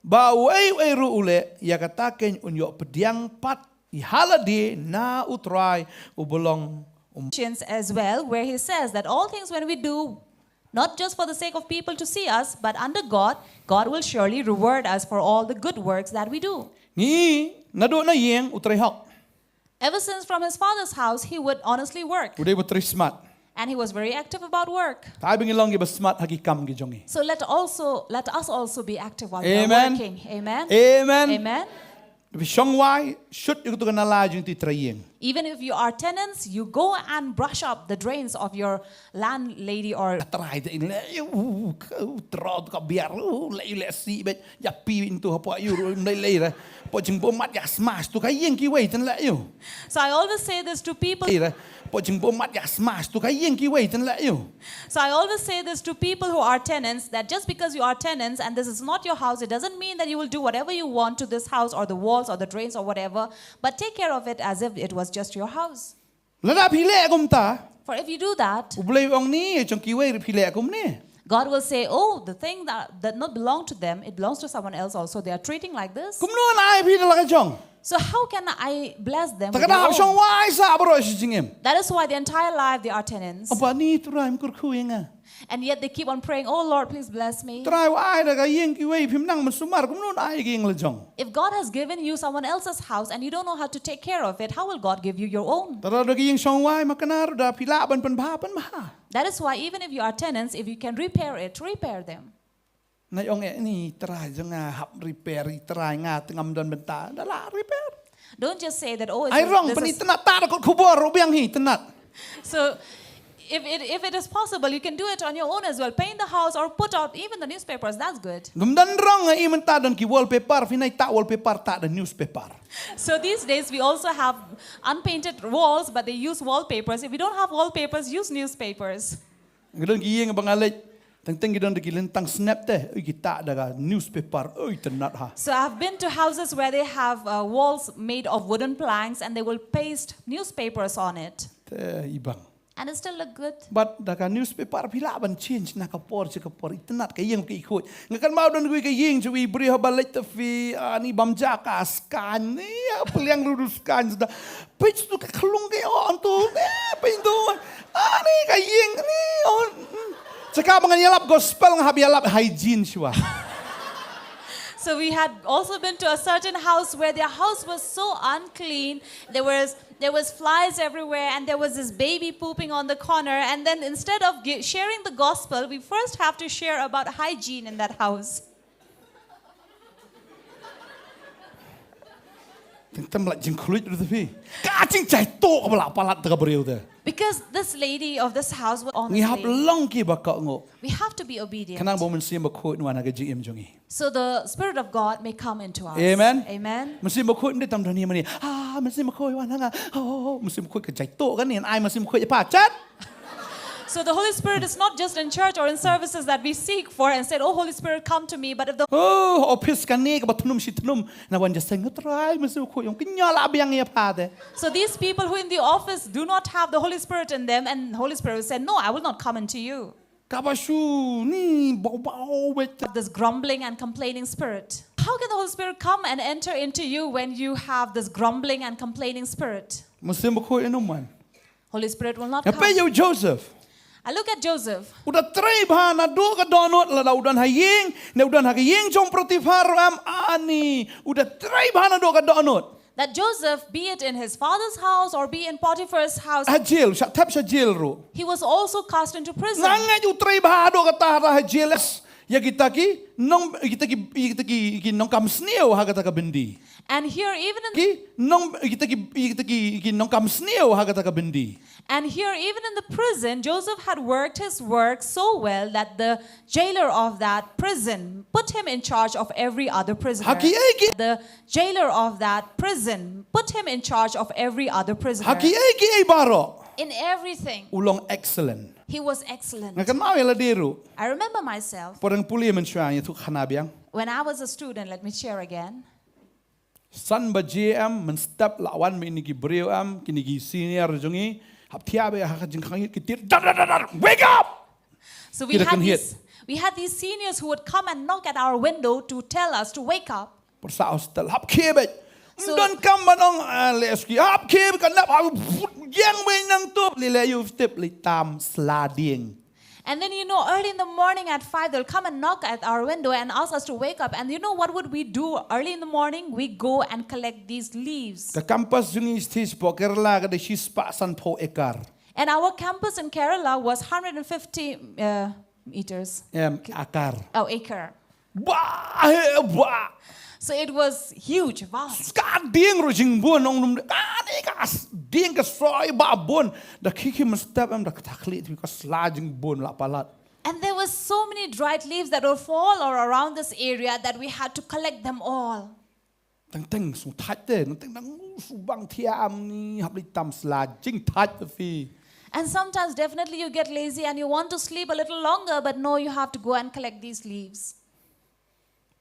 ba uei uei ruh u leh, ïa kata keiñ un ïoh pdiang pat ïa lade na u Trai uba long um. As well, where he says that all things when we do, not just for the sake of people to see us, but under God, God will surely reward us for all the good works that we do. Ngi, naduh na ïing u trei hok. Ever since from his father's house, he would honestly work. U dei ba trei smat. And he was very active about work. Te ai ba ngin long kiba smat ha ki kam ki jong ngi. So let also let us also be active while we are working. Amen. Amen. Amen. Phi shong wai, shut ïa katu ka nala jong tu trei ïing. Even if you are tenants, you go and brush up the drains of your landlady or. Trai te leh ïa u, u, u, tro ka biar u, leh ïa u leh si bet, ïa pi into hapoh ïa u, leh leh re. Hapoh jingbuh mat ïa smash tu ka ïing kiwei ten leh ïa u. So I always say this to people. Leh re. Hapoh jingbuh mat ïa smash tu ka ïing kiwei ten leh ïa u. So I always say this to people who are tenants, that just because you are tenants and this is not your house, it doesn't mean that you will do whatever you want to this house or the walls or the drains or whatever, but take care of it as if it was just your house. Lada phi leh kumta. For if you do that, U Blei u ong ni, jong kiwei ruh phi leh kumne. God will say, "Oh, the thing that, that not belong to them, it belongs to someone else also. They are treating like this." Kumno ngan ai phi da la ka jong. So how can I bless them with their own? Te ka dei ba shong wai sah baroh shi jingim. That is why the entire life they are tenants. Haba ni Trai, ym kyrkhu ïa nga. And yet they keep on praying, "Oh Lord, please bless me." Trai u ai da ka ïing kiwei, phim nang mynsumar, kumno ngan ai ïa ka ïing la jong. If God has given you someone else's house and you don't know how to take care of it, how will God give you your own? Te lada ka ïing shong wai, ma kane ruh da phi lah ban pynbha, pynbha. That is why even if you are tenants, if you can repair it, repair them. Nai ong eh ni Trai jong nga hap repair, i Trai nga te ngam don bynta, da lah repair. Don't just say that, "Oh, it's." Ai rong, this pyni is tynnat, ta da kot khubor ruh biang hi tynnat. So if it, if it is possible, you can do it on your own as well. Paint the house or put out even the newspapers. That's good. Ngam don rong, i mynta don ki wallpaper, phi nai ta wallpaper, ta da newspaper. So these days we also have unpainted walls, but they use wallpapers. If we don't have wallpapers, use newspapers. Nga don ki ïing ba nga leit, Teng teng ki don da ki lyntang snep te, oi ki tah da ka newspaper, oi tynnat ha. So I've been to houses where they have uh, walls made of wooden planks and they will paste newspapers on it. Te i bang. And it still look good. But da ka newspaper phi lah ban change na ka por sha ka por, i tynnat ka ïing ka i khuid. Nga kynmaw don ka ïing jong i briew haba leit te phi, ani bam ja ka scan ni, pliang rudu scan da. Page tu ka khlung ka on tu, eh, page tu. Ani ka ïing ni on. Saka ba ngan ïalap gospel nga hap ïalap hygiene shuwa. So we had also been to a certain house where their house was so unclean. There was there was flies everywhere and there was this baby pooping on the corner. And then instead of gi- sharing the gospel, we first have to share about hygiene in that house. Teng teng la jingkhluit ruh te phi. Ka jingjaituh ka ba la palat te ka briew te. Because this lady of this house was Ngi hap honestly, long ki ba ka ngo. we have to be obedient. Khnang ba u Mynsiem Bakhuid un wan ha ka jingim jong ngi. So the Spirit of God may come into us. Amen. Amen. Mynsiem Bakhuid ym dei tam don hi mani. Ah, Mynsiem Bakhuid wan ha nga. Oh, Mynsiem Bakhuid ka jaituh kan ni. Ai Mynsiem Bakhuid pa chat. So the Holy Spirit is not just in church or in services that we seek for and said, "Oh, Holy Spirit, come to me." But if the Oh, office kane ka ba thnum shi thnum. Na wan ja seng trai Mynsiem Bakhuid ïong kñia la biang ïa pha te. So these people who in the office do not have the Holy Spirit in them, and Holy Spirit said, "No, I will not come into you." Ka ba shu ni bau bau wet. This grumbling and complaining spirit. How can the Holy Spirit come and enter into you when you have this grumbling and complaining spirit? Mynsiem Bakhuid ïa um wan. Holy Spirit will not Ïa peit ïa come. u Joseph. I look at Joseph. U da trei bha naduh ka dohnud lada u don ha ïing, ne u don ha ka ïing jong Potiphar ruh em ani. U da trei bha naduh ka dohnud. That Joseph, be it in his father's house or be in Potiphar's house, Ha jail, shah thep shah jail ruh. he was also cast into prison. Nga ngeit u trei bha haduh kata ha jail. Ïa kita ki nong, kita ki, kita ki, ki nongkam sniew ha kata ka byndi. And here, even in Ki nong, kita ki, kita ki, ki nongkam sniew ha kata ka byndi. And here, even in the prison, Joseph had worked his work so well that the jailer of that prison put him in charge of every other prisoner. Ha ki ei ki, The jailer of that prison put him in charge of every other prisoner. Ha ki ei ki ei baroh. In everything, U long excellent. he was excellent. Nga kynmaw ïa lade ruh. I remember myself Por nga pule mynshuwa ïathuh khana biang. when I was a student, let me share again. San baje em mynstep la wan ma kine ki briew em, kine ki senior jong ngi, hap thiah beit ha ka jingkhang ïit ki tied, dar dar dar dar, wake up! So we Kira had kan hiat. these we had these seniors who would come and knock at our window to tell us to wake up. Por sa hostel, hap khie beit. So- Don kam ban ong, ah, le ski, hap khie beit ka nap, hap ïeng beit nangtu, le le ïu step le tam sla dieng. And then, you know, early in the morning at five, they'll come and knock at our window and ask us to wake up. And you know what would we do early in the morning? We go and collect these leaves. Ka campus jong ngi stage po Kerala ka dei shispah sanphew ekar. And our campus in Kerala was one hundred fifty uh, meters. Em, akar. Oh, acre. Ba, he, ba. So it was huge, vast. Ka dieng ruh jingbun ong num. Ka ni ka s-, dieng ka soi ba bun. Da khie khie mynstep em da ka thakli tu ka sla jingbun la palat. And there were so many dried leaves that would fall or around this area that we had to collect them all. Teng teng sngewthait te, teng teng nang subang thiam ni hap li tam sla jingthait te phi. And sometimes, definitely, you get lazy and you want to sleep a little longer, but no, you have to go and collect these leaves.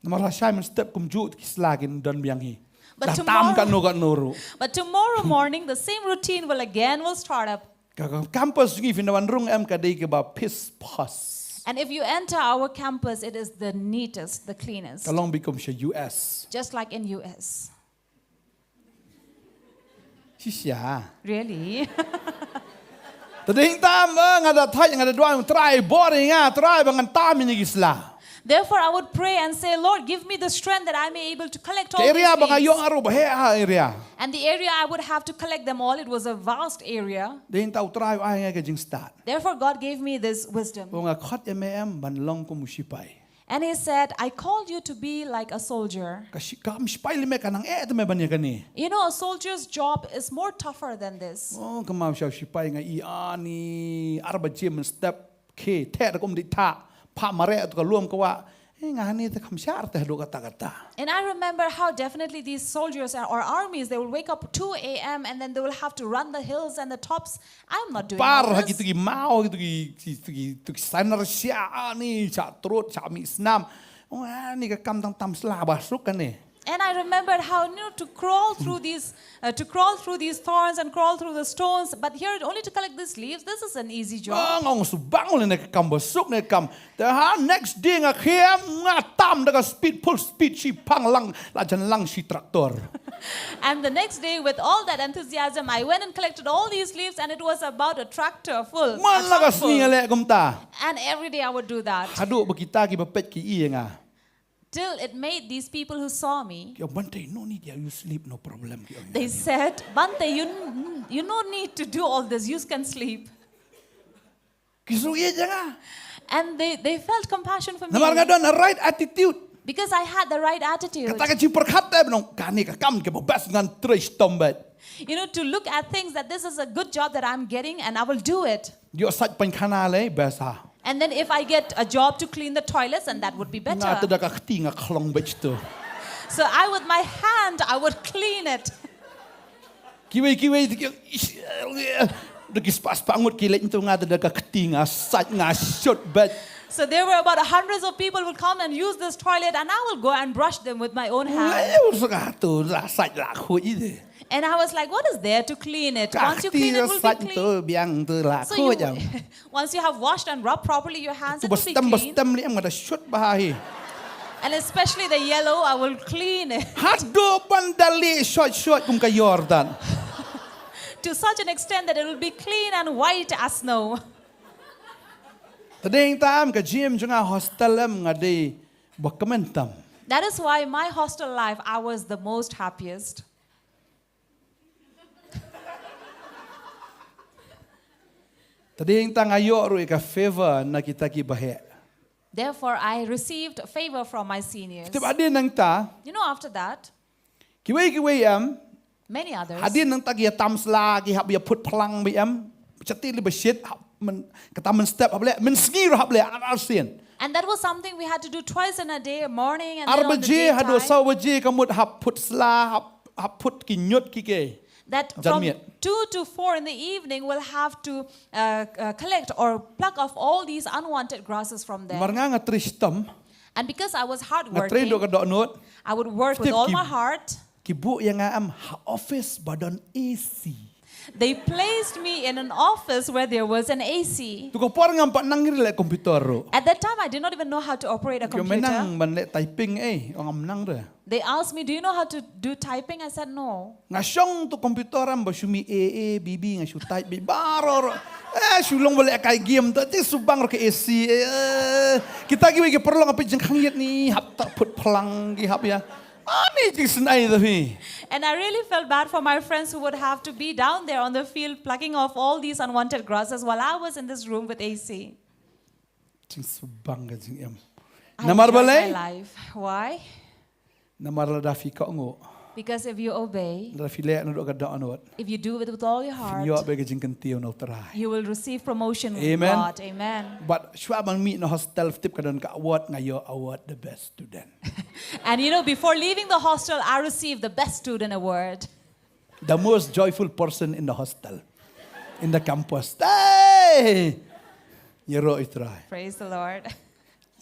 Namar lashai mynstep kumjuh ki sla kin don biang hi. But Dah tam tomorrow- katno katno ruh. But tomorrow morning, the same routine will again will start up. Ka, ka campus jong ngi phin da wan rung em ka dei kaba pis pas. And if you enter our campus, it is the neatest, the cleanest. Ka long beit kum sha U S. Just like in U S. Shisha. Really? Te dei tam, eh, nga da thait, nga da duwai, Trai bor ïa nga, Trai ba ngan tam ïa kine ki sla. Therefore, I would pray and say, "Lord, give me the strength that I may able to collect all Ka area these ba nga things." ïoh ruh ba heh ha area. And the area I would have to collect them all, it was a vast area. Dei ta u Trai u ai nga ka jingstad. Therefore, God gave me this wisdom. Ba nga khot ïa me em ban long kum u shipai. And he said, "I called you to be like a soldier." Ka shi-, ka kam shipai lei me ka nang eh te me ban ïa kane. You know, a soldier's job is more tougher than this. Oh, ka mam sha u shipai nga i ani ar baje mynstep. Khie, theh da kum dei thah. Phah mareh tu ka lum ka wah. He nga ni te kham shar te haduh kata kata. And I remember how definitely these soldiers or armies, they will wake up two a m and then they will have to run the hills and the tops. I'm not doing Par all ha this. Kitu ki mau, kitu ki kitu ki tu ki sanar sha ni, sha trot, sha mi snam. Wah, ni ka kam tang tam sla ba suk kan ni. And I remembered how, you know, to crawl through these, uh, to crawl through these thorns and crawl through the stones. But here, only to collect these leaves, this is an easy job. Ngong su bang ni ka kam ba suk ni kam. Te ha next day nga kham nga tam da ka speed, full speed shi pang lang la jan lang shi tractor. And the next day, with all that enthusiasm, I went and collected all these leaves, and it was about a tractor full. A Man la ka truck full. Sngi nga leh kumta. And every day I would do that. Haduh ba kita ki ba peit ki i nga. Till it made these people who saw me, Ki ong, "Bante, no need, yeah, you sleep, no problem." Ki ong. they said, "Bante, you, n- you no need to do all this. You can sleep." Ki su i jang ah. And they, they felt compassion for me. Namar nga don a right attitude. Because I had the right attitude. Kata ka jingpyrkhat te nong kane ka kam ka ba best ngan trei stom bet. You know, to look at things that this is a good job that I'm getting and I will do it. Ïoh sait pynkhana lei best ha. And then if I get a job to clean the toilets, and that would be Nga better. te da ka kti nga khlong bet tu. So I, with my hand, I would clean it. Kiwei kiwei te ki, ish, da ki spa spa ngut ki leh tu nga te da ka kti nga sait nga shot bet. So there were about hundreds of people would come and use this toilet, and I will go and brush them with my own hand. Ayo sa ka tu la sait la khu i de. And I was like, "What is there to clean it? Ka Once you kti clean it, la will be sait clean." tu biang tu la So khu you, jang. Once you have washed and rubbed properly your hands, Tu it will bas be tem bas clean. Tem li em nga da shot bah hi. And especially the yellow, I will clean it. Haduh ban da li shot shot kum ka Jordan. To such an extent that it will be clean and white as snow. Tadeng tam ka gym jong nga hostel em nga dei ba kmen tam. That is why my hostel life, I was the most happiest. Tadeng tam nga ïoh ruh ïa ka favor na kita ki ba heh. Therefore, I received favor from my seniors. Te ba dei nangta. You know, after that, Kiwei kiwei em. Many others. Hadien nangta ki ïa tam sla ki hap ïa phut phlang ba em. Chati li ba shit hap men kata men step hap leh men sngi ruh hap leh ar ar sien. And that was something we had to do twice in a day, morning and Ar then on the baje haduh daytime. Saw baje ka mut hap phut sla hap hap phut ki ñiut ki ke. That Jan from miet. two to four in the evening, we'll have to uh, uh, collect or pluck off all these unwanted grasses from there. Mar nga nga trei stom. And because I was Nga trei hardworking, dok ka dok not. I would work with Steve all Kim. My heart. Ki bu ïa nga am ha office ba don A C. They placed me in an office where there was an A C. Tu ka por ngam pat nang ngir leh computer ruh. At that time, I did not even know how to operate a Ki computer. Menang ban leh typing eh, ong ngam nang re. They asked me, "Do you know how to do typing?" I said, "No." Nga shong tu computer am ba shu mih A A B B nga shu type bit baroh. Eh shu long ba leh kai game tu ti shu bang ruh ka A C. Eh, kita kiwei ki paralok nga peit jingkhang ïit ni hap ta phut phlang ki hap ïa. Ani jingsngew ai ta phi. And I really felt bad for my friends who would have to be down there on the field plucking off all these unwanted grasses while I was in this room with A C. Jingsubang ka jingim. I Namar enjoyed balei? My life. Why? Namar lada phi kohnguh. Because if you obey, Lada phi leh na dok ka dohnud. If you do it with all your Phin heart, ïoh bad ka jingkyntiew na U Trai. You will receive promotion with Amen. God. Amen. But shuwa ban mih na hostel tip ka don ka award nga ïoh award the best student. And you know, before leaving the hostel, I received the best student award. The most joyful person in the hostel. In the campus. Hey! Ïaroh U Trai. Praise the Lord.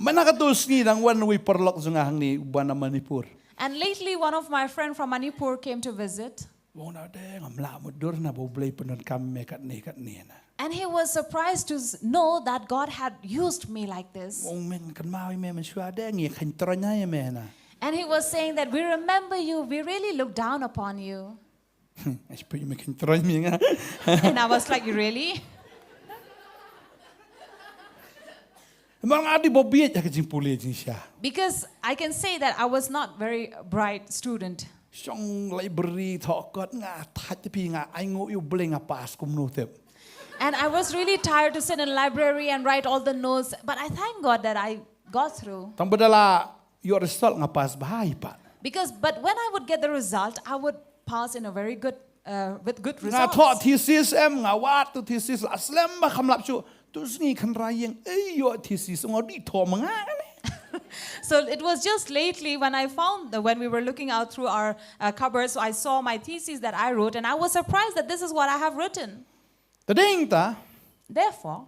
Mynta ka tu sngi dang wan wei paralok jong nga hangne uba na Manipur. And lately, one of my friend from Manipur came to visit. Wong na de ngam lah mutdur na ba U Blei pyndonkam me katne katne na. And he was surprised to s- know that God had used me like this. Wong men kan mau me men shuwa de ngi khan tronya me na. And he was saying that, "We remember you, we really look down upon you." Ai phi me khan tronya me nga. And I was like, "Really?" Mar nga di bobiet ha ka jingpule jingsha. Because I can say that I was not very bright student. Shong library thok kot nga thait te phi nga ai ngu ïu bleng nga pass kumno tip. And I was really tired to sit in library and write all the notes. But I thank God that I got through. Tang badala ïoh result nga pass bha pat. Because, but when I would get the result, I would pass in a very good, uh, with good Nga results. Thoh thesis em nga wad tu thesis la slem ba kham lap shu. Tu sngi khan rayeng ei ïoh thesis nga di thoh ma nga ne. So it was just lately when I found that when we were looking out through our uh, cupboards, I saw my thesis that I wrote, and I was surprised that this is what I have written. Te dei ta, Therefore,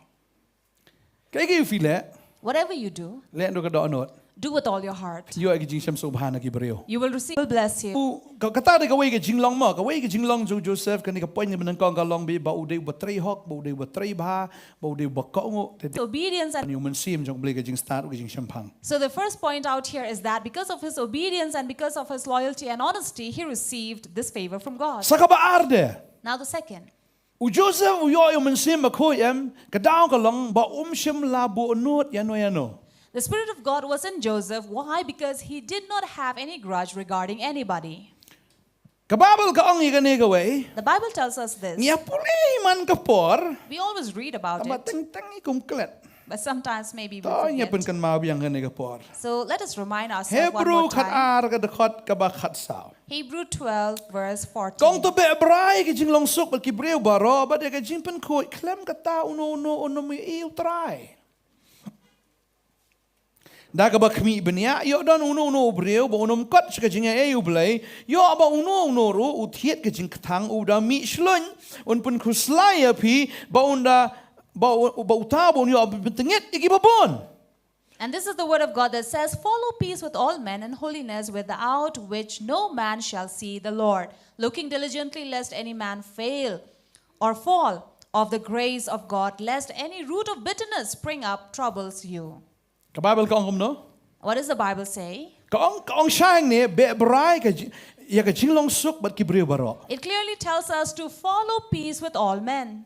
kaei kaei phi leh, whatever you do, leh da ka dohnud. Do with all your heart. Ïoh ïa ka jingshem sngewbha na ki briew. You will receive, will bless you. U, ka, kata dei kawei ka jinglong mo, kawei ka jinglong jong u Joseph, kane ka point ba nyngkong ka long ba u dei uba trei hok, ba u dei uba trei bha, ba u dei uba kohnguh. Te dei Obedience and u Mynsiem jong U Blei ka jingstad, ka jingshemphang. So the first point out here is that because of his obedience and because of his loyalty and honesty, he received this favor from God. Sa kaba ar de. Now the second. U Joseph u ïoh ïa u Mynsiem Bakhuid em, ka daw ka long ba um shym la buh nud ïano ïano. The Spirit of God was in Joseph. Why? Because he did not have any grudge regarding anybody. Ka Baibl ka ong ïa kane kawei. The Bible tells us this. Ngi ïa pule man ka por. We always read about Tang ba it, teng teng ngi kum klet. But sometimes maybe we To ngi ïa forget. pynkynmaw biang kane ka por. So let us remind ourselves one Hebru more khat time. Ar ka dkhot kaba khat saw. Hebrew twelve, verse Kong fourteen. to beh brai ka jinglong suk bad ki briew baroh, bad ïa ka jingpynkhuid khlem kata uno uno un ym ïohi ïa U Trai. Da kaba khmih bniah, ïoh don uno uno u briew ba un ym kot sha ka jingaiei U Blei, ïoh ba uno uno ruh u thied ka jingkthang, u da mih shlun, un pynkhuslai ïa phi, ba un da, ba u, ba uta ba un ïoh ba pyntngit ïa kiba bun. And this is the word of God that says, "Follow peace with all men and holiness, without which no man shall see the Lord, looking diligently lest any man fail or fall of the grace of God, lest any root of bitterness spring up troubles you." Ka Baibl ka ong kumno? What does the Bible say? Ka ong, ka ong sha hangne, beh brai ka ji-, ïa ka jinglong suk bad ki briew baroh. It clearly tells us to follow peace with all men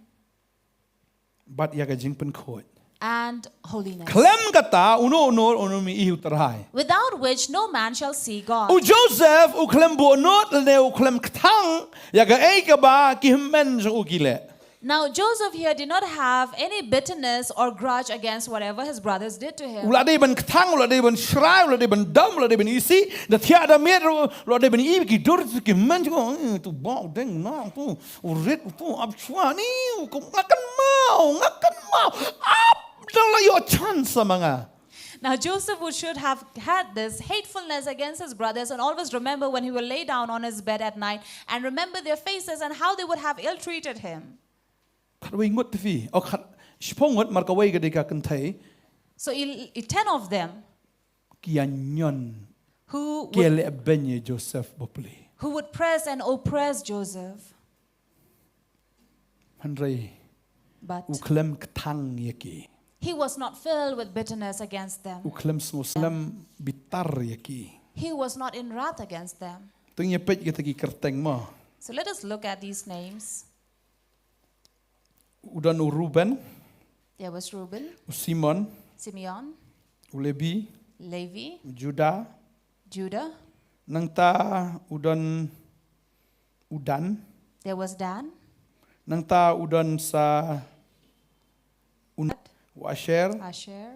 Bad ïa ka jingpynkhuid. and holiness. Khlem kata, uno uno un ym ïohi ïa U Trai. Without which no man shall see God. U Joseph u khlem buh nud lane u khlem kthang ïa kaei kaba ki hynmen jong u ki leh. Now, Joseph here did not have any bitterness or grudge against whatever his brothers did to U him. la dei ban kthang, u la dei ban shrai, u la dei ban dom, u la dei ban isih, da thiah da miet ruh, u la dei ban ïohi ki dur ki hynmen jong u, eh, tu ba u deng na tu, u rit tu, ap shwa ni, u kum nga kynmaw, nga kynmaw, ap da la ïoh chance ma nga. Now, Joseph would should have had this hatefulness against his brothers and always remember when he will lay down on his bed at night and remember their faces and how they would have ill-treated him. Khatwei ngut te phi, o khat, shiphew ngut mar kawei ka dei ka kynthei, So, il- i- ten of them ki ïa ñion, who ki ïa would, leh beiñ ïa Joseph bapli. who would press and oppress Joseph. Hynrei But u khlem kthang ïa ki. He was not filled with bitterness against them. U khlem sngew, khlem bitar ïa ki. He was not in wrath against them. To ngin ïa peit kita ki kyrteng mo. So let us look at these names. U don u Reuben, There was Reuben, u Simon, Simeon, u Levi, Levi, u Judah. Judah. Nangta u don u Dan. There was Dan, Nangta u don sa u, u Asher, Asher,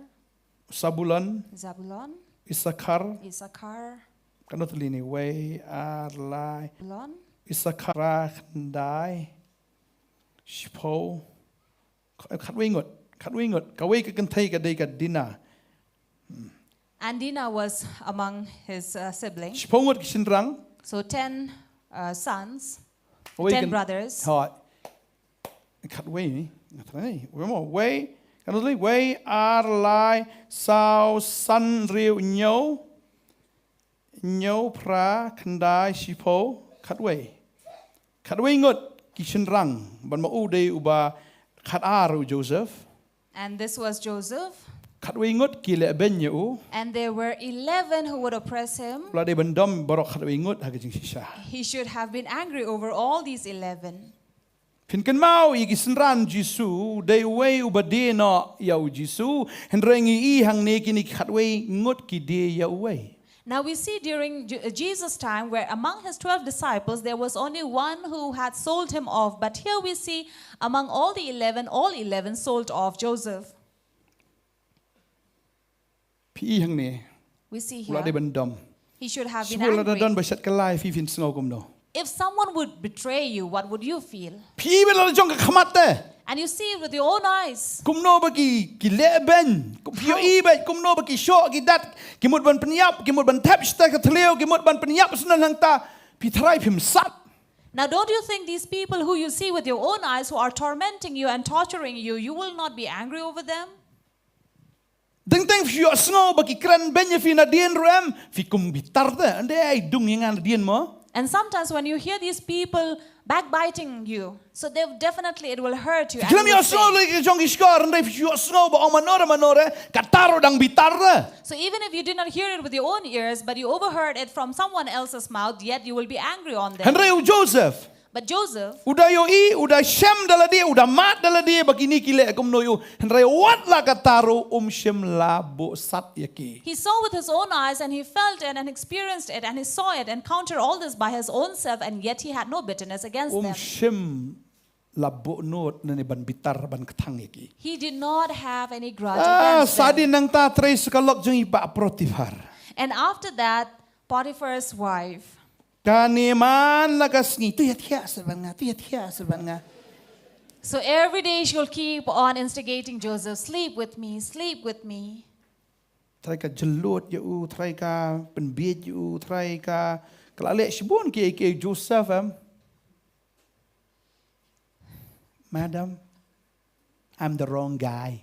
Sabulon, Zabulon, Issachar. Issachar, Katno tylli ne, wei, ar, lai. Zabulon, Issachar, khyndai, shiphew. Kh-, khatwei ngut, khatwei ngut. Kawei ka kynthei ka dei ka Dinah. And Dinah was among his uh, siblings. Shiphew ngut ki shynrang. So ten uh, sons, Kawei ten kan- brothers. Hooid. Khatwei ne, khatwei. Wei mo, wei. Katno tylli, wei, ar, lai, saw, san, hynriew, hynñiew. Hynñiew, phra, khyndai, shiphew, khatwei. Khatwei ngut ki shynrang, bad ma u dei uba khatar u Joseph. And this was Joseph. Khatwei ngut ki leh beiñ ïa u. And there were eleven who would oppress him. U la dei ban dom baroh khatwei ngut ha ka jingshisha. He should have been angry over all these eleven. Phin kynmaw ïa ki synran Jisu, dei uwei uba die noh ïa u Jisu, hynrei ngi i hangne kine ki khatwei ngut ki die ïa uwei. Now we see during Je- uh, Jesus' time, where among his twelve disciples there was only one who had sold him off, but here we see among all the eleven, all eleven sold off Joseph. Phi i hangne, We see u la dei here. Ban dom. He should have been Shu la da don angry. Ba shet kylla ïa phi, phin sngew kumno? If someone would betray you, what would you feel? Phi i ba la jong ka khmat te. And you see it with your own eyes. Kumno ba ki, ki leh beiñ, kum phi ïohi beit, kumno ba ki shoh, ki dat, ki mut ban pynïap, ki mut ban thep shata ka thliew, ki mut ban pynïap shane nangta, phi tharai phim sat. Now, don't you think these people who you see with your own eyes who are tormenting you and torturing you, you will not be angry over them? Teng teng phi ïohsngew ba ki kren beiñ ïa phi nadien ruh em, phi kum bitar te, ynda ai dung ïa nga nadien mo. And sometimes when you hear these people backbiting you, so they definitely it will hurt you. Phi khlem ïohsngew lei ki jong ki shkor, ynda phi ïohsngew ba ong mano re mano re, kata ruh dang bitar te. So even if you did not hear it with your own ears, but you overheard it from someone else's mouth, yet you will be angry on them. Hynrei u Joseph, But Joseph, u da ïohi, u da shem da lade, u da mad da lade ba kine ki leh kumno ïa u. Hynrei wat la kata ruh um shym la buh sat ïa ki. He saw with his own eyes and he felt it and experienced it and he saw it, encountered all this by his own self, and yet he had no bitterness against them. Um shym la buh nud ne ban bitar ban kthang ïa ki. He did not have any grudge against them. Sa dien nangta trei sa ka lok jong i bah Potiphar. And after that, Potiphar's wife. Kane man la ka sngi, to ïathiah sha bad nga, to ïathiah sha bad nga. So every day she'll keep on instigating Joseph, "Sleep with me, sleep with me." Trai ka jyllud ïa u, trai ka pynbiej ïa u, trai ka, ka la leh shibun kiei kiei Joseph em. Madam, I'm the wrong guy.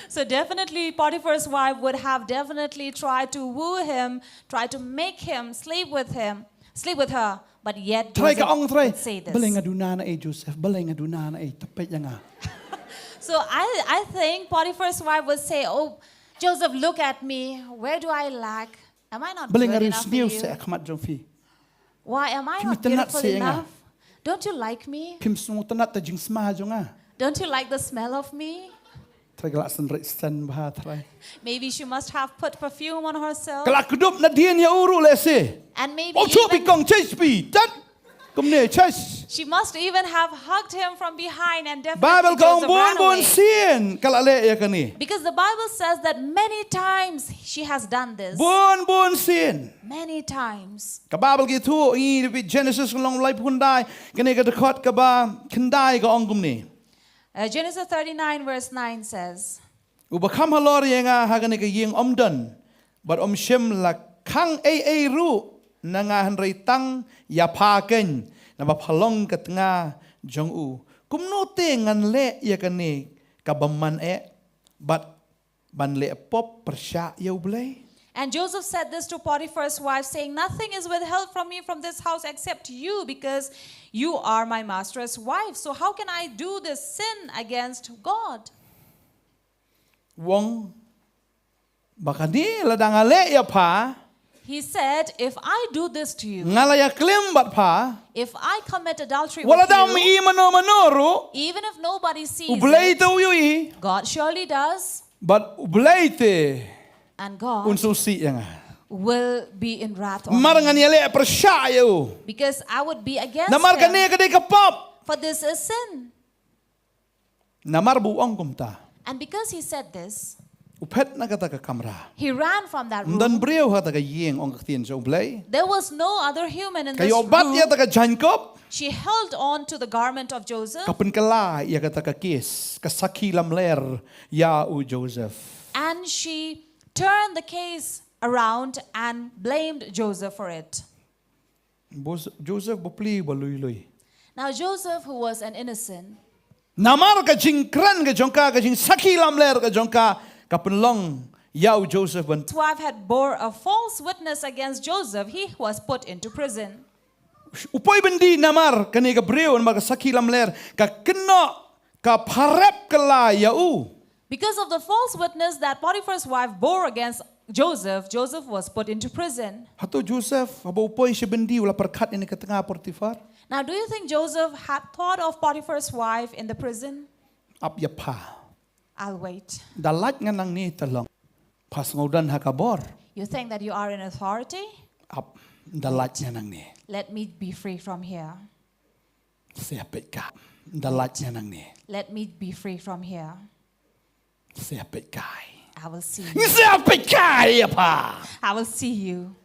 So definitely Potiphar's wife would have definitely tried to woo him, try to make him sleep with him, sleep with her. But yet Joseph would say this. Balei nga duna na ei Joseph, balei nga duna na ei, tepet ïa nga. So I, I think Potiphar's wife would say, "Oh, Joseph, look at me. Where do I lack? Am I not good enough for you? Balei nga riewsniew seh ha khmat jong phi? Why am I not beautiful enough? Don't you like me? Phim sngewtynnat te jingsma jong nga? Don't you like the smell of me?" Trai ka la sngewrit sngewbha trai. Maybe she must have put perfume on herself. Ka la kdup nadien ïa u ruh lehse. And maybe even she must even have hugged him from behind and definitely Joseph ran away. Bible ka ong bun bun sien ka la leh ïa kane. Because the Bible says that many times she has done this. Bun bun sien. Many times. Ka Bible ka ïathuh ïa ngi, Genesis ka lynnong laiphew khyndai, kane ka dkhot kaba khyndai ka ong kumne. Uh, Genesis thirty-nine verse nine says, Uba kham halor ïa nga ha kane ka ïing um don, bad um shym la khang ei ei ruh na nga hynrei tang ïa pha keiñ, naba pha long ka tnga jong u. Kumno te ngan leh ïa kane ka bymman eh, bad ban leh pop pyrshah ïa U Blei? And Joseph said this to Potiphar's wife, saying, "Nothing is withheld from me from this house except you, because you are my master's wife. So how can I do this sin against God?" U ong ba kane lada nga leh ïa pha, he said, "If I do this to you, nga la ïaklim bad pha, if I commit adultery with you, wat la da ym i mano mano ruh, even if nobody sees it, U Blei te u ïohi, God surely does, bad U Blei te un sngewsih ïa nga, and God will be in wrath on me, namar ngan ïaleh pyrshah ïa u, because I would be against him. Namar kane ka dei ka pop. For this is sin." Namar ba u ong kumta, and because he said this, u phet na kata ka kamra. He ran from that room. Ym don briew ha kata ka ïing, ong ka ktien jong U Blei. There was no other human in this room. Ka ïoh bat ïa kata ka jaiñkup. She held on to the garment of Joseph. Ka pynkylla ïa kata ka kes, ka sakhi lamler ïa u Joseph. And she turned the case around and blamed Joseph for it. Bos-, Joseph ba pli ba lui lui. Now Joseph, who was an innocent, namar ka jingkren ka jong ka, ka jingsakhi lamler ka jong ka, ka pynlong ïa u Joseph ban, his wife had bore a false witness against Joseph, he was put into prison. U poi byndi namar kane ka briew, namar ka sakhi lamler, ka kynnoh, ka pharep kylla ïa u. Because of the false witness that Potiphar's wife bore against Joseph, Joseph was put into prison. Hato Joseph, haba u poi sha byndi, u la pyrkhat ïa kane ka tnga Potiphar? Now, do you think Joseph had thought of Potiphar's wife in the prison? Ap ïa pha. I'll wait. Da lait nga nangne te long. Pha sngew don ha ka bor. You think that you are in authority? Ap, da lait nga nangne. Let me be free from here. Sa peit kai. Da lait nga nangne. Let me be free from here. Sa peit kai. I will see you. Sa peit kai ïa pha. I will see you.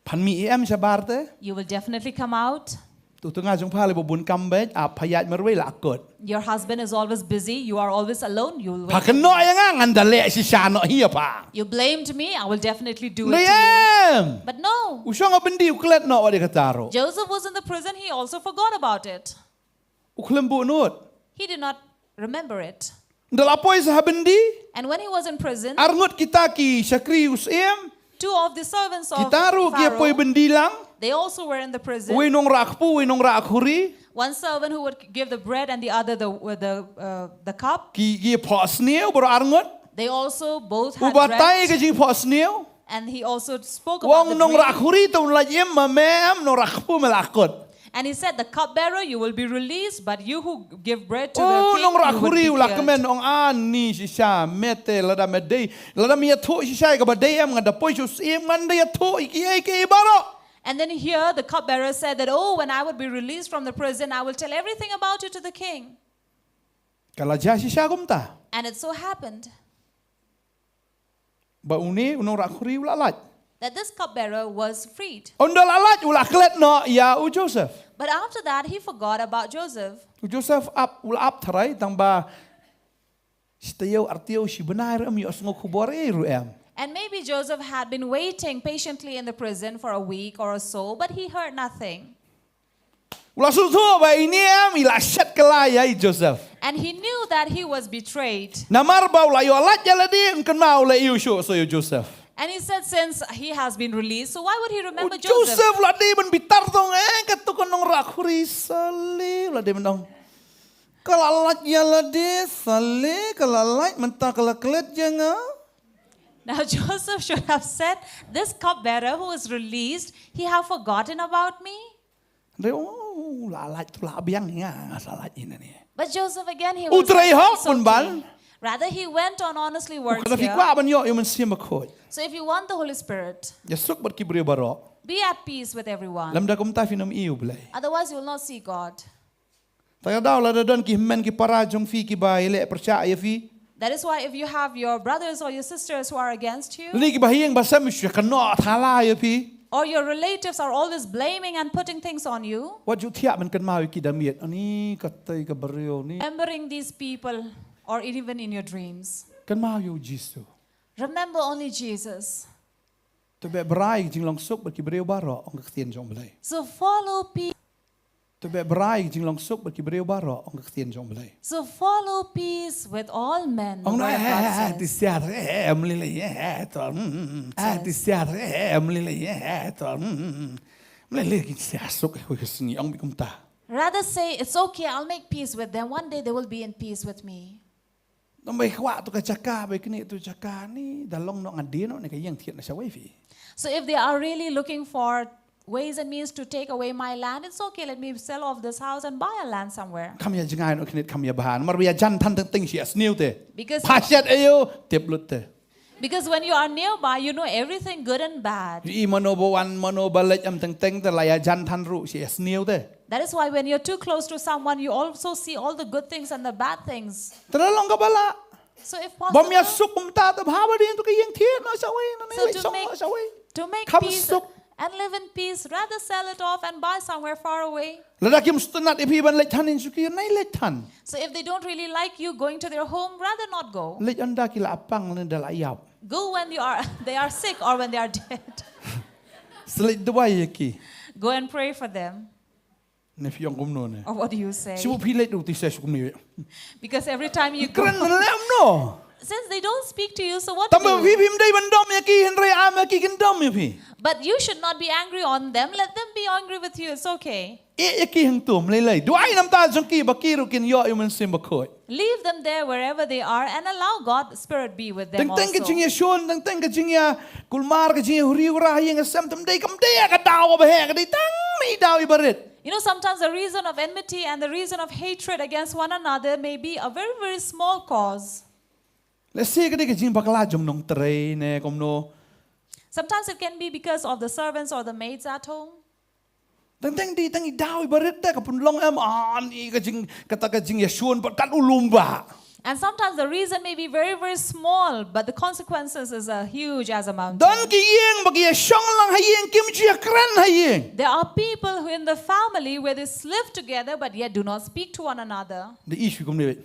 Phan mih em shabar te? You will definitely come out. Tu tu nga jong pha le ba bun kam bad ap pha ïaid marwei la kot. Your husband is always busy. You are always alone. You will Pha wait. Kynnoh ïa nga ngan da leh shisha noh hi ïa pha. You blamed me. I will definitely do it to you. Em. But no. U shong ha byndi u klet noh wat ïa kata ruh. Joseph was in the prison. He also forgot about it. U khlem buh nud. He did not remember it. Nda la poi sa ha byndi. And when he was in prison, arngut kita ki shakri u syiem. Two of the servants of Kita ruh ki poi Pharaoh, byndi lang. They also were in the prison. Uwei nongrah kpu, uwei nongrah khuri. One servant who would give the bread and the other the the uh, the cup. Ki ki phohsniew baroh arngut. They also both had U batai ka dreamt, jingphohsniew. And he also spoke U about ong the nongrah dream. Khuri to la im ma me em, nongrah kpu me la kot. And he said, the cupbearer, you will be released, but you who give bread to the Oh, king, nongrah you will be khuri u la kmen killed. Ong ani shisha mete lada me dei. Lada me ïathuh shisha ïa kaba dei em nga da poi shu syiem ngan da ïathuh ïa kiei kiei baroh. And then here the cupbearer said that, oh, when I would be released from the prison, I will tell everything about you to the king. Ka la jia shisha kumta. And it so happened Ba une u nongrah khuri u la lait. That this cupbearer was freed. Ynda la lait u la klet noh ïa u Joseph. But after that, he forgot about Joseph. U Joseph ap u la ap tharai tang ba shi taïew ar taïew shi bnai ruh em ïohsngew khubor ei ruh em. And maybe Joseph had been waiting patiently in the prison for a week or so, but he heard nothing. U la sngewthuh ba ine em i la shet kylla ïa i Joseph. And he knew that he was betrayed. Namar ba u la ïoh lait ïa lade, un kynmaw u la ïoh shuh shuh ïa u Joseph. And he said, since he has been released, so why would he remember Joseph? U Joseph u la dei ban bitar tong eh, kato ka nongrah khuri sale, u la dei ban ong. Ka la lait ïa lade, sale, ka la lait mynta ka la klet ïa nga. Now Joseph should have said, this cupbearer who was released, he have forgotten about me. Hynrei u la lait, u la biang ïa nga, nga sa lait ïa ne. But Joseph again he was. U trei hok pynban. Rather he went on honestly works here. Lada phi kwah ban ïoh ïa u Mynsiem Bakhuid. So if you want the Holy Spirit. Ïasuk bad ki briew baroh. Be at peace with everyone. Lymda kumta phin ym ïohi u Blei. Otherwise you will not see God. Te ka daw lada don ki hynmen ki para jong phi kiba ïaleh pyrshah ïa phi. That is why if you have your brothers or your sisters who are against you, lane kiba ha ïing ba sem shu kynnoh thala ïa phi, or your relatives are always blaming and putting things on you, wat ju thiah ban kynmaw ïa ki da miet, ani katei ka briew ni. Remembering these people or even in your dreams. Kynmaw ïa u Jisu. Remember only Jesus. To beh brai jinglong suk bad ki briew baroh ong ka ktien jong u Blei. So follow peace. To beh brai jinglong suk bad ki briew baroh ong ka ktien jong u Blei. So follow peace with all men. Ong na eh eh ti siar eh mlili eh to. Eh ti siar eh mlili eh to. Mlili ki siar suk eh ka sngi ong bi kumta. Rather say, it's okay, I'll make peace with them. One day they will be in peace with me. Nang bai kwah tu ka jaka, bai knieh tu jaka ni, da long noh ngan die noh ne ka ïing thied na shawei phi. So if they are really looking for ways and means to take away my land, it's okay, let me sell off this house and buy a land somewhere. Kham ïa jngai noh khnieh kham ïa bha. Namar ba ïa jan than teng teng shi ïa sniew te. Because pha shet ayo tip lut te. Because when you are nearby, you know everything good and bad. I mano ba wan mano ba leit em teng teng te la ïa jan than ruh shi ïa sniew te. That is why when you're too close to someone, you also see all the good things and the bad things. Te la long kaba lah. So if possible, bym ïa suk kumta te bha ba dei tu ka ïing thied na shawei na ne leit shong na shawei. To make peace and live in peace, rather sell it off and buy somewhere far away. Lada kim sngewtynnat ïa phi ban leit than in shuki, nai leit than. So if they don't really like you going to their home, rather not go. Leit ynda ki la pang ne da la ïap. Go when you are, they are sick or when they are dead. Sa leit duwai ïa ki. Go and pray for them. Ne phi ong kumno ne? Or what do you say? Shu phi leit ruh ti sa shu kumne. Because every time you go. Kren lem no. Since they don't speak to you, so what do you do? Tang ba phi phim dei ban dom ïa ki, hynrei am ïa ki kin dom ïa phi. But you should not be angry on them. Let them be angry with you. It's okay. Ïeh ïa ki hangto, mlei lei. Duwai na bynta jong ki ba ki ruh kin ïoh ïa u Mynsiem Bakhuid. Leave them there wherever they are and allow God's Spirit be with them also. Teng teng ka jingïashun, teng teng ka jingïakulmar, ka jingïahuri hura ha ïing ha sem, kam dei, kam dei ïa ka daw ba heh, ka dei tang ïa i daw iba rit. You know, sometimes the reason of enmity and the reason of hatred against one another may be a very, very small cause. Lehse ka dei ka jingbakla jong u nongtrei ne kumno. Sometimes it can be because of the servants or the maids at home. Teng teng dei tang i daw iba rit te ka pynlong em, ani ka jing, kata ka jingïashun pat kat u lum ba. And sometimes the reason may be very, very small, but the consequences is a huge as a mountain. Don ki ïing ba ki ïa shong lang ha ïing, kim ju ïa kren ha ïing. There are people who in the family where they live together but yet do not speak to one another. The issue kumne.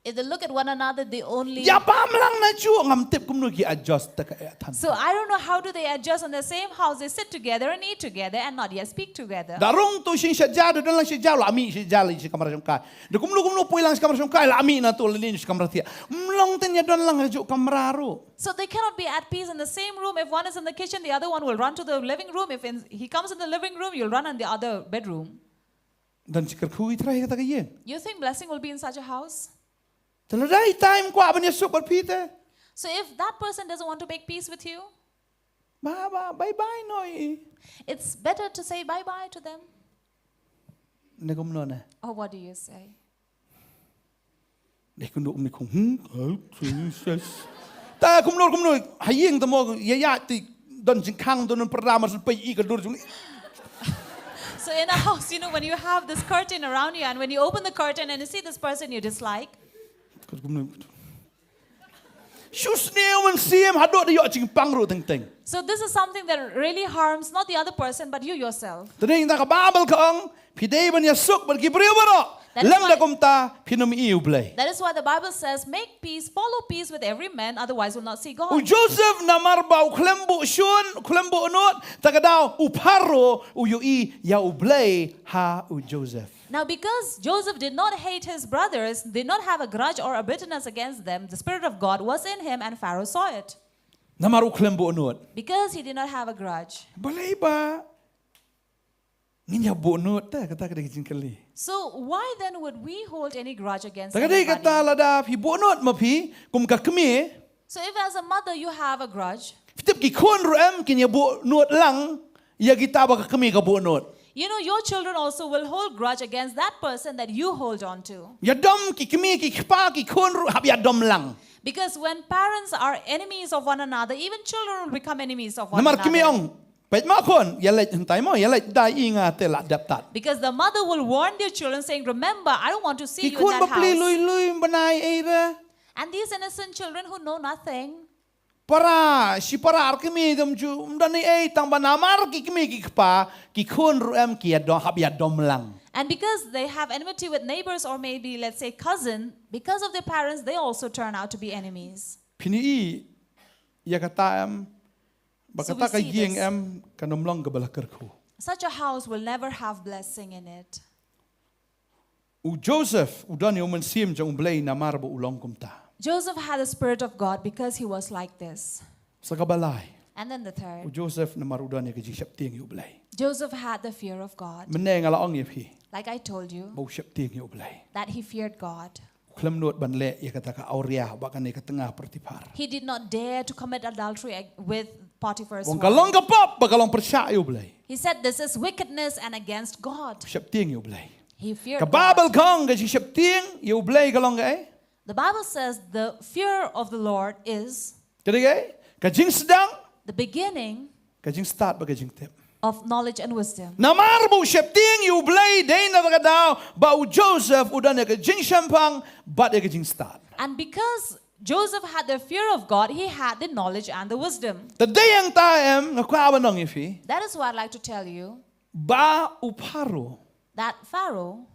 If they look at one another, they only. Ïa bam lang na ju, ngam tip kumno ki adjust ta ka ïa than. So I don't know how do they adjust in the same house. They sit together and eat together and not yet speak together. Da rung tu shin sha ja, da don lang sha ja, la mih sha ja, la sha kamra shongkai. Da kumno kumno poi lang sha kamra shongkai, la mih na tu, la lin sha kamra thiah. Mlong ten ïa don lang ha ju kamra ruh. So they cannot be at peace in the same room. If one is in the kitchen, the other one will run to the living room. If in, he comes in the living room, you'll run in the other bedroom. Don shi kyrkhu i Trai ha kata ka ïing. You think blessing will be in such a house? Te lada i Trai im kwah ban ïa suk bad phi te. So if that person doesn't want to make peace with you, Ba ba bye bye noh ïa i. It's better to say bye bye to them. Ne kumno ne. Or what do you say? Dei kumno kumne kum. Hmm, oh, Jesus. Ta kumno kumno ha ïing te mo ïa ïa ti don jingkhang don pyrda mar shu pei i ka dur jong. So in a house, you know, when you have this curtain around you and when you open the curtain and you see this person you dislike, Kat kumno. Shu sniew mynsiem haduh da ïoh jingpang ruh teng teng. So this is something that really harms not the other person but you yourself. Te dei na ka Baibl ka ong phi dei ban ïa suk bad ki briew baroh. That is Lem da why- kumta phin ym ïohi ïa U Blei. That is why the Bible says, "Make peace, follow peace with every man, otherwise you'll not see God." U Joseph namar ba u khlem buh shun, u khlem buh nud, ta ka daw u Pharaoh u ïohi ïa U Blei ha u Joseph. Now, because Joseph did not hate his brothers, did not have a grudge or a bitterness against them, the Spirit of God was in him and Pharaoh saw it. Namar u khlem buh nud. Because he did not have a grudge. Balei ba ngin ïa buh nud te, kata ka dei ka jingkylli. So why then would we hold any grudge against Ta ka dei anybody? kata lada phi buh nud ma phi kum ka kmie. So if as a mother you have a grudge, Phi tip ki khun ruh em kin ïa buh nud lang ïa kita ba ka kmie ka buh nud. you know your children also will hold grudge against that person that you hold on to. Ïa dom ki kmie ki kpa ki khun ruh hap ïa dom lang. Because when parents are enemies of one another, even children will become enemies of one Namar kmie another. Ong, peit ma khun, ïa leit hyntai mo, ïa leit da i nga te la dep tat. Because the mother will warn their children saying, "Remember, I don't want to see Ki you in khun that bapli house." Lui Lui bnai ei re. And these innocent children who know nothing, Para, shi para ar kmie dom ju, ym don ei ei tang ba namar ki kmie ki kpa, ki khun ruh em ki ïa dom, hap ïa dom lang. and because they have enmity with neighbors or maybe, let's say, cousin, because of their parents, they also turn out to be enemies. Phin ïohi ïa kata em, ba So kata we ka see ïing this. Em kan ym long kaba la kyrkhu. Such a house will never have blessing in it. U Joseph u don ïa u mynsiem jong U Blei namar ba u long kumta. Joseph had the Spirit of God because he was like this. Sa kaba lai. And then the U third, Joseph namar u don ïa ka jingsheptieng ïa U Blei. Joseph had the fear of God. Mynne nga la ong ïa phi Like I told you, ba u sheptieng ïa U Blei. that he feared God. U khlem nud ban leh ïa kata ka awria ba kane ka tnga Potiphar. He did not dare to commit adultery ag- with Potiphar's Ong ka long wife. Ka pop ba ka long pyrshah ïa U Blei. He said, "This is wickedness and against God." Sheptieng ïa U Blei. He feared Ka God. Baibl ka ong ka jingsheptieng ïa U Blei ka long kaei? The Bible says the fear of the Lord is Ka dei kaei? Ka jingsdang, the beginning ka jingstad bad ka jingtip. Of knowledge and wisdom. Namar ba u sheptieng ïa U Blei dei na kata ka daw ba u Joseph u don ïa ka jingshemphang bad ïa ka jingstad. And because Joseph had the fear of God, he had the knowledge and the wisdom. Te dei hangta em nga kwah ban ong ïa phi. That is why I'd like to tell you Ba u Pharaoh that Pharaoh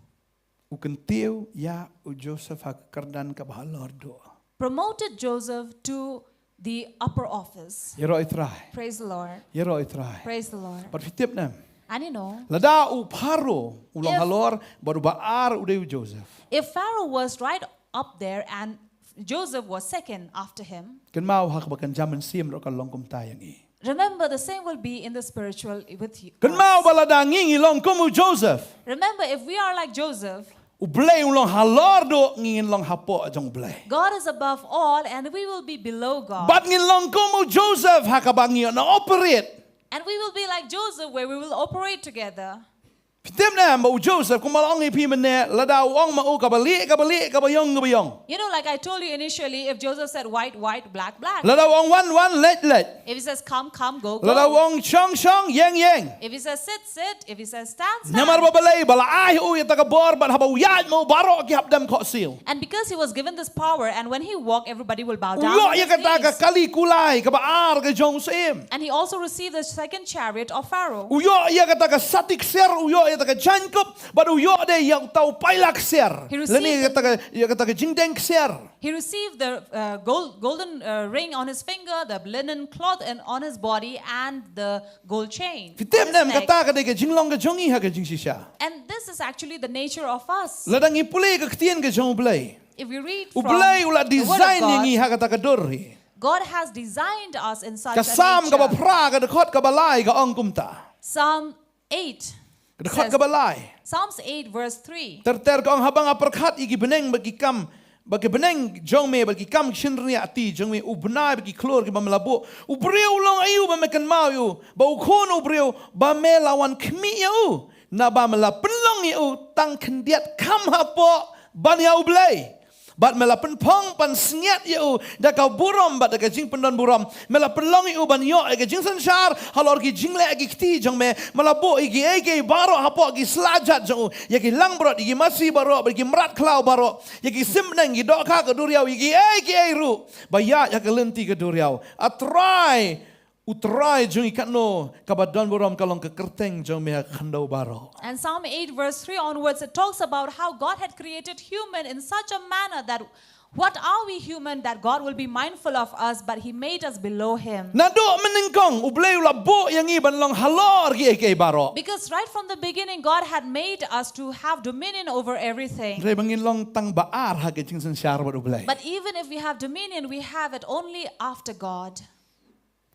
u kyntiew ïa u Joseph ha ka kyrdan kaba halor duh. Promoted Joseph to the upper office. Ïaroh ïa U Trai. Praise the Lord. Ïaroh ïa U Trai. Praise the Lord. Bad phi tip ne em. And you know, Lada u Pharaoh u long If- halor bad uba ar u dei u Joseph. If Pharaoh was right up there and Joseph was second after him, Kynmaw ha kaba kan jam mynsiem ruh ka long kumta ïa ngi. Remember, the same will be in the spiritual with you. Kynmaw ba lada ngi ngi long kum u Joseph. Remember, if we are like Joseph, U Blei u long halor duh, ngi ngin long hapoh jong U Blei. God is above all and we will be below God. Bad ngin long kum u Joseph ha kaba ngi na operate. And we will be like Joseph, where we will operate together. Phi tip ne em ba u Joseph kumba la ong ïa phi mynne, lada u ong ma u kaba lieh kaba lieh, kaba ïong kaba ïong. You know, like I told you initially, if Joseph said white, white, black, black. Lada u ong wan wan, leit leit. If he says come, come, go, go. Lada u ong shong shong, ïeng ïeng. If he says sit, sit. If he says stand, stand. Namar ba balei, ba la ai ïa u ïa kata ka bor bad haba u ïaid ma u baroh ki hap dem khohsiew. And because he was given this power, and when he walked, everybody will bow down at his feet. U ïoh ïa kata ka kali kulai kaba ar ka jong u syiem. And he also received the second chariot of Pharaoh. U ïoh ïa kata ka sati ksiar, u ïoh ïa kata ka jaiñkup, bad u ïoh de ïa uta u paila ksiar. He received, lane ïa kata ka, ïa kata ka jingdeng ksiar. He received the uh, gold, golden uh, ring on his finger, the linen cloth and on his body, and the gold chain on his neck. Phi tip ne em, kata ka dei ka jinglong ka jong ngi ha ka jingshisha. And this is actually the nature of us. Lada ngi pule ka ktien ka jong U Blei, if we read from the word of God, U Blei u la design ïa ngi ha kata ka dur hi. God has designed us in such a nature. Ka Salm kaba phra, ka dkhot kaba lai ka ong kumta. Psalm eight says, ka dkhot kaba lai. Psalms eight verse three. Ter ter ka ong, haba nga pyrkhat ïa ki bneng bad ki kam, bad ki bneng jong me, bad ki kam ki shynriahti jong me, u bnai bad ki khlur kiba me la buh, u briew u long aïu ba me kynmaw ïa u, bad u khun u briew ba me la wan khmih ïa u? Naba me la pynlong ïa u tang khyndiat kham hapoh ban ïa U Blei. Bad me la pynphong pansngiat ïa u da ka burom bad da ka jingpyndonburom. Me la pynlong ïa u ban ïoh ïa ka jingsynshar halor ki jingleh ki kti jong me. Me la buh ïa kiei kiei baroh hapoh ki sla jat jong u, ïa ki langbrot, ïa ki masi baroh, bad ïa ki mrad khlaw baroh, ïa ki sim bneng, ïa ki dohkha ka duriaw, ïa kiei kiei ruh ba ïaid ha ka lynti ka duriaw. A Trai, U Trai jong ngi, katno kaba donburom ka long ka kyrteng jong me ha ka khyndew baroh. And Psalm eight verse three onwards, it talks about how God had created human in such a manner that what are we human that God will be mindful of us, but he made us below him. Naduh mynnyngkong U Blei u la buh ïa ngi ban long halor kiei kiei baroh. Because right from the beginning, God had made us to have dominion over everything. Hynrei ba ngin long tang ba ar ha ka jingsynshar bad U Blei. But even if we have dominion, we have it only after God.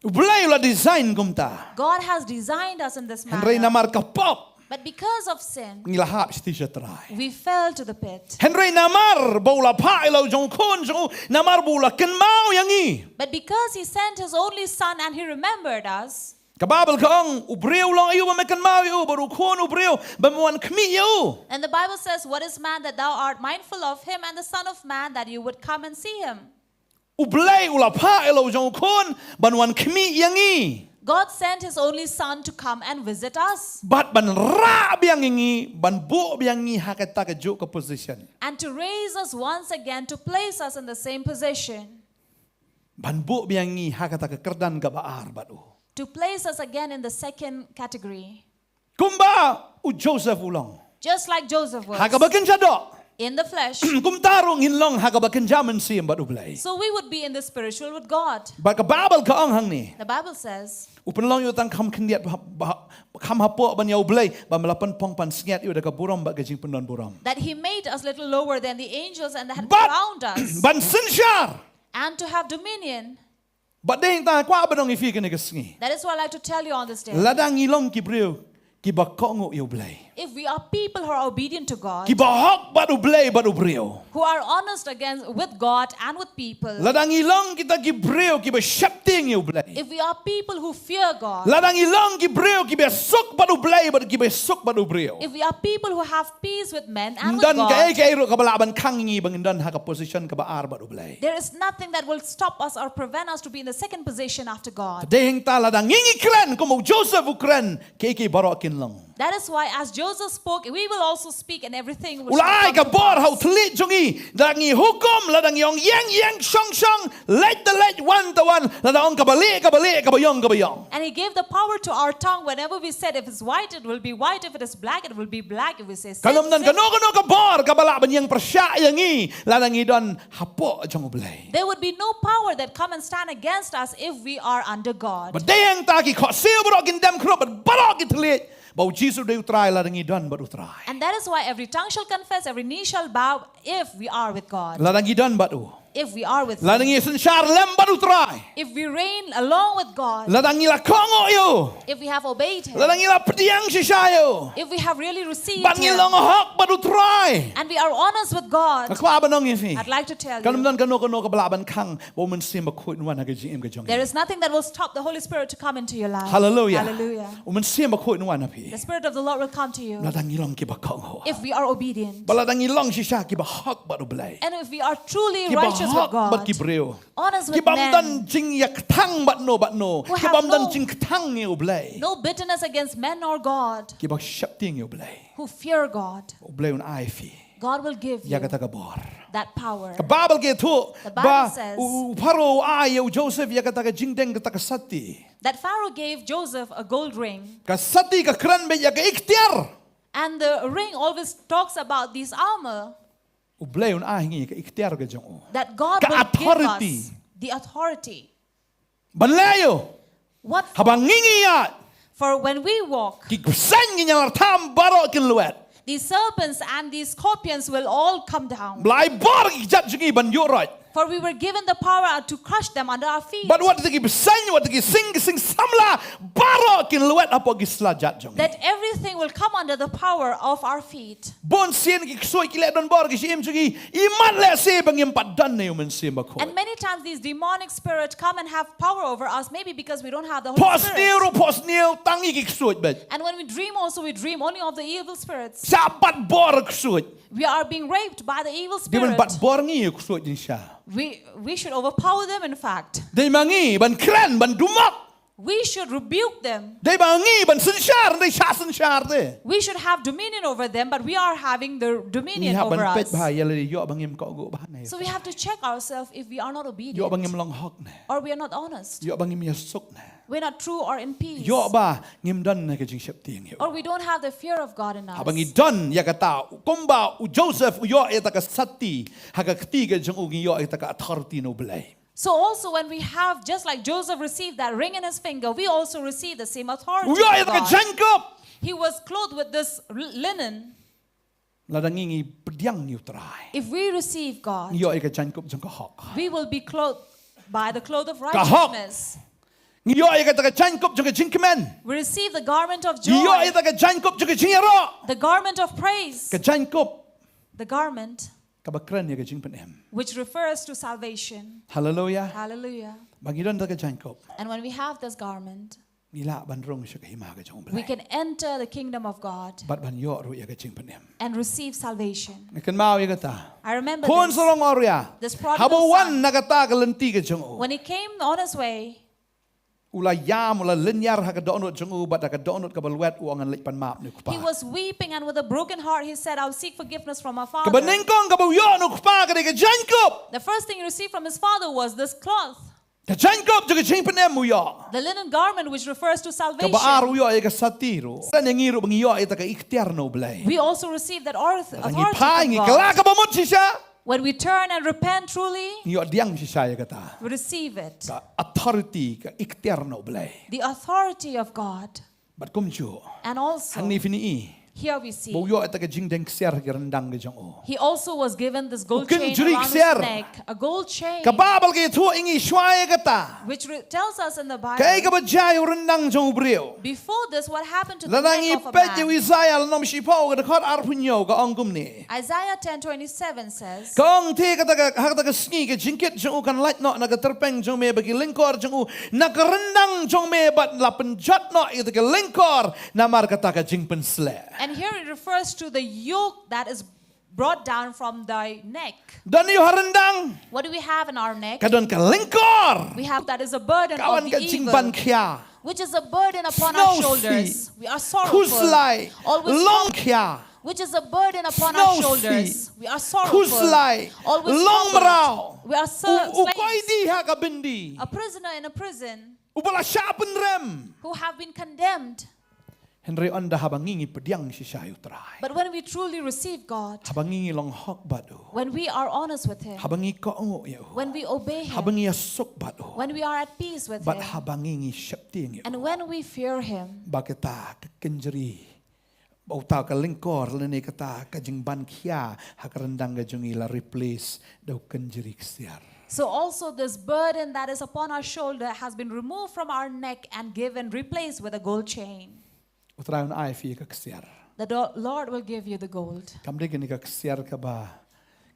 U Blei u la design kumta. God has designed us in this manner. Hynrei namar ka pop, but because of sin, ngi la hap shati sha trai. We fell to the pit. Hynrei namar ba u la phah ïa la u jong u khun jong u, namar ba u la kynmaw ïa ngi. But because he sent his only son and he remembered us. Ka Baibl ka ong, u briew u long aïu ba me kynmaw ïa u, bad u khun u briew ba me wan khmih ïa u. And the Bible says, what is man that thou art mindful of him, and the son of man that you would come and see him? U Blei u la phah ïa la u jong u khun ban wan khmih ïa ngi. God sent his only son to come and visit us. Bad ban rah biang ïa ngi, ban buh biang ngi ha kata kajuh ka position. And to raise us once again, to place us in the same position. Ban buh biang ngi ha kata ka kyrdan kaba ar bad u. To place us again in the second category. Kumba u Joseph u long. Just like Joseph was. Ha kaba kynja doh. In the flesh. Kumta ruh ngin long ha kaba kynja mynsiem bad U Blei. So we would be in the spiritual with God. Bad ka Baibl ka ong hangne. The Bible says. U pynlong ïa u tang kham khyndiat ba, ba, kham hapoh ban ïa U Blei, ba me la pynphong pansngiat ïa u da ka burom bad ka jingpyndonburom. That he made us little lower than the angels and that had crowned us. Bad ban synshar. And to have dominion. Bad dei hangta nga kwah ban ong ïa phi kane ka sngi. That is what I like to tell you on this day. Lada ngi long ki briew kiba kohnguh ïa U Blei. If we are people who are obedient to God. Kiba hok bad U Blei bad u briew. Who are honest against, with God and with people. Lada ngi long kita ki briew kiba sheptieng ïa U Blei. If we are people who fear God. Lada ngi long ki briew kiba suk bad U Blei bad kiba suk bad u briew. If we are people who have peace with men and with God. Ym don kaei kaei ruh kaba lah ban khang ïa ngi ba ngin don ha ka position kaba ar bad U Blei. There is nothing that will stop us or prevent us to be in the second position after God. Dei hangta lada ngi ngi kren kum u Joseph u kren, kiei kiei baroh kin long. That is why, as Joseph spoke, we will also speak, and everything will come to pass. U la ai ka bor ha u thylliej jong ngi, lada ngi hukum, lada ngi ong ïeng ïeng, shong shong, leit te leit, wan te wan, lada ong kaba lieh kaba lieh, kaba ïong kaba ïong. And he gave the power to our tongue. Whenever we said, if it's white, it will be white. If it is black, it will be black. If we say, sit, sit. Kan ym don kano kano ka bor kaba lah ban ïeng pyrshah ïa ngi lada ngi don hapoh jong U Blei. There would be no power that come and stand against us if we are under God. Bad dei hangta ki khohsiew baroh kin dem khrup bad baroh ki thylliej ba u Jisu dei u Trai lada ngi don bad u Trai. And that is why every tongue shall confess, every knee shall bow if we are with God. Lada ngi don bad u. If we are with him. Lada ngi synshar lem bad u Trai. If we reign along with God. Lada ngi la kohnguh ïa u. If we have obeyed him. Lada ngi la pdiang shisha ïa u. If we have really received him. Bad ngi long hok bad u Trai. And we are honest with God. Nga kwah ban ong ïa phi. I'd like to tell you. Kan ym don kano kano kaba lah ban khang ba u Mynsiem Bakhuid un wan ha ka jingim ka jong ngi. There is nothing that will stop the Holy Spirit to come into your life. Hallelujah. Hallelujah. U Mynsiem Bakhuid un wan ha phi. The Spirit of the Lord will come to you. Lada ngi long kiba kohnguh. If we are obedient. Ba lada ngi long shisha kiba hok bad U Blei. And if we are truly Kiba righteous with hok bad God, ki briew. Honest with Kiba ym men. don jingïakthang bad no bad no. Who Kiba have ym don no, jingkthang ïa U Blei. no bitterness against men or God. Kiba sheptieng ïa U Blei. Who fear God. U Blei un ai phi. God will give you Ïa kata ka bor. that power. Ka Baibl ka ïathuh The Bible ba says u, u Pharaoh u ai ïa u Joseph ïa kata ka jingdeng kata ka sati. That Pharaoh gave Joseph a gold ring. Ka sati ka kren beit ïa ka iktiar. And the ring always talks about this armor. U Blei un ai ngi ka iktiar ka jong u. That God Ka will give authority. us the authority. Ban leh ïa u. What Haba ngi ngi ïa. For when we walk, Ki bseiñ ki ñiar tam baroh kin lwet. the serpents and the scorpions will all come down. Blei bor ki jait jong ngi ban ïuh roit. For we were given the power to crush them under our feet. Bad wat ki bseiñ, wat ki sing, ki sing samla, baroh kin lwet hapoh ki sla jait jong ngi. That everything will come under the power of our feet. Bun sien ki ksuid ki leh don bor ki shim jong ngi, imat leh se ba ngim pat don ïa u Mynsiem Bakhuid. And many times these demonic spirits come and have power over us, maybe because we don't have the Holy Spirit. Pos niu ru pos niu tang ïa ki ksuid bad. And when we dream also, we dream only of the evil spirits. Sa bat bor ksuid. We are being raped by the evil spirit. Dei ban bat bor ngi ïa u ksuid dei sha. We, we should overpower them, in fact. Dei ma ngi ban kren, ban dumok. We should rebuke them. Dei ma ngi ban synshar, dei sha synshar te. We should have dominion over them, but we are having the dominion over us. Ngi hap ban peit bha ïa lade ïoh ba ngim kohnguh bha ne. So we have to check ourselves if we are not obedient. Ïoh ba ngim long hok ne. Or we are not honest. Ïoh ba ngim ïasuk ne. We're not true or in peace. Ïoh ba ngim don ne ka jingsheptieng ïa u. Or we don't have the fear of God in us. Haba ngi don ïa kata, kumba u Joseph u ïoh ïa kata ka sati ha ka kti ka jong u, ngi ïoh ïa kata ka authority na U Blei. So also when we have, just like Joseph received that ring in his finger, we also receive the same authority from God. U ïoh ïa kata ka jaiñkup. He was clothed with this l-, linen. Lada ngi ngi pdiang ïa U Trai. If we receive God, Ngi ïoh ïa ka jaiñkup jong ka hok. we will be clothed by the cloth of Ka hok. righteousness. Ngi ïoh ïa kata ka jaiñkup jong ka jingkmen. We receive the garment of joy, Ngi ïoh ïa kata ka jaiñkup jong ka jingïaroh. the garment of praise, Ka jaiñkup. the garment Kaba kren ïa ka jingpynim. which refers to salvation. Hallelujah. Hallelujah. Ba ngi don da ka jaiñkup. And when we have this garment, Ngi lah ban rung sha ka hima ka jong U Blei. we can enter the kingdom of God Bad ban ïoh ruh ïa ka jingpynim. and receive salvation. Nga kynmaw ïa kata. I remember Khun this. sarong awria. This prodigal Haba wan son. na kata ka lynti ka jong u. When he came on his way, U la ïam, u la lynñiar ha ka dohnud jong u, bad ha ka dohnud kaba lwet u ong ngan leit pan map na u kpa. He was weeping and with a broken heart he said, "I'll seek forgiveness from my father." Kaba nyngkong kaba u ïoh na u kpa ka dei ka jaiñkup. The first thing he received from his father was this cloth. Ka jaiñkup jong ka jingpynim u ïoh. The linen garment which refers to salvation. Kaba ar u ïoh ïa ka sati ruh. Sa ngi ruh ba ngi ïoh ïa kata ka iktiar na U Blei. We also receive that auth-, Lada ngi authority phai, from ngi God. kylla kaba mut shisha. When we turn and repent truly, Ngi ïoh pdiang shisha ïa kata. we receive it. Ka authority, ka iktiar na U Blei. The authority of God. Bad kumjuh. And also, Hangne phin i. here we see, Ba u ïoh ïa kata ka jingdeng ksiar ha ka ryndang ka jong u. he also was given this gold U chain kynjri around his ksiar. neck, a gold chain, Ka Baibl ka ïathuh ïa ngi shuwa ïa kata. which re-, tells us in the Bible, Kaei kaba jia ïa u ryndang jong u briew. before this, what happened to the Lada neck ngi of a peit ïa u man? Isaiah lynnong shiphew ka dkhot arphew hynñiew ka ong kumne. Isaiah ten twenty-seven says, Ka ong te kata ka, ha kata ka sngi ka jingkit jong u kan lait noh na ka tyrpeng jong me bad ki lyngkor jong u na ka ryndang jong me bad la pynjot noh ïa kata ka lyngkor namar kata ka jingpynsleh. And here it refers to the yoke that is brought down from thy neck. Don ïa u ha ryndang. What do we have in our neck? Ka don ka lyngkor. We have that is a burden Ka of wan the ka evil, jingban khia. which is a burden upon our Sngewsih. shoulders. We are sorrowful. Khuslai. Always Long troubled. khia. Which is a burden upon our Sngewsih. shoulders. We are sorrowful. Khuslai. Always Long troubled. mraw. We are ser-, U, u slaves. koidi ha ka byndi. A prisoner in a prison. Uba la shah pynrem. Who have been condemned. Hynrei ynda haba ngi ngi pdiang shisha ïa u Trai. But when we truly receive God, Haba ngi ngi long hok bad u. when we are honest with Him, Haba ngi kohnguh ïa u. when we obey Him, Haba ngi ïasuk bad u. when we are at peace with Bad Him, haba ngi ngi sheptieng ïa u. and when we fear Him, Ba kata ka kynjri. Ba uta ka lyngkor lane kata ka jingban khia ha ka ryndang ka jong ngi la replace da u kynjri ksiar. So also this burden that is upon our shoulder has been removed from our neck and given, replaced with a gold chain. U Trai un ai phi ka ksiar. The do-, Lord will give you the gold. Kam dei kane ka ksiar kaba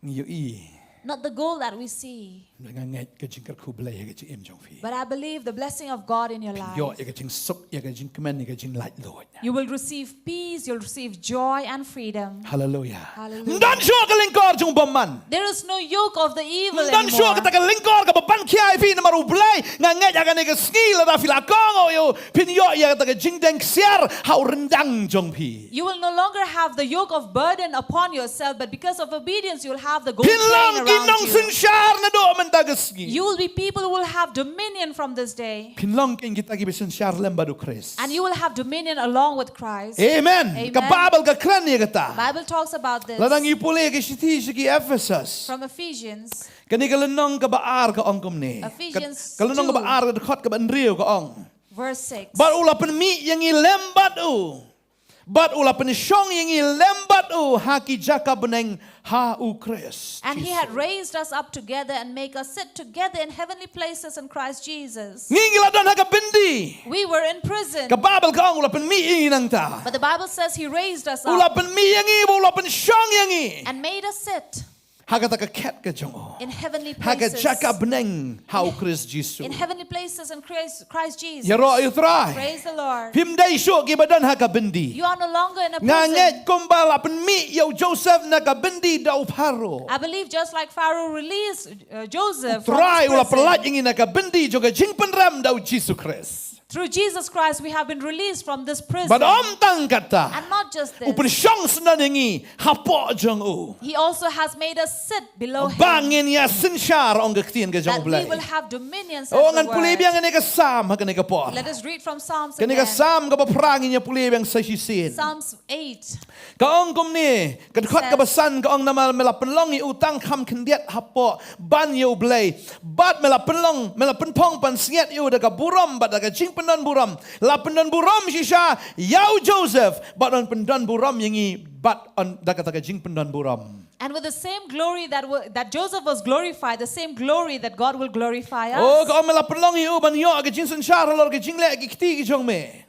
ngi ïohi. Not the goal that we see. Nga ngeit ka jingkyrkhu Blei ïa ka jingim jong phi. But I believe the blessing of God in your life. Ïoh ïa ka jingsuk, ïa ka jingkmen, ïa ka jinglaitluid. You will receive peace, you'll receive joy and freedom. Hallelujah. Hallelujah. Ym don shuh ka lyngkor jong u bymman. There is no yoke of the evil anymore. Ym don shuh kata ka lyngkor kaba ban khia ïa phi namar u Blei. Nga ngeit ha kane ka sngi lada phi la kohnguh ïa u, phin ïoh ïa kata ka jingdeng ksiar ha u ryndang jong phi. You will no longer have the yoke of burden upon yourself, but because of obedience, you will have the gold chain around you. Phin long ki nongsynshar naduh mynta ka sngi. You will be people who will have dominion from this day. Phin long kein kita kiba synshar lem bad u Khrist. And you will have dominion along with Christ. Amen. Amen. Ka Baibl ka kren ïa kata. Bible talks about this. Lada ngi pule ka shithi sha ki Ephesus. From Ephesians. Kane ka lynnong kaba ar ka ong kumne. Ephesians two. Ka, ka lynnong kaba ar ka dkhot kaba hynriew ka ong. Verse six. Bad u la pynmih ïa ngi lem bad u. Bad u la pynshong ïa ngi lem bad u ha ki jaka bneng ha u Khrist Jisu. And he had raised us up together and make us sit together in heavenly places in Christ Jesus. Ngi ngi la don ha ka byndi. We were in prison. Ka Baibl ka ong u la pynmih ïa ngi nangta. But the Bible says he raised us up. U la pynmih ïa ngi, u la pynshong ïa ngi. And made us sit. Ha kata ka khet ka jong u. In heavenly places. Ha ka jaka bneng ha u Khrist Jisu. In heavenly places in Christ, Christ Jesus. Ïaroh ïa u Trai. Praise the Lord. Phim dei shuh kiba don ha ka byndi. You are no longer in a prison. Nga ngeit kumba la pynmih ïa u Joseph na ka byndi da u Pharaoh. I believe just like Pharaoh released, uh, Joseph from his prison. U Trai u la pyllait ïa ngi na ka byndi jong ka jingpynrem da u Jisu Khrist. Through Jesus Christ, we have been released from this prison. Bad ym tang kata. And not just this. U pynshong syndon ïa ngi hapoh jong u. He also has made us sit below him. Ba ngin ïa synshar, ong ka ktien ka jong U Blei. That we will have dominion, says the word. Oh, ngan pule biang ïa kane ka Salm ha kane ka por. Let us read from Psalms again. Kane ka Salm kaba phra ngin ïa pule biang sa shisien. Psalms eight. Ka ong kumne, ka dkhot kaba san ka ong, namar me la pynlong ïa u tang kham khyndiat hapoh ban ïa U Blei. Bad me la pynlong, me la pynphong pansngiat ïa u da ka burom bad da ka jingpyndonburom. La pyndonburom shisha ïa u Joseph, bad yn pyndonburom ïa ngi bad yn da kata ka jingpyndonburom. And with the same glory that wa-, that Joseph was glorified, the same glory that God will glorify us. Oh, ka ong me la pynlong ïa u ban ïoh ka jingsynshar halor ka jingleh ki kti ki jong me.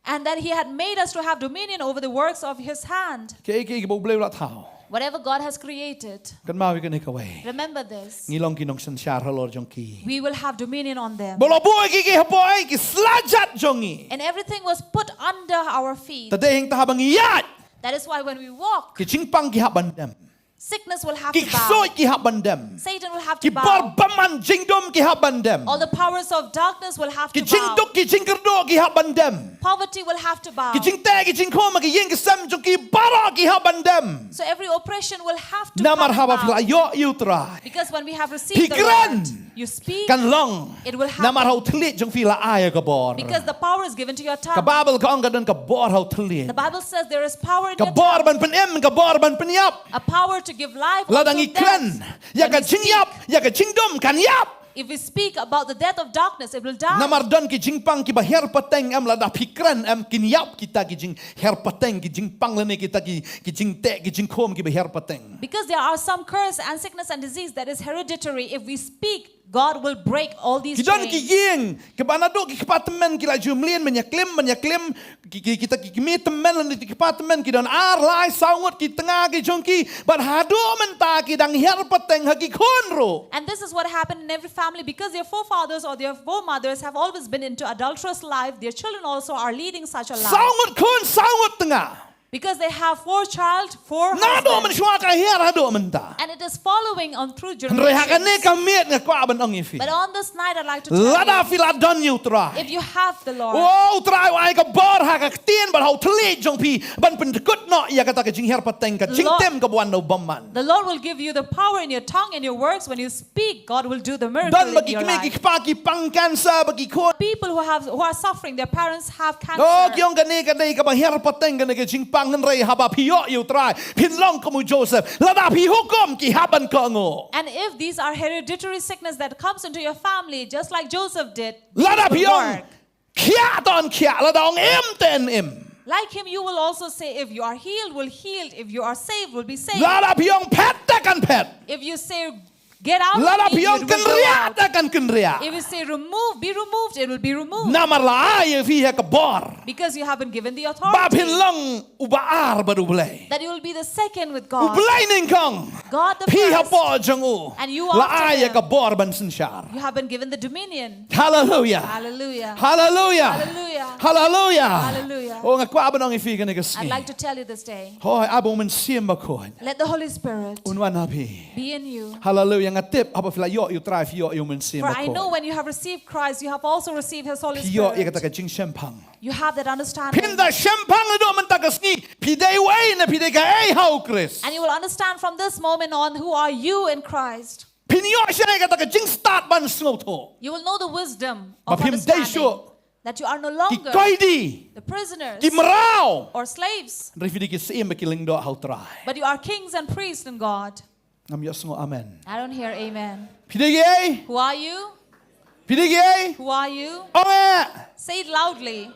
And that he had made us to have dominion over the works of his hand. Kaei kaei kaba U Blei u la thaw. Whatever God has created. Kynmaw ïa kane kawei. Remember this. Ngi long ki nongsynshar halor jong ki. We will have dominion on them. Ba la buh ïa ki hapoh ei, ki slajat jong ngi. And everything was put under our feet. Te dei hangta haba ngi ïaid. That is why when we walk, ki jingpang ki hap ban dem. Sickness will have to bow. Ki ksuid ki hap ban dem. Satan will have to bow. Ki bor bymman jingdum ki hap ban dem. All the powers of darkness will have to bow. Ki jingduk ki jingkyrduh ki hap ban dem. Poverty will have to bow. Ki jingteh ki jingkhum ha ki ïing ki sem jong ki baroh ki hap ban dem. So every oppression will have to come and bow. Namar haba phi la ïoh ïa U Trai, because when we have received the Lord, phi kren. You speak, kan long. It will happen. Namar ha u thylliej jong phi la ai ïa ka bor. Because the power is given to your tongue. Ka Baibl ka ong ka don ka bor ha u thylliej. The Bible says there is power in your tongue. Ka bor ban pynim, ka bor ban pynïap. A power to give life, also death. Lada ngi kren ïa ka jingïap, ïa ka jingdum, kan ïap. If we speak about the death of darkness, it will die. Namar don ki jingpang kiba hiar pateng, em, lada phi kren, em, kin ïap kita ki jinghiar pateng, ki jingpang lane kita ki, ki jingteh ki jingkhum kiba hiar pateng. Because there are some curse and sickness and disease that is hereditary. If we speak, God will break all these chains. Ki don ki ïing kiba naduh ki kpa tymmen ki la ju mlien ban ïaklim, ban ïaklim, ki, ki, kita ki kmie tymmen lane ki kpa tymmen ki don ar, lai, saw ngut ki tnga ki jong ki, bad haduh mynta ki dang hiar pateng ha ki khun ruh. And this is what happened in every family, because their forefathers or their foremothers have always been into adulterous life, their children also are leading such a life. Saw ngut khun, saw ngut tnga. Because they have four child, four husband. Naduh mynshuwa ka hiar haduh mynta. And it is following on through generations. Hynrei ha kane ka miet nga kwah ban ong ïa phi. But on this night, I'd like to tell you, lada phi la don ïa U Trai, if you have the Lord, oh, U Trai u ai ka bor ha ka ktien bad ha u thylliej jong phi ban pyndkut noh ïa kata ka jinghiar pateng, ka jingtim kaba wan na u bymman. The Lord will give you the power in your tongue and your works when you speak, God will do the miracle in your life. Don ba ki kmie ki kpa ki pang cancer, ba ki khun. People who have, who are suffering, their parents have cancer. Oh, ki ong kane ka dei kaba hiar pateng kane ka jingpang, hynrei haba phi ïoh ïa U Trai, phin long kum u Joseph. Lada phi hukum ki hap ban kohnguh. And if these are hereditary sickness that comes into your family, just like Joseph did, it will work. Lada phi ong khiah, to yn khiah, lada ong im, to yn im. Like him, you will also say, if you are healed, will healed. If you are saved, will be saved. Lada phi ong phet, to kan phet. If you say Get out of me, it will go out. Lada phi ong kynriah, te kan kynriah. If you say remove, be removed, it will be removed. Namar la ai ïa phi ha ka bor. Because you have been given the authority. Ba phin long u ba ar bad U Blei. That you will be the second with God. U Blei nyngkong. God the first. Phi hapoh jong u. And you after him. La ai ïa ka bor ban synshar. You have been given the dominion. Hallelujah. Hallelujah. Hallelujah. Hallelujah. Hallelujah. Hallelujah. Oh, nga kwah ban ong ïa phi kane ka sngi. I'd like to tell you this day. Hooid, ai ba U Mynsiem Bakhuid. Let the Holy Spirit. Un wan ha phi. Be in you. Hallelujah. Nga tip haba phi la ïoh ïa U Trai, phi ïoh ïa U Mynsiem Bakhuid. For I know when you have received Christ, you have also received His Holy Spirit. Phi ïoh ïa kata ka jingshemphang. You have that understanding. Phin da shemphang naduh mynta ka sngi, phi dei uei ne phi dei kaei ha U Khrist. And you will understand from this moment on who are you in Christ. Phin ïoh shane kata ka jingstad ban sngewthuh. You will know the wisdom of understanding. Ba phim dei shuh. That you are no longer the prisoners. Ki koidi. Ki mraw. Or slaves. Hynrei phi dei ki syiem bad ki lyngdoh ha U Trai. But you are kings and priests in God. Ngam ïohsngew amen. I don't hear amen. Phi dei kiei? Who are you? Phi dei kiei? Who are you? Ong eh. Say it loudly.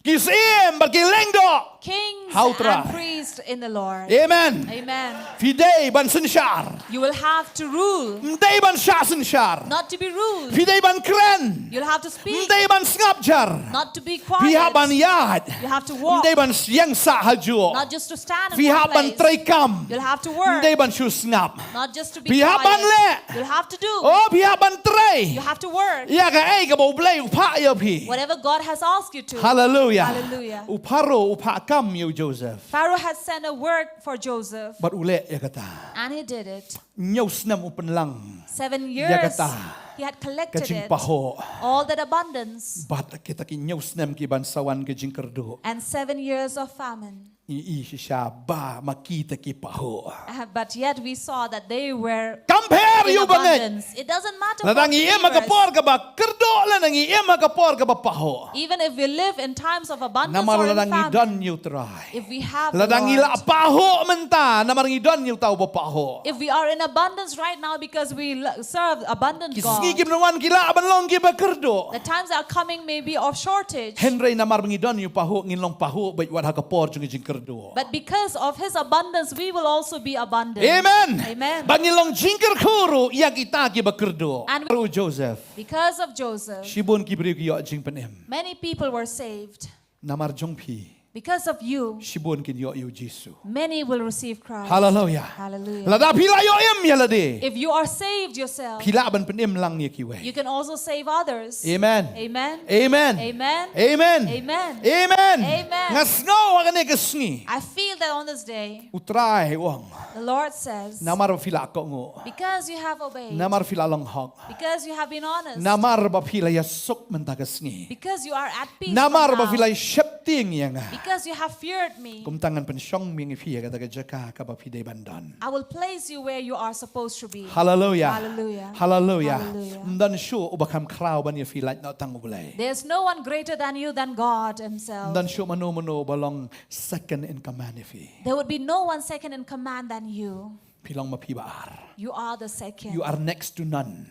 Ki syiem bad ki lyngdoh. Kings ha U Trai. And priests in the Lord. Amen. Amen. Phi dei ban synshar. You will have to rule. Ym dei ban shah synshar. Not to be ruled. Phi dei ban kren. You'll have to speak. Ym dei ban sngap jar. Not to be quiet. Phi hap ban ïaid. You have to walk. Ym dei ban ïeng sah ha juh. Not just to stand in one place. Phi hap ban trei kam. You'll have to work. Ym dei ban shu sngap. Not just to be quiet. Phi hap ban leh. You'll have to do. Oh, phi hap ban trei. You have to work. Ïa kaei kaba U Blei u phah ïa phi. Whatever God has asked you to. Hallelujah. Hallelujah. U Pharaoh u phah kam ïa u Joseph. Pharaoh had sent a word for Joseph. Bad u leh ïa kata. And he did it. Hynñiew snem u pynlang. Seven years, ïa kata. He had collected it. Ka jingpahuh. All that abundance. Bad kita ki hynñiew snem ki ban sa wan ka jingkyrduh. And seven years of famine. Ngi i shisha ba ma ki te ki pahuh. Uh, but yet we saw that they were in abundance. Kam pher ïa u bangeit. It doesn't matter for believers. Lada ngi im ha ka por kaba kyrduh lane ngi im ha ka por kaba pahuh. Even if we live in times of abundance or in famine. Namar lada ngi don ïa U Trai. If we have the Lord. Lada ngi la pahuh mynta namar ngi don ïa uta uba pahuh. If we are in abundance right now because we lo-, serve abundant God. Ki sngi kim wan ki lah ban long kiba kyrduh. The times are coming maybe of shortage. Hynrei namar ba ngi don ïa u pahuh ngin long pahuh bad wat ha ka por jong ka jingkyrduh. But because of his abundance, we will also be abundant. Amen. Amen. Ba ngin long jingkyrkhu ruh ïa kita kiba kyrduh. And u Joseph. Because of Joseph. Shibun ki briew ki ïoh jingpynim. Many people were saved. Namar jong phi. Because of you. Shibun kin ïoh ïa u Jisu. Many will receive Christ. Hallelujah. Hallelujah. Lada phi la ïoh im ïa lade. If you are saved yourself. Phi lah ban pynim lang ïa kiwei. You can also save others. Amen. Amen. Amen. Amen. Amen. Amen. Amen. Nga sngew ha kane ka sngi. I feel that on this day. U Trai u ong. The Lord says. Namar ba phi la kohnguh. Because you have obeyed. Namar phi la long hok. Because you have been honest. Namar ba phi la ïasuk mynta ka sngi. Because you are at peace for now. Namar ba phi la sheptieng ïa nga. Because you have feared me. Kumta ngan pynshong biang ïa phi ha kata ka jaka kaba phi dei ban don. I will place you where you are supposed to be. Hallelujah. Hallelujah. Hallelujah. Hallelujah. Ym don shuh uba kham khraw ban ïa phi lait noh tang U Blei. There's no one greater than you than God himself. Ym don shuh mano mano ba long second in command ïa phi. There would be no one second in command than you. Phi long ma phi ba ar. You are the second. You are next to none.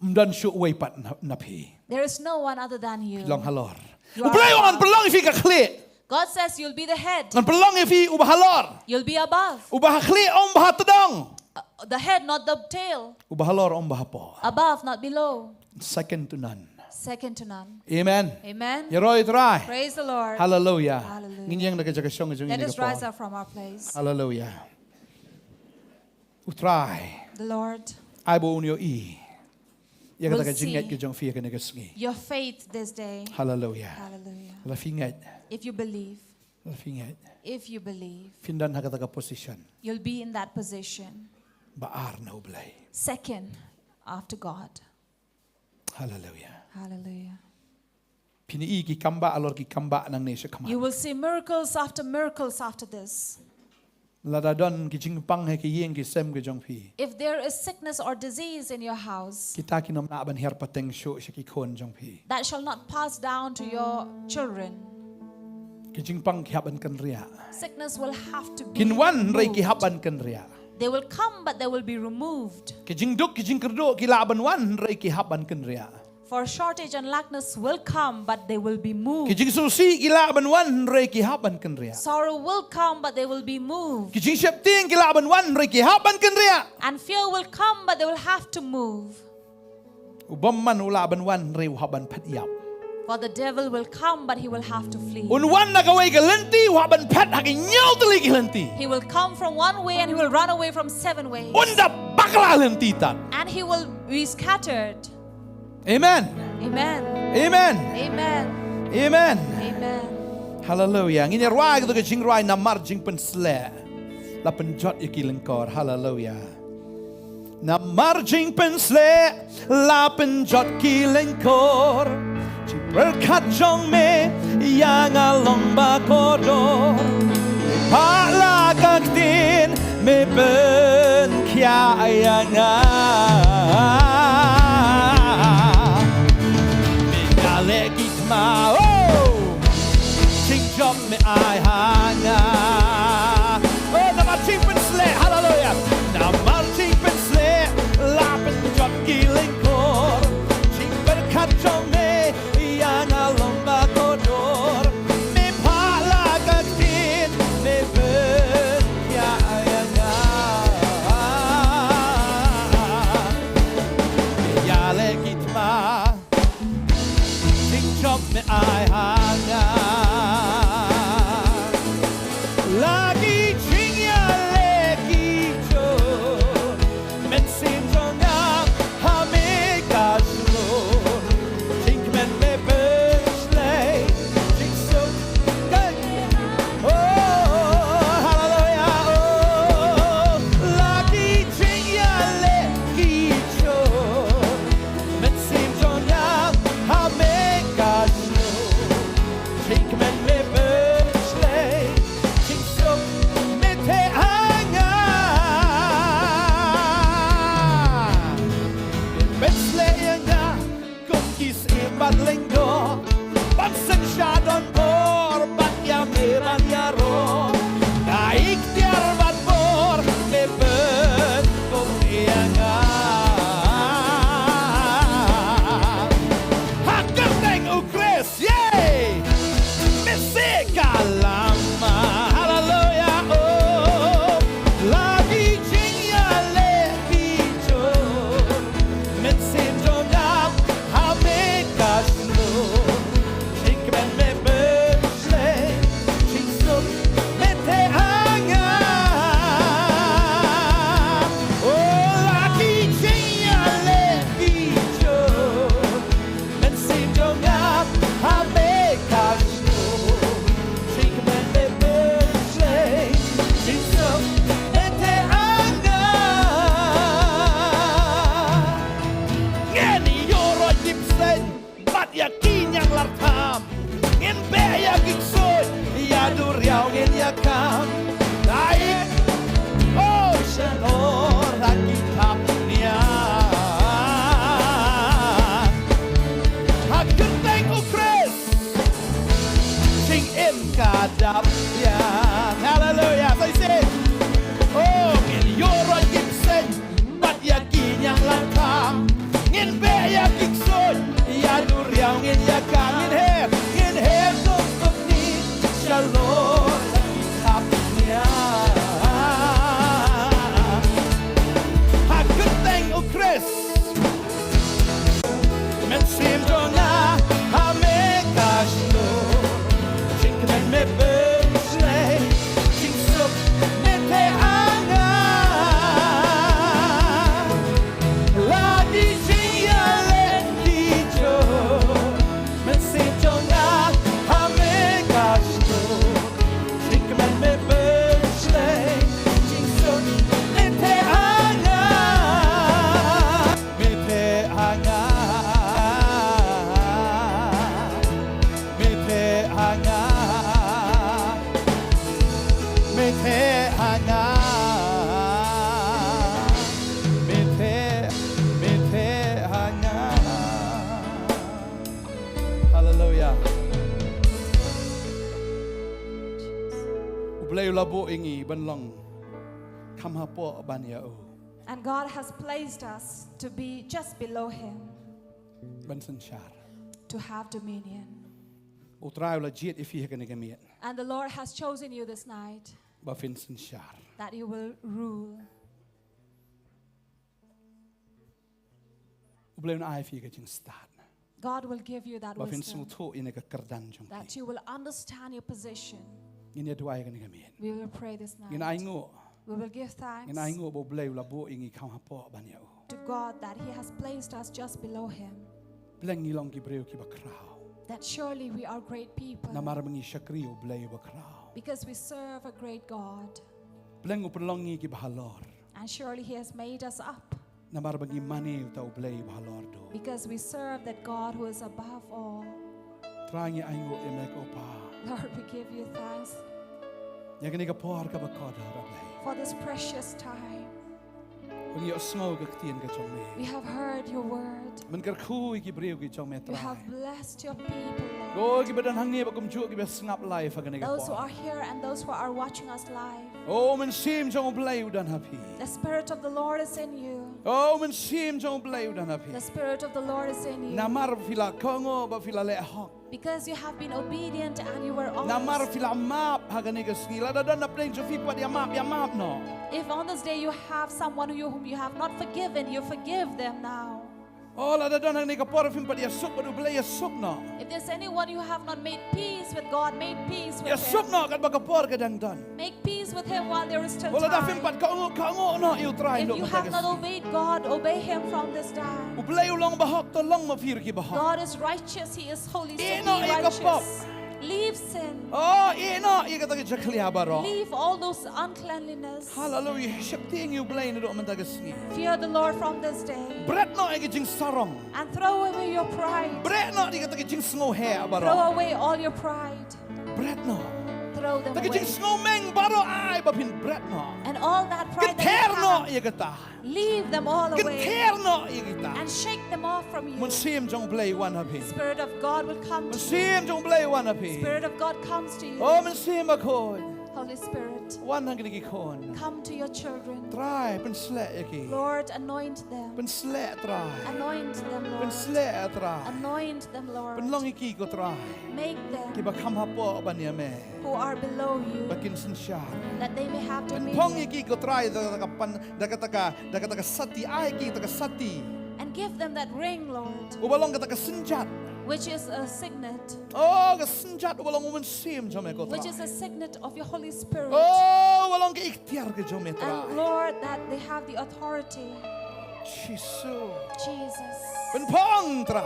Ym don shuh uwei pat na, na phi. There is no one other than you. Phi long halor. You are above. U Blei u ong ngan pynlong ïa phi ka khlieh. God says you'll be the head. Ngan pynlong ïa phi uba halor. You'll be above. Uba ha khlieh ym ba ha tdong. Uh, the head, not the tail. Uba halor ym ba hapoh. Above, not below. Second to none. Second to none. Amen. Amen. Ïaroh ïa U Trai. Praise the Lord. Hallelujah. Hallelujah. Ngin ïeng na ka jaka shong jong ngi. Let us rise up from our place. Hallelujah. U Trai. The Lord. Ai ba un ïohi ïa kata ka jingngeit ka jong phi ha kane ka sngi. Will see your faith this day. Hallelujah. Hallelujah. Lada phi ngeit. If you believe. Lada phi ngeit. If you believe. Phin don ha kata ka position. You'll be in that position. Ba ar na U Blei. Second after God. Hallelujah. Hallelujah. Phin ïohi ki kambah halor ki kambah nangne shakhmat. You will see miracles after miracles after this. Lada don ki jingpang ha ki ïing ki sem ki jong phi. If there is sickness or disease in your house, kita kin ym lah ban hiar pateng shuh sha ki khun jong phi. That shall not pass down to your children. Ki jingpang ki hap ban kynriah. Sickness will have to be removed. Kin wan hynrei ki hap ban kynriah. They will come, but they will be removed. Ki jingduk ki jingkyrduh ki lah ban wan hynrei ki hap ban kynriah. For shortage and lackness will come, but they will be moved. Ki jingsngewsih ki lah ban wan hynrei ki hap ban kynriah. Sorrow will come, but they will be moved. Ki jingsheptieng ki lah ban wan hynrei ki hap ban kynriah. And fear will come, but they will have to move. U bymman u lah ban wan hynrei u hap ban phet ïap. For the devil will come, but he will have to flee. Un wan na kawei ka lynti, u hap ban phet ha ki hynñiew tylli ki lynti. He will come from one way and he will run away from seven ways. Un da bakla lynti tad. And he will be scattered. Amen. Amen. Amen. Amen. Amen. Amen. Haleluia. Ngin ïa rwai kata ka jingrwai, namar jingpynsleh la pynjot ïa ki lyngkor. Haleluia. Namar jingpynsleh la pynjot ki lyngkor. Jingpyrkhat jong me ïa nga long ba kordor. Phah la ka ktien me pynkhiah ïa nga. Me nga leh ki thma, oh, jingjop me ai ha nga. Oh, namar jingpynsleh, haleluia. Namar jingpynsleh la pynjot ki lyngkor. Jingpyrkhat jong me ïa nga long ba kordor. Me phah la ka ktien me pynkhiah ïa nga. Me ïaleh ki thma. Jingjop me ai ha nga. La ki jingïaleh ki jong. Mynsiem jong nga ha me ka shlur. Jingkmen me pynshlei. Jingsuk ka. Oh, haleluia, oh. La ki jingïaleh ki jong. Mynsiem jong nga ha me ka shlur. Jingkmen me pynshlei. Jingsuk me theh ha nga. Me pynshlei ïa nga. Kum ki syiem bad lyngdoh ban synshar donbor bad ïa me ban ïaroh. Ka iktiar bad bor me pynkup ïa nga. Ha kyrteng U Khrist, yay! Me seh ka lama, haleluia, oh. La ki jingïaleh ki jong. Mynsiem jong nga ha me ka shlur. Jingkmen me pynshlei. Jingsuk me theh ha nga. Oh, la ki jingïaleh ki jong. Mynsiem jong nga ha me ka shlur. Jingkmen me pynshlei. Jingsuk me theh ha nga. Ngin ïuhroit ki bseiñ bad ïa ki ñianglarkham. Ngin beh ïa ki ksuid, ïa duriaw ngin ïa kam. Dei, oh, shalor ha ki thapniang. Ha kyrteng U Khrist. Jingim ka dap ïa. Haleluia. Sa shisien. Oh, ngin ïuhroit ki bseiñ bad ïa ki ñianglarkham. Ngin beh ïa ki ksuid, ïa duriaw ngin ïa kam. Ngin her, ngin her kum pynmih. Shalor ha ki thapniang. Ha kyrteng U Khrist. Mynsiem jong nga ha me ka shlur. Jingkmen me pynshlei. Jingsuk me theh ha nga. La ki jingïaleh ki jong. Mynsiem jong nga ha me ka shlur. Jingkmen me pynshlei. Jingsuk me theh ha nga. Me theh ha nga. Me theh ha nga. Me theh ha nga. Me theh, me theh ha nga. Haleluia. U Blei u la buh ïa ngi ban long kham hapoh ban ïa u. And God has placed us to be just below him. Ban synshar. To have dominion. U Trai u la jied ïa phi ha kane ka miet. And the Lord has chosen you this night. Ba phin synshar. That you will rule. U Blei un ai phi ka jingstad. God will give you that wisdom. Ba phin sngewthuh ïa kane ka kyrdan jong phi. That you will understand your position. Ngin ïa duwai ha kane ka miet. We will pray this night. Ngin ainguh. We will give thanks. Ngin ainguh ba U Blei u la buh ïa ngi kham hapoh ban ïa u. To God that He has placed us just below Him. Pleng ngi long ki briew kiba khraw. That surely we are great people. Namar ba ngi shakri U Blei uba khraw. Because we serve a great God. Pleng u pynlong ngi kiba halor. And surely He has made us up. Namar ba ngi mane uta U Blei uba halor duh. Because we serve that God who is above all. Trai ngi ainguh ïa me ko Pa. Lord, we give you thanks. Ïa kane ka por kaba kordor A Blei. For this precious time. Ngi ïohsngew ka ktien ka jong me. We have heard your word. Men kyrkhu ïa ki briew ki jong me Trai. You have blessed your people, Lord. Ko kiba don hangne bad kumjuh kiba sngap live ha kane ka por. Those who are here and those who are watching us live. O Mynsiem jong U Blei u don ha phi. The Spirit of the Lord is in you. O Mynsiem jong U Blei u don ha phi. The Spirit of the Lord is in you. Namar phi la kohnguh bad phi la leh hok. Because you have been obedient and you were honest. Namar phi la map ha kane ka sngi, lada don napdeng jong phi pat ïa map, ïa map noh. If on this day you have someone who, whom you have not forgiven, you forgive them now. O, lada don ha kane ka por phim pat ïasuk bad U Blei, ïasuk noh. If there's anyone you have not made peace with God, make peace with him. Ïasuk noh katba ka por ka dang don. Make peace with him while there is still time. O, lada phim pat kohnguh, kohnguh noh ïa U Trai. If you have not obeyed God, obey him from this time. U Blei u long bahok, to long ma phi ruh ki bahok. God is righteous, he is holy, so be righteous. Ïeh noh ïa ka pop. Leave sin. O, ïeh noh ïa kata ka jakhlia baroh. Leave all those uncleanliness. Hallelujah. Sheptieng ïa U Blei naduh mynta ka sngi. Fear the Lord from this day. Bret noh ïa ka jingsarong. And throw away your pride. Bret noh ïa kata ka jingsngewheh baroh. Throw away all your pride. Bret noh. Throw them away. Ta ka jingsngewmeng baroh ai ba phin bret noh. And all that pride that you have, kynther noh ïa kata. Leave them all away. Kynther noh ïa kita. And shake them off from you. Mynsiem jong U Blei wan ha phi. Spirit of God will come to you. Mynsiem jong U Blei wan ha phi. Spirit of God comes to you. O Mynsiem Bakhuid. Holy Spirit, wan ha kine ki khun. Come to your children. Trai, pynsleh ïa ki. Lord, anoint them. Pynsleh, Trai. Anoint them, Lord. Pynsleh, Trai. Anoint them, Lord. Pynlong ïa ki, ko Trai. Make them. Kiba kham hapoh ban ïa me. Who are below you, ba kin synshar. That they may have dominion. Pynphong ïa ki, ko Trai, da kata ka pan, da kata ka, da kata ka sati, ai ki kata ka sati. And give them that ring, Lord. Uba long kata ka synjat. Which is a signet. O, ka synjat uba long U Mynsiem jong me, ko Trai. Which is a signet of your Holy Spirit. O, uba long ka iktiar ka jong me, Trai. And Lord, that they have the authority. Jisu. Jesus. Pynphong, Trai.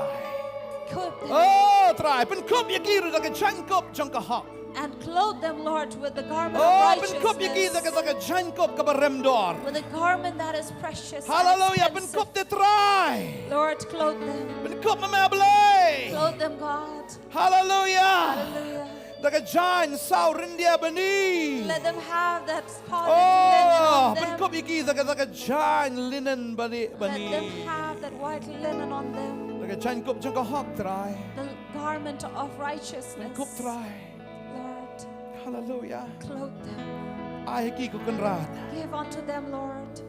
Equip them. O, Trai, pynkup ïa ki ruh da ka jaiñkup jong ka hok. And clothe them, Lord, with the garment of righteousness. O, pynkup ïa ki da ka, da ka jaiñkup kaba remdor. With a garment that is precious and expensive. Hallelujah, pynkup te Trai. Lord, clothe them. Pynkup ma me, Blei. Clothe them, God. Hallelujah. Hallelujah. Da ka jaiñ saw ryndia bani. Let them have that scarlet linen on them. O, pynkup ïa ki da ka, da ka jaiñ linen bani, bani. Let them have that white linen on them. Da ka jaiñkup jong ka hok, Trai. The garment of righteousness. Pynkup, Trai. Lord. Hallelujah. Clothe them. Ai ha ki, ko Kynrad. Give unto them, Lord.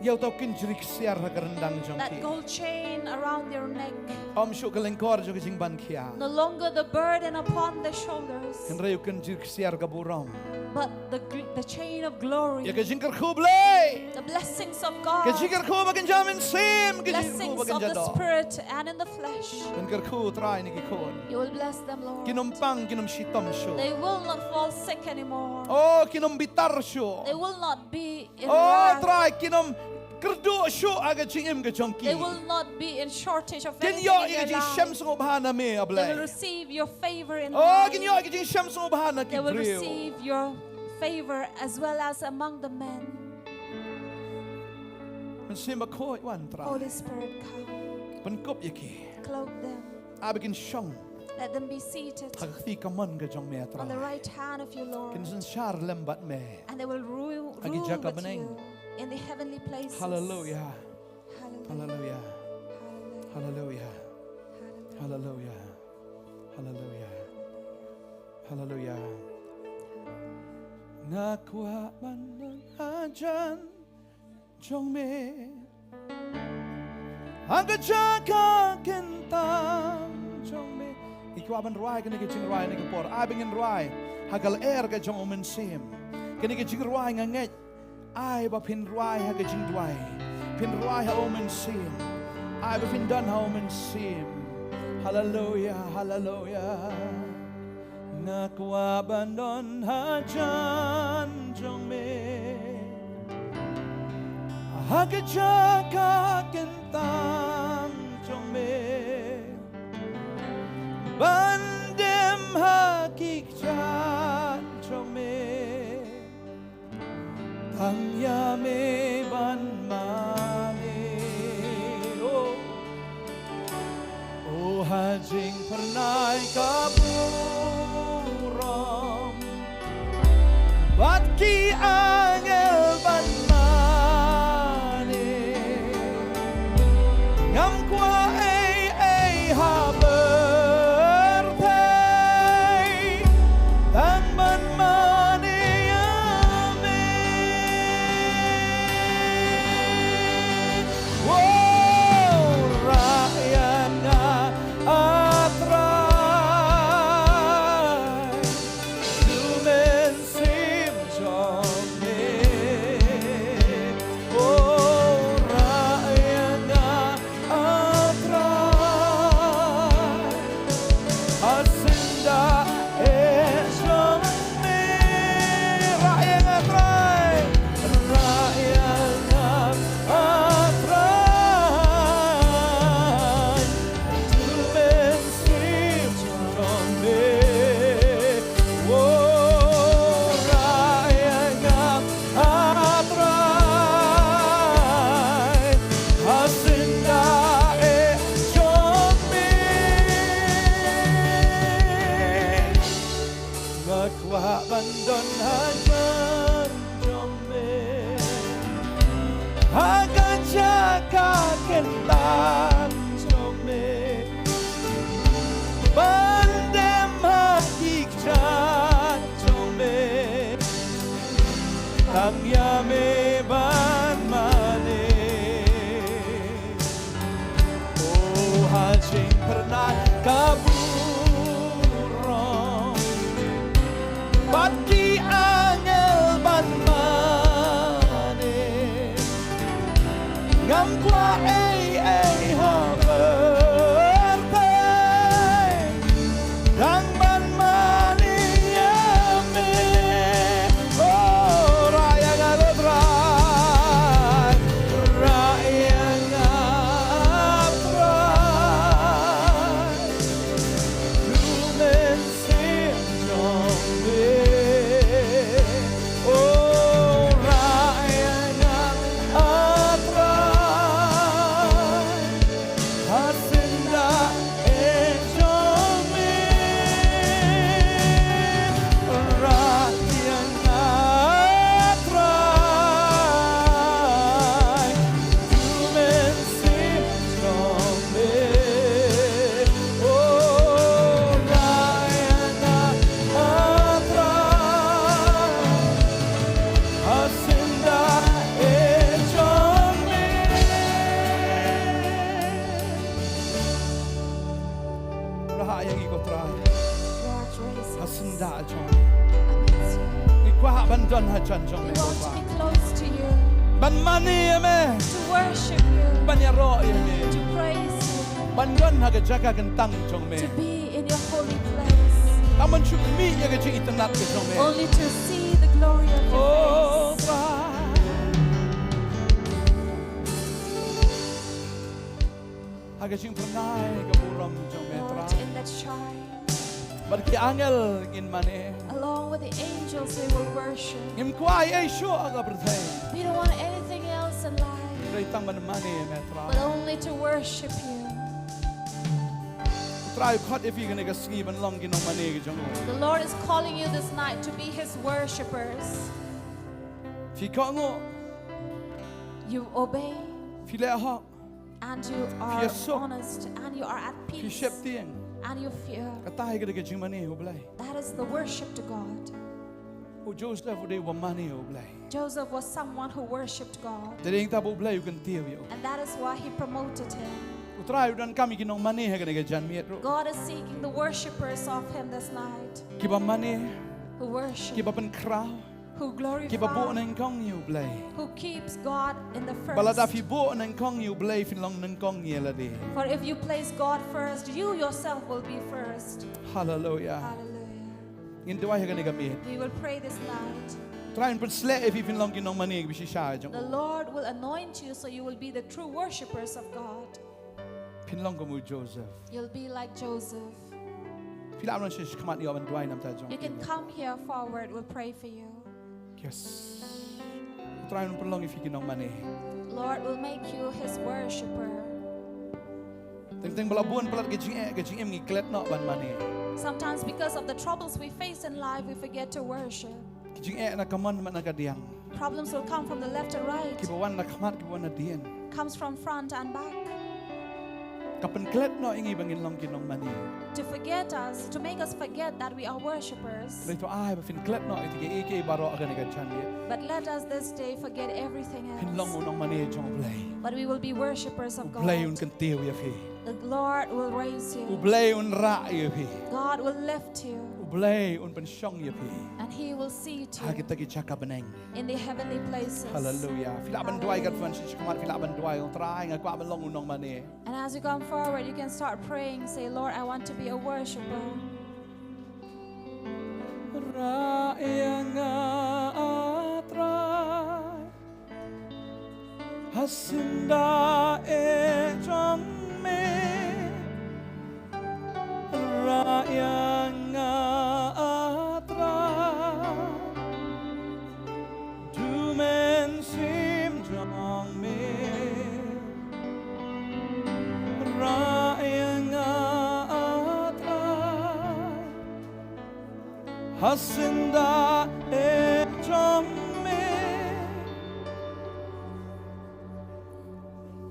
Ïa uta u kynjri ksiar ha ka ryndang jong ki. That gold chain around their neck. Ym shuh ka lyngkor jong ka jingban khia. No longer the burden upon the shoulders. Hynrei u kynjri ksiar ka burom. But the gl-, the chain of glory. Ïa ka jingkyrkhu Blei. The blessings of God. Ka jingkyrkhu ba kynja mynsiem, ka jingkyrkhu ba kynja doh. Blessings of the Spirit and in the flesh. Phin kyrkhu, Trai, ïa ki khun. You will bless them, Lord. Kin ym pang, kin ym shitom shuh. They will not fall sick anymore. O, kin ym bitar shuh. They will not be in wrath. O Trai, kin ym kyrduh shuh ha ka jingim ka jong ki. They will not be in shortage of anything in your life. Kin ïoh ïa ka jingshem sngewbha na me, A Blei. They will receive your favor in life. O, kin ïoh ïa ka jingshem sngewbha na ki briew. They will receive your favor as well as among the men. Mynsiem Bakhuid, wan, Trai. Holy Spirit, come. Pynkup ïa ki. Clothe them. Ai ba kin shong. Let them be seated. Ha ka kti kamon ka jong me, Trai. On the right hand of your Lord. Kin synshar lem bad me. And they will rule, rule with you. Ha ki jaka bneng. In the heavenly places. Hallelujah. Hallelujah. Hallelujah. Hallelujah. Hallelujah. Hallelujah. Hallelujah. Nga kwah ban don hajan jong me. Ha ka jaka kyntang jong me. Ngi kwah ban rwai kane ka jingrwai ha kane ka por. Ai ba ngin rwai ha ka lyer ka jong U Mynsiem. Kane ka jingrwai nga ngeit, ai ba phin rwai ha ka jingduwai, phin rwai ha U Mynsiem. Ai ba phin don ha U Mynsiem. Haleluya, haleluya. Nga kwah ban don hajan jong me, ha ka jaka kyntang jong me, ban dem ha ki kjat jong me. Tang ïa me ban mane. Oh. Oh, ha jingphyrnai ka burom bad ki angel ban mane. Ngam kwah ei ei ha pyrthei, tang ban mane ïa me. Wow, rah ïa nga, ah Trai. U Mynsiem jong me. Oh, rah ïa nga, ah Trai. Ha syndah eh jong me. Rah ïa nga, Trai. Rah ïa nga, ah Trai. U Mynsiem jong me. Oh, rah ïa nga, ah Trai, ha syndah eh jong me. Nga kwah ban don hajan jong me, ha ka jaka kyntang jong me, ban dem ha ki kjat jong me. Tang ïa me ban mane. Oh, ha jingphyrnai ka burom bad ki angel ban mane. Ngam kwah ei ei ha pyrthei, tang ban mane ïa me. Oh, rah ïa nga, ko Trai. Rah ïa nga, Trai. U Mynsiem jong me. Oh, rah ïa nga, ah Trai, ha syndah eh jong me. Rah ïa nga, ah Trai. U Mynsiem jong me. Oh, rah ïa nga, ah Trai, ha syndah eh jong me. Rah ïa ngi, ko Trai, Lord, raise ha us syndah jong me. Amidst you. Ngi kwah ban don hajan jong me, ko Trai. We want to be close to you. Ban mane ïa me. To worship you. Ban ïaroh ïa me. To praise you. Ban don ha ka jaka kyntang jong me. To be in your holy place. Tang ban shu khmih ïa ka jingitynnad ka jong me. Only to see the glory of your face. Oh, Trai. Ha ka jingphyrnai ka burom jong me, Trai. Lord, in that shrine. Bad ki angel ngin mane. Along with the angels, we will worship. Ngim kwah ei ei shuh ha ka pyrthei. We don't want anything else in life. Hynrei tang ban mane ïa me, Trai. But only to worship you. Trai u khot ïa phi kane ka sngi ban long ki nongmane ki jong u. The Lord is calling you this night to be his worshippers. Phi kohnguh. You obey. Phi leh hok. And you are honest, and you are at peace, phi sheptieng, and you fear. Kata hi ka dei ka jingmane ha U Blei. That is the worship to God. U Joseph u dei uba mane ïa U Blei. Joseph was someone who worshipped God. Te dei nangta ba U Blei u kyntiew ïa u. And that is why he promoted him. U Trai u donkam ïa ki nongmane ha kane ka janmiet ruh. God is seeking the worshippers of him this night. Kiba mane, who worship, kiba pynkhraw, who glorify, kiba buh nyngkong ïa U Blei. Who keeps God in the first. Ba lada phi buh nyngkong ïa U Blei phin long nyngkong ïa lade. For if you place God first, you yourself will be first. Hallelujah. Hallelujah. Ngin duwai ha kane ka miet. We will pray this night. Trai un pynsleh ïa phi phin long ki nongmane kiba shisha jong. The Lord will anoint you so you will be the true worshippers of God. Phin long kum u Joseph. You'll be like Joseph. Phi lah ban wan sha khmat ïa u ban duwai namar jong. You can come here forward, we'll pray for you. Yes. Trai un pynlong ïa phi ki nongmane. Lord will make you his worshipper. Teng teng ba la bun palat ka jingeh ka jingim ngi klet noh ban mane. Sometimes because of the troubles we face in life, we forget to worship. Ki jingeh na ka mon bad na ka diang. Problems will come from the left and right. Kiba wan na khmat kiba wan na dien. Comes from front and back. Ka pynklet noh ïa ngi ba ngin long ki nongmane. To forget us, to make us forget that we are worshippers. Hynrei to ai ba phin klet noh ïa kiei kiei baroh ha kane ka janmiet. But let us this day forget everything else. Phin long u nongmane jong U Blei. But we will be worshippers of God. U Blei un kyntiew ïa phi. The Lord will raise you. U Blei un rah ïa phi. God will lift you. U Blei un pynshong ïa phi. And he will seat you. Ha kita ki jaka bneng. In the heavenly places. Hallelujah. Phi lah ban duwai kat phi wan sha khmat, phi lah ban duwai, Trai nga kwah ban long u nongmane. And as you come forward, you can start praying. Say, Lord, I want to be a worshipper. Rah ïa nga, ah Trai, ha syndah eh jong me. Rah ïa nga, ah Trai, tu mynsiem jong me. Rah ïa nga, ah Trai, ha syndah eh jong me.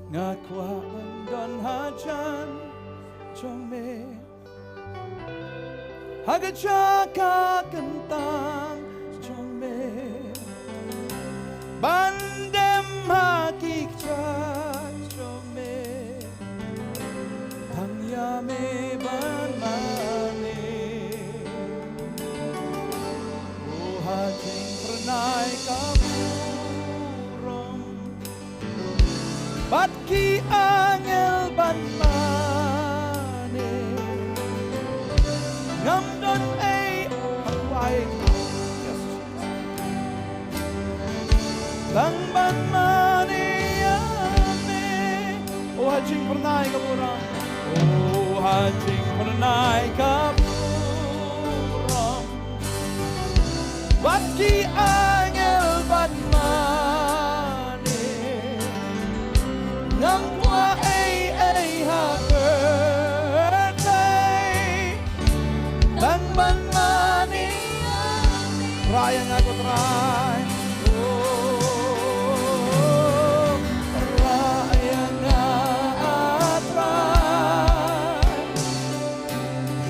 Nga kwah ban don hajan jong me, ha ka jaka kyntang jong me, ban dem ha ki kjat jong me. Tang ïa me ban mane. O ha jingphyrnai ka burom, bad ki angel ban mane. Ngam don ei, ai. Tang ban mane ïa me. O ha jingphyrnai ka burom. O ha jingphyrnai ka burom, bad ki angel ban mane. Ngam kwah ei ei ha pyrthei, tang ban mane. Rah ïa nga ko Trai. O, rah ïa nga, ah Trai,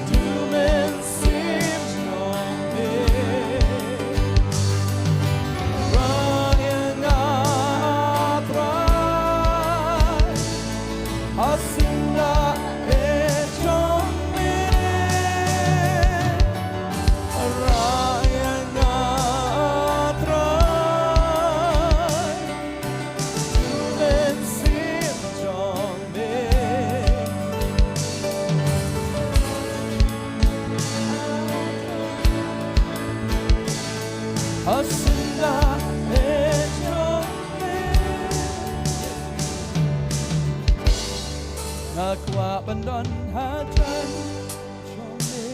tu mynsiem jong me. Rah ïa nga, ah Trai, ha syndah eh jong me. Rah ïa nga, ah Trai, tu mynsiem jong me. Ha syndah eh jong me. Nga kwah ban don hajan jong me,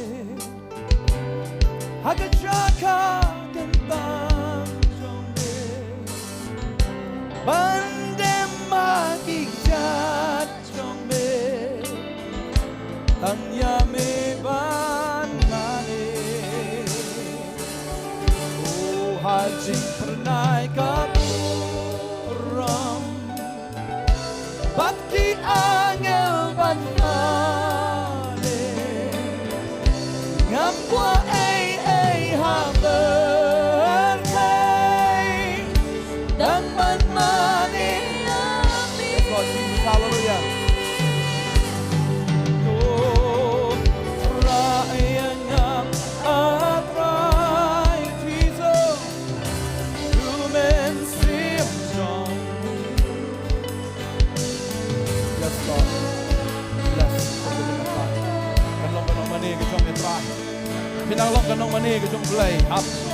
ha ka jaka kyntang jong me, ban dem ha ki kjat jong me. Tang ïa me ban mane. O ha jingphyrnai ka burom, bad ki angel ban mane. Ngam kwah ei ei ha me. Ka jong U Blei. Amen.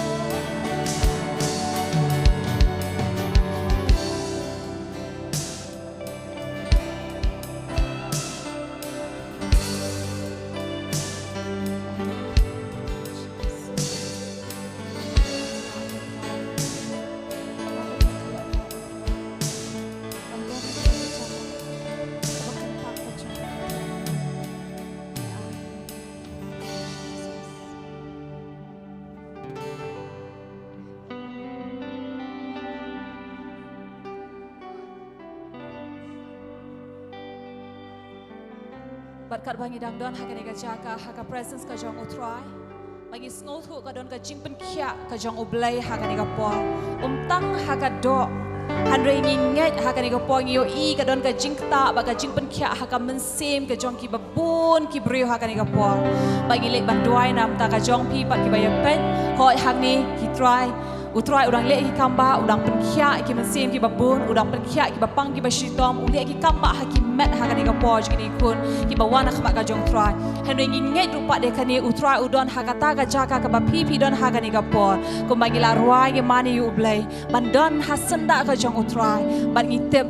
Bad katba ngi dang don ha kane ka jaka, ha ka presence ka jong U Trai, ba ngi sngewthuh ka don ka jingpynkhiah ka jong U Blei ha kane ka por. Ym tang ha ka doh, hynrei ngi ngeit ha kane ka por, ngi ïohi ka don ka jingktah bad ka jingpynkhiah ha ka mynsiem ka jong ki babun ki briew ha kane ka por. Ba ngi leit ban duwai na ka bynta ka jong phi bad kiba ïapeit. Hooid, hangne U Trai, U Trai u dang leh ki kam ba, u dang pynkhiah ki mynsiem ki babun, u dang pynkhiah kiba pang kiba shitom, u leh ki kam ba ha ki met ha kane ka por jong kine ki khun kiba wan ha khmat ka jong U Trai. Hynrei ngi ngeit ruh pat de kane, U Trai u don ha kata ka jaka kaba phi phi don ha kane ka por. Kumba ngi la rwai ngi mane ïa U Blei ban don ha syndah ka jong U Trai. Bad ngi tip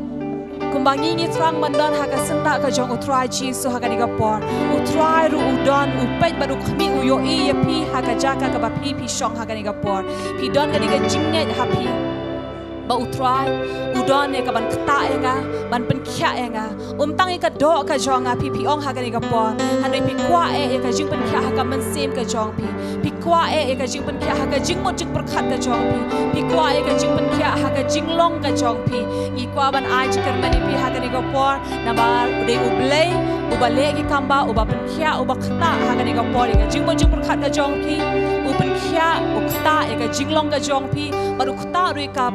kumba ngi ngi thrang ban don ha ka syndah ka jong U Trai Jisu ha kane ka por, U Trai ruh u don, u peit bad u khmih, u ïohi ïa phi ha ka jaka kaba phi phi shong ha kane ka por. Phi don kane ka jingngeit ha phi ba U Trai u don ïa ka ban ktah ïa nga, ban pynkhiah ïa nga. Ym tang ïa ka doh ka jong nga phi phi ong ha kane ka por, hynrei phi kwah eh ïa ka jingpynkhiah ha ka mynsiem ka jong phi. Phi kwah eh ïa ka jingpynkhiah ha ka jingmut jingpyrkhat ka jong phi. Phi kwah eh ïa ka jingpynkhiah ha ka jinglong ka jong phi. Ngi kwah ban ai jingkyrmen ïa phi ha kane ka por, namar u dei U Blei uba leh ki kam ba, uba pynkhiah, uba ktah ha kane ka por ïa ka jingmut jingpyrkhat ka jong phi. U pynkhiah, u ktah ïa ka jinglong ka jong phi, bad u ktah ruh ïa ka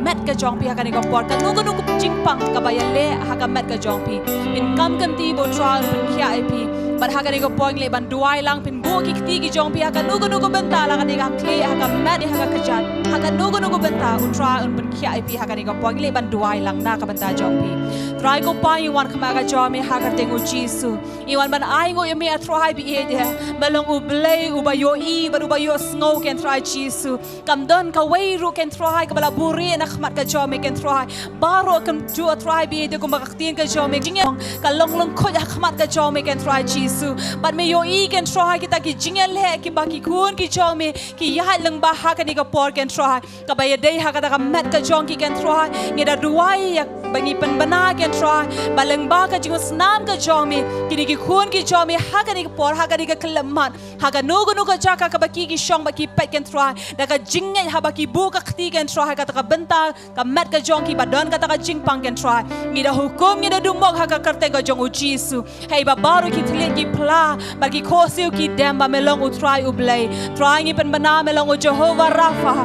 met ka jong phi ha kane ka por. Kano kano ka jingpang kaba ïaleh ha ka met ka jong phi, phin kam kynti ba U Trai un pynkhiah ïa phi. Bad ha kane ka por ngi leit ban duwai lang, phin buh ki kti ki jong phi ha kano kano ka bynta, la ka dei ha khlieh, ha ka met, ha ka kjat, ha kano kano ka bynta, U Trai un pynkhiah ïa phi ha kane ka por. Ngi leit ban duwai lang na ka bynta jong phi. Trai ko Pa, ngi wan khmat ka jong me ha ka kyrteng U Jisu. Ngi wan ban ai nguh ïa me, A Trai ba ïeit, me long U Blei uba ïohi bad uba ïohsngew, ko Trai Jisu. Kam don kawei ruh, ko Trai, kaba la buhrieh na khmat ka jong me, ko Trai. Baroh kumjuh, A Trai ba ïeit, kumba ka ktien ka jong me ka long lyngkhuh ha khmat ka jong me, ko Trai Jisu. Bad me ïohi, ko Trai, kita ki jingïaleh kiba ki khun ki jong me ki ïaid lyngba ha kane ka por, ko Trai. Kaba ïadei ha kata ka met ka jong ki, ko Trai, ngi da duwai ïa ba ngi pynbna, ko Trai, ba lyngba ka jingsnam ka jong me, kine ki khun ki jong me ha kane ka por, ha kane ka khyllipmat, ha kano kano ka jaka kaba ki ki shong ba ki peit, ko Trai, da ka jingngeit haba ki buh ka kti, ko Trai, ha kata ka bynta ka met ka jong ki ba don kata ka jingpang, ko Trai. Ngi da hukum, ngi da dummok ha ka kyrteng ka jong U Jisu. Hei ba baroh ki thylliej ki phla bad ki khohsiew ki dem ba me long U Trai U Blei. Trai ngi pynbna me long U Jehovah Rapha.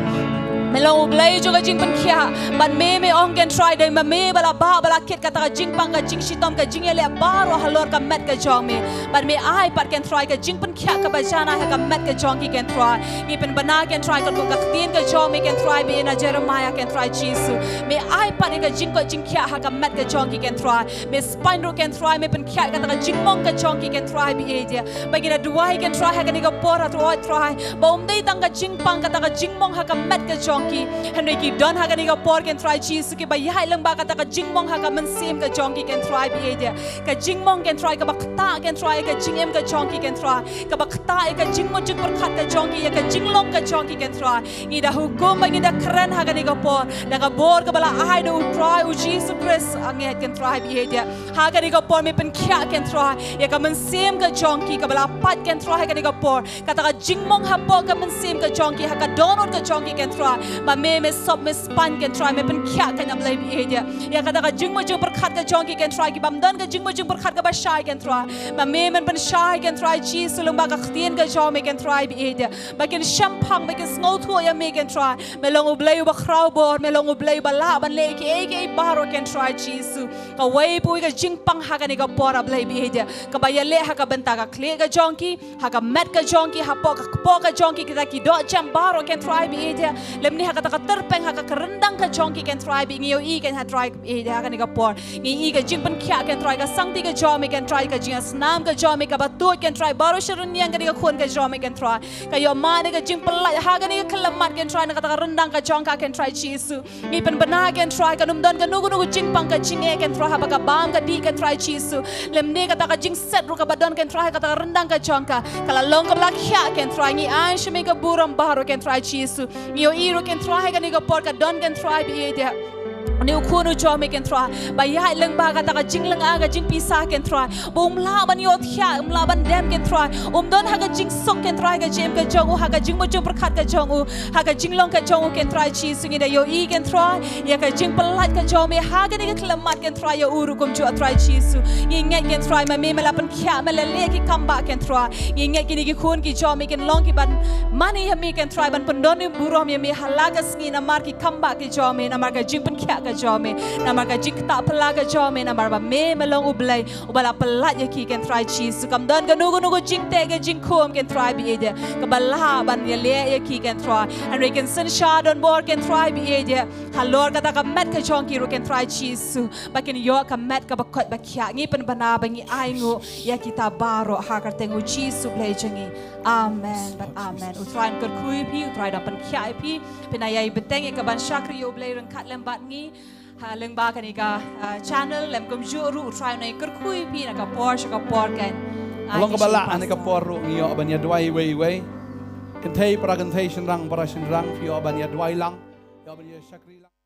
Me long U Blei jong ka jingpynkhiah. Bad me, me ong, ko Trai, dei ma me ba la bah ba la kit kata ka jingpang, ka jingshitom, ka jingïaleh baroh halor ka met ka jong me. Bad me ai pat, ko Trai, ka jingpynkhiah kaba janai ha ka met ka jong ki, ko Trai. Ngi pynbna, ko Trai, katkum ka ktien ka jong me, ko Trai, ba ïeit, na Jeremiah, ko Trai Jisu. Me ai pat ïa ka jingkoit jingkhiah ha ka met ka jong ki, ko Trai. Me spaiñ ruh, ko Trai, me pynkhiah kata ka jingmong ka jong ki, ko Trai ba ïeit. Ba ngi da duwai, ko Trai, ha kane ka por, A Trai, ba ym dei tang ka jingpang kata ka jingmong ha ka met ka jong ki, hynrei ki don ha kane ka por, ko Trai Jisu, kiba ïaid lyngba kata ka jingmong ha ka mynsiem ka jong ki, ko Trai ba ïeit. Ka jingmong, ko Trai, kaba ktah, ko Trai, ka jingim ka jong ki, ko Trai, kaba ktah ïa ka jingmut jingpyrkhat ka jong ki, ïa ka jinglong ka jong ki, ko Trai. Ngi da hukum bad ngi da kren ha kane ka por da ka bor kaba la ai da U Trai U Jisu Khrist, angeit, ko Trai ba ïeit. Ha kane ka por me pynkhiah, ko Trai, ïa ka mynsiem ka jong ki kaba la pait, ko Trai, ha kane ka por. Kata ka jingmong hapoh ka mynsiem ka jong ki, ha ka dohnud ka jong ki, ko Trai, ba me, me sop, me spaiñ, ko Trai, me pynkhiah, ko Blei ba ïeit. Ïa kata ka jingmut jingpyrkhat ka jong ki, ko Trai, ki bym don ka jingmut jingpyrkhat kaba shai, ko Trai, ba me, men pynshai, ko Trai Jisu, lyngba ka ktien ka jong me, ko Trai ba ïeit. Ba kin shemphang, ba kin sngewthuh ïa me, ko Trai. Me long U Blei uba khraw bor, me long U Blei uba lah ban leh kiei kiei baroh, ko Trai Jisu. Kawei pa kawei ka jingpang ha kane ka por, A Blei ba ïeit, kaba ïaleh ha ka bynta ka khlieh ka jong ki, ha ka met ka jong ki, hapoh ka kpoh ka jong ki, kita ki dohjem baroh, ko Trai ba ïeit. Lymne ha kata ka tyrpeng, ha ka kyrdan ka jong ki, ko Trai ba ïeit, ngi ïohi, ko Trai ba ïeit, ha kane ka por ngi ïohi ka jingpynkhiah, ko Trai, ka sangti ka jong me, ko Trai, ka jingïasnam ka jong me kaba tuid, ko Trai, baroh shi rynïeng kane ka khun ka jong me, Kynrad. Ka ïoh mane ka jingpyllait ha kane ka khyllipmat, Kynrad, na kata ka ryndang ka jong ka, Kynrad Jisu. Ngi pynbna, Kynrad, kan ym don kano kano ka jingpang ka jingeh, Kynrad, haba ka bam ka dih, Kynrad Jisu. Lymne kata ka jingset ruh kaba don, Kynrad, kata ka ryndang ka jong ka, ka la long kaba la khiah, Kynrad. Ngi ai sha me ka burom baroh, Kynrad Jisu. Ngi ïohi ruh, Kynrad, ha kane ka por ka don, Kynrad, ba ïeit, une u khun u jong me, Kynrad, ba ïaid lyngba kata ka jinglynga ka jingpisa, Kynrad, ba um lah ban ïohthiah, um lah ban dem, Kynrad, um don ha ka jingsuk, Kynrad, ka jingim ka jong u, ha ka jingmut jingpyrkhat ka jong u, ha ka jinglong ka jong u, Kynrad Jisu. Ngi da ïohi, Kynrad, ïa ka jingpyllait ka jong me ha kane ka khyllipmat, Kynrad, ïa u ruh kumjuh, Trai Jisu. Ngi ngeit, Kynrad, ma me me la pynkhiah, me la leh ki kambah, Kynrad. Ngi ngeit kine ki khun ki jong me kin long kiban mane ïa me, Kynrad, ban pyndon burom ïa me ha la ka sngi namar ki kambah ki jong me, namar ka jingpynkhiah ka jong me, namar ka jingktah pla ka jong me, namar ba me me long U Blei uba la pyllait ïa ki, Kynrad Jisu. Kam don kano kano ka jingteh ka jingkhum, Kynrad, ba ïeit, kaba lah ban ïaleh ïa ki, Kynrad. Hynrei kin synshar donbor, Kynrad, ba ïeit, halor kata ka met ka jong ki ruh, Kynrad Jisu, ba kin ïoh ka met kaba koit ba khiah. Ngi pynbna bad ngi ainguh ïa kita baroh ha ka kyrteng U Jisu Blei jong ngi. Amen bad amen. U Trai un kyrkhu ïa phi, U Trai un pynkhiah ïa phi. Phin ïai bteng ïa kaban shakri ïa U Blei ryngkat lem bad ngi ha lyngba kane ka, ah, channel, lem kumjuh ruh U Trai un kyrkhu ïa phi na ka por sha ka por kan. Long kaba lah, ha kane ka por ruh ngi ïoh ban ïa duwai iwei iwei. Kynthei para kynthei, shynrang para shynrang, phi ïoh ban ïa duwai lang, ïoh ban ïa shakri lang.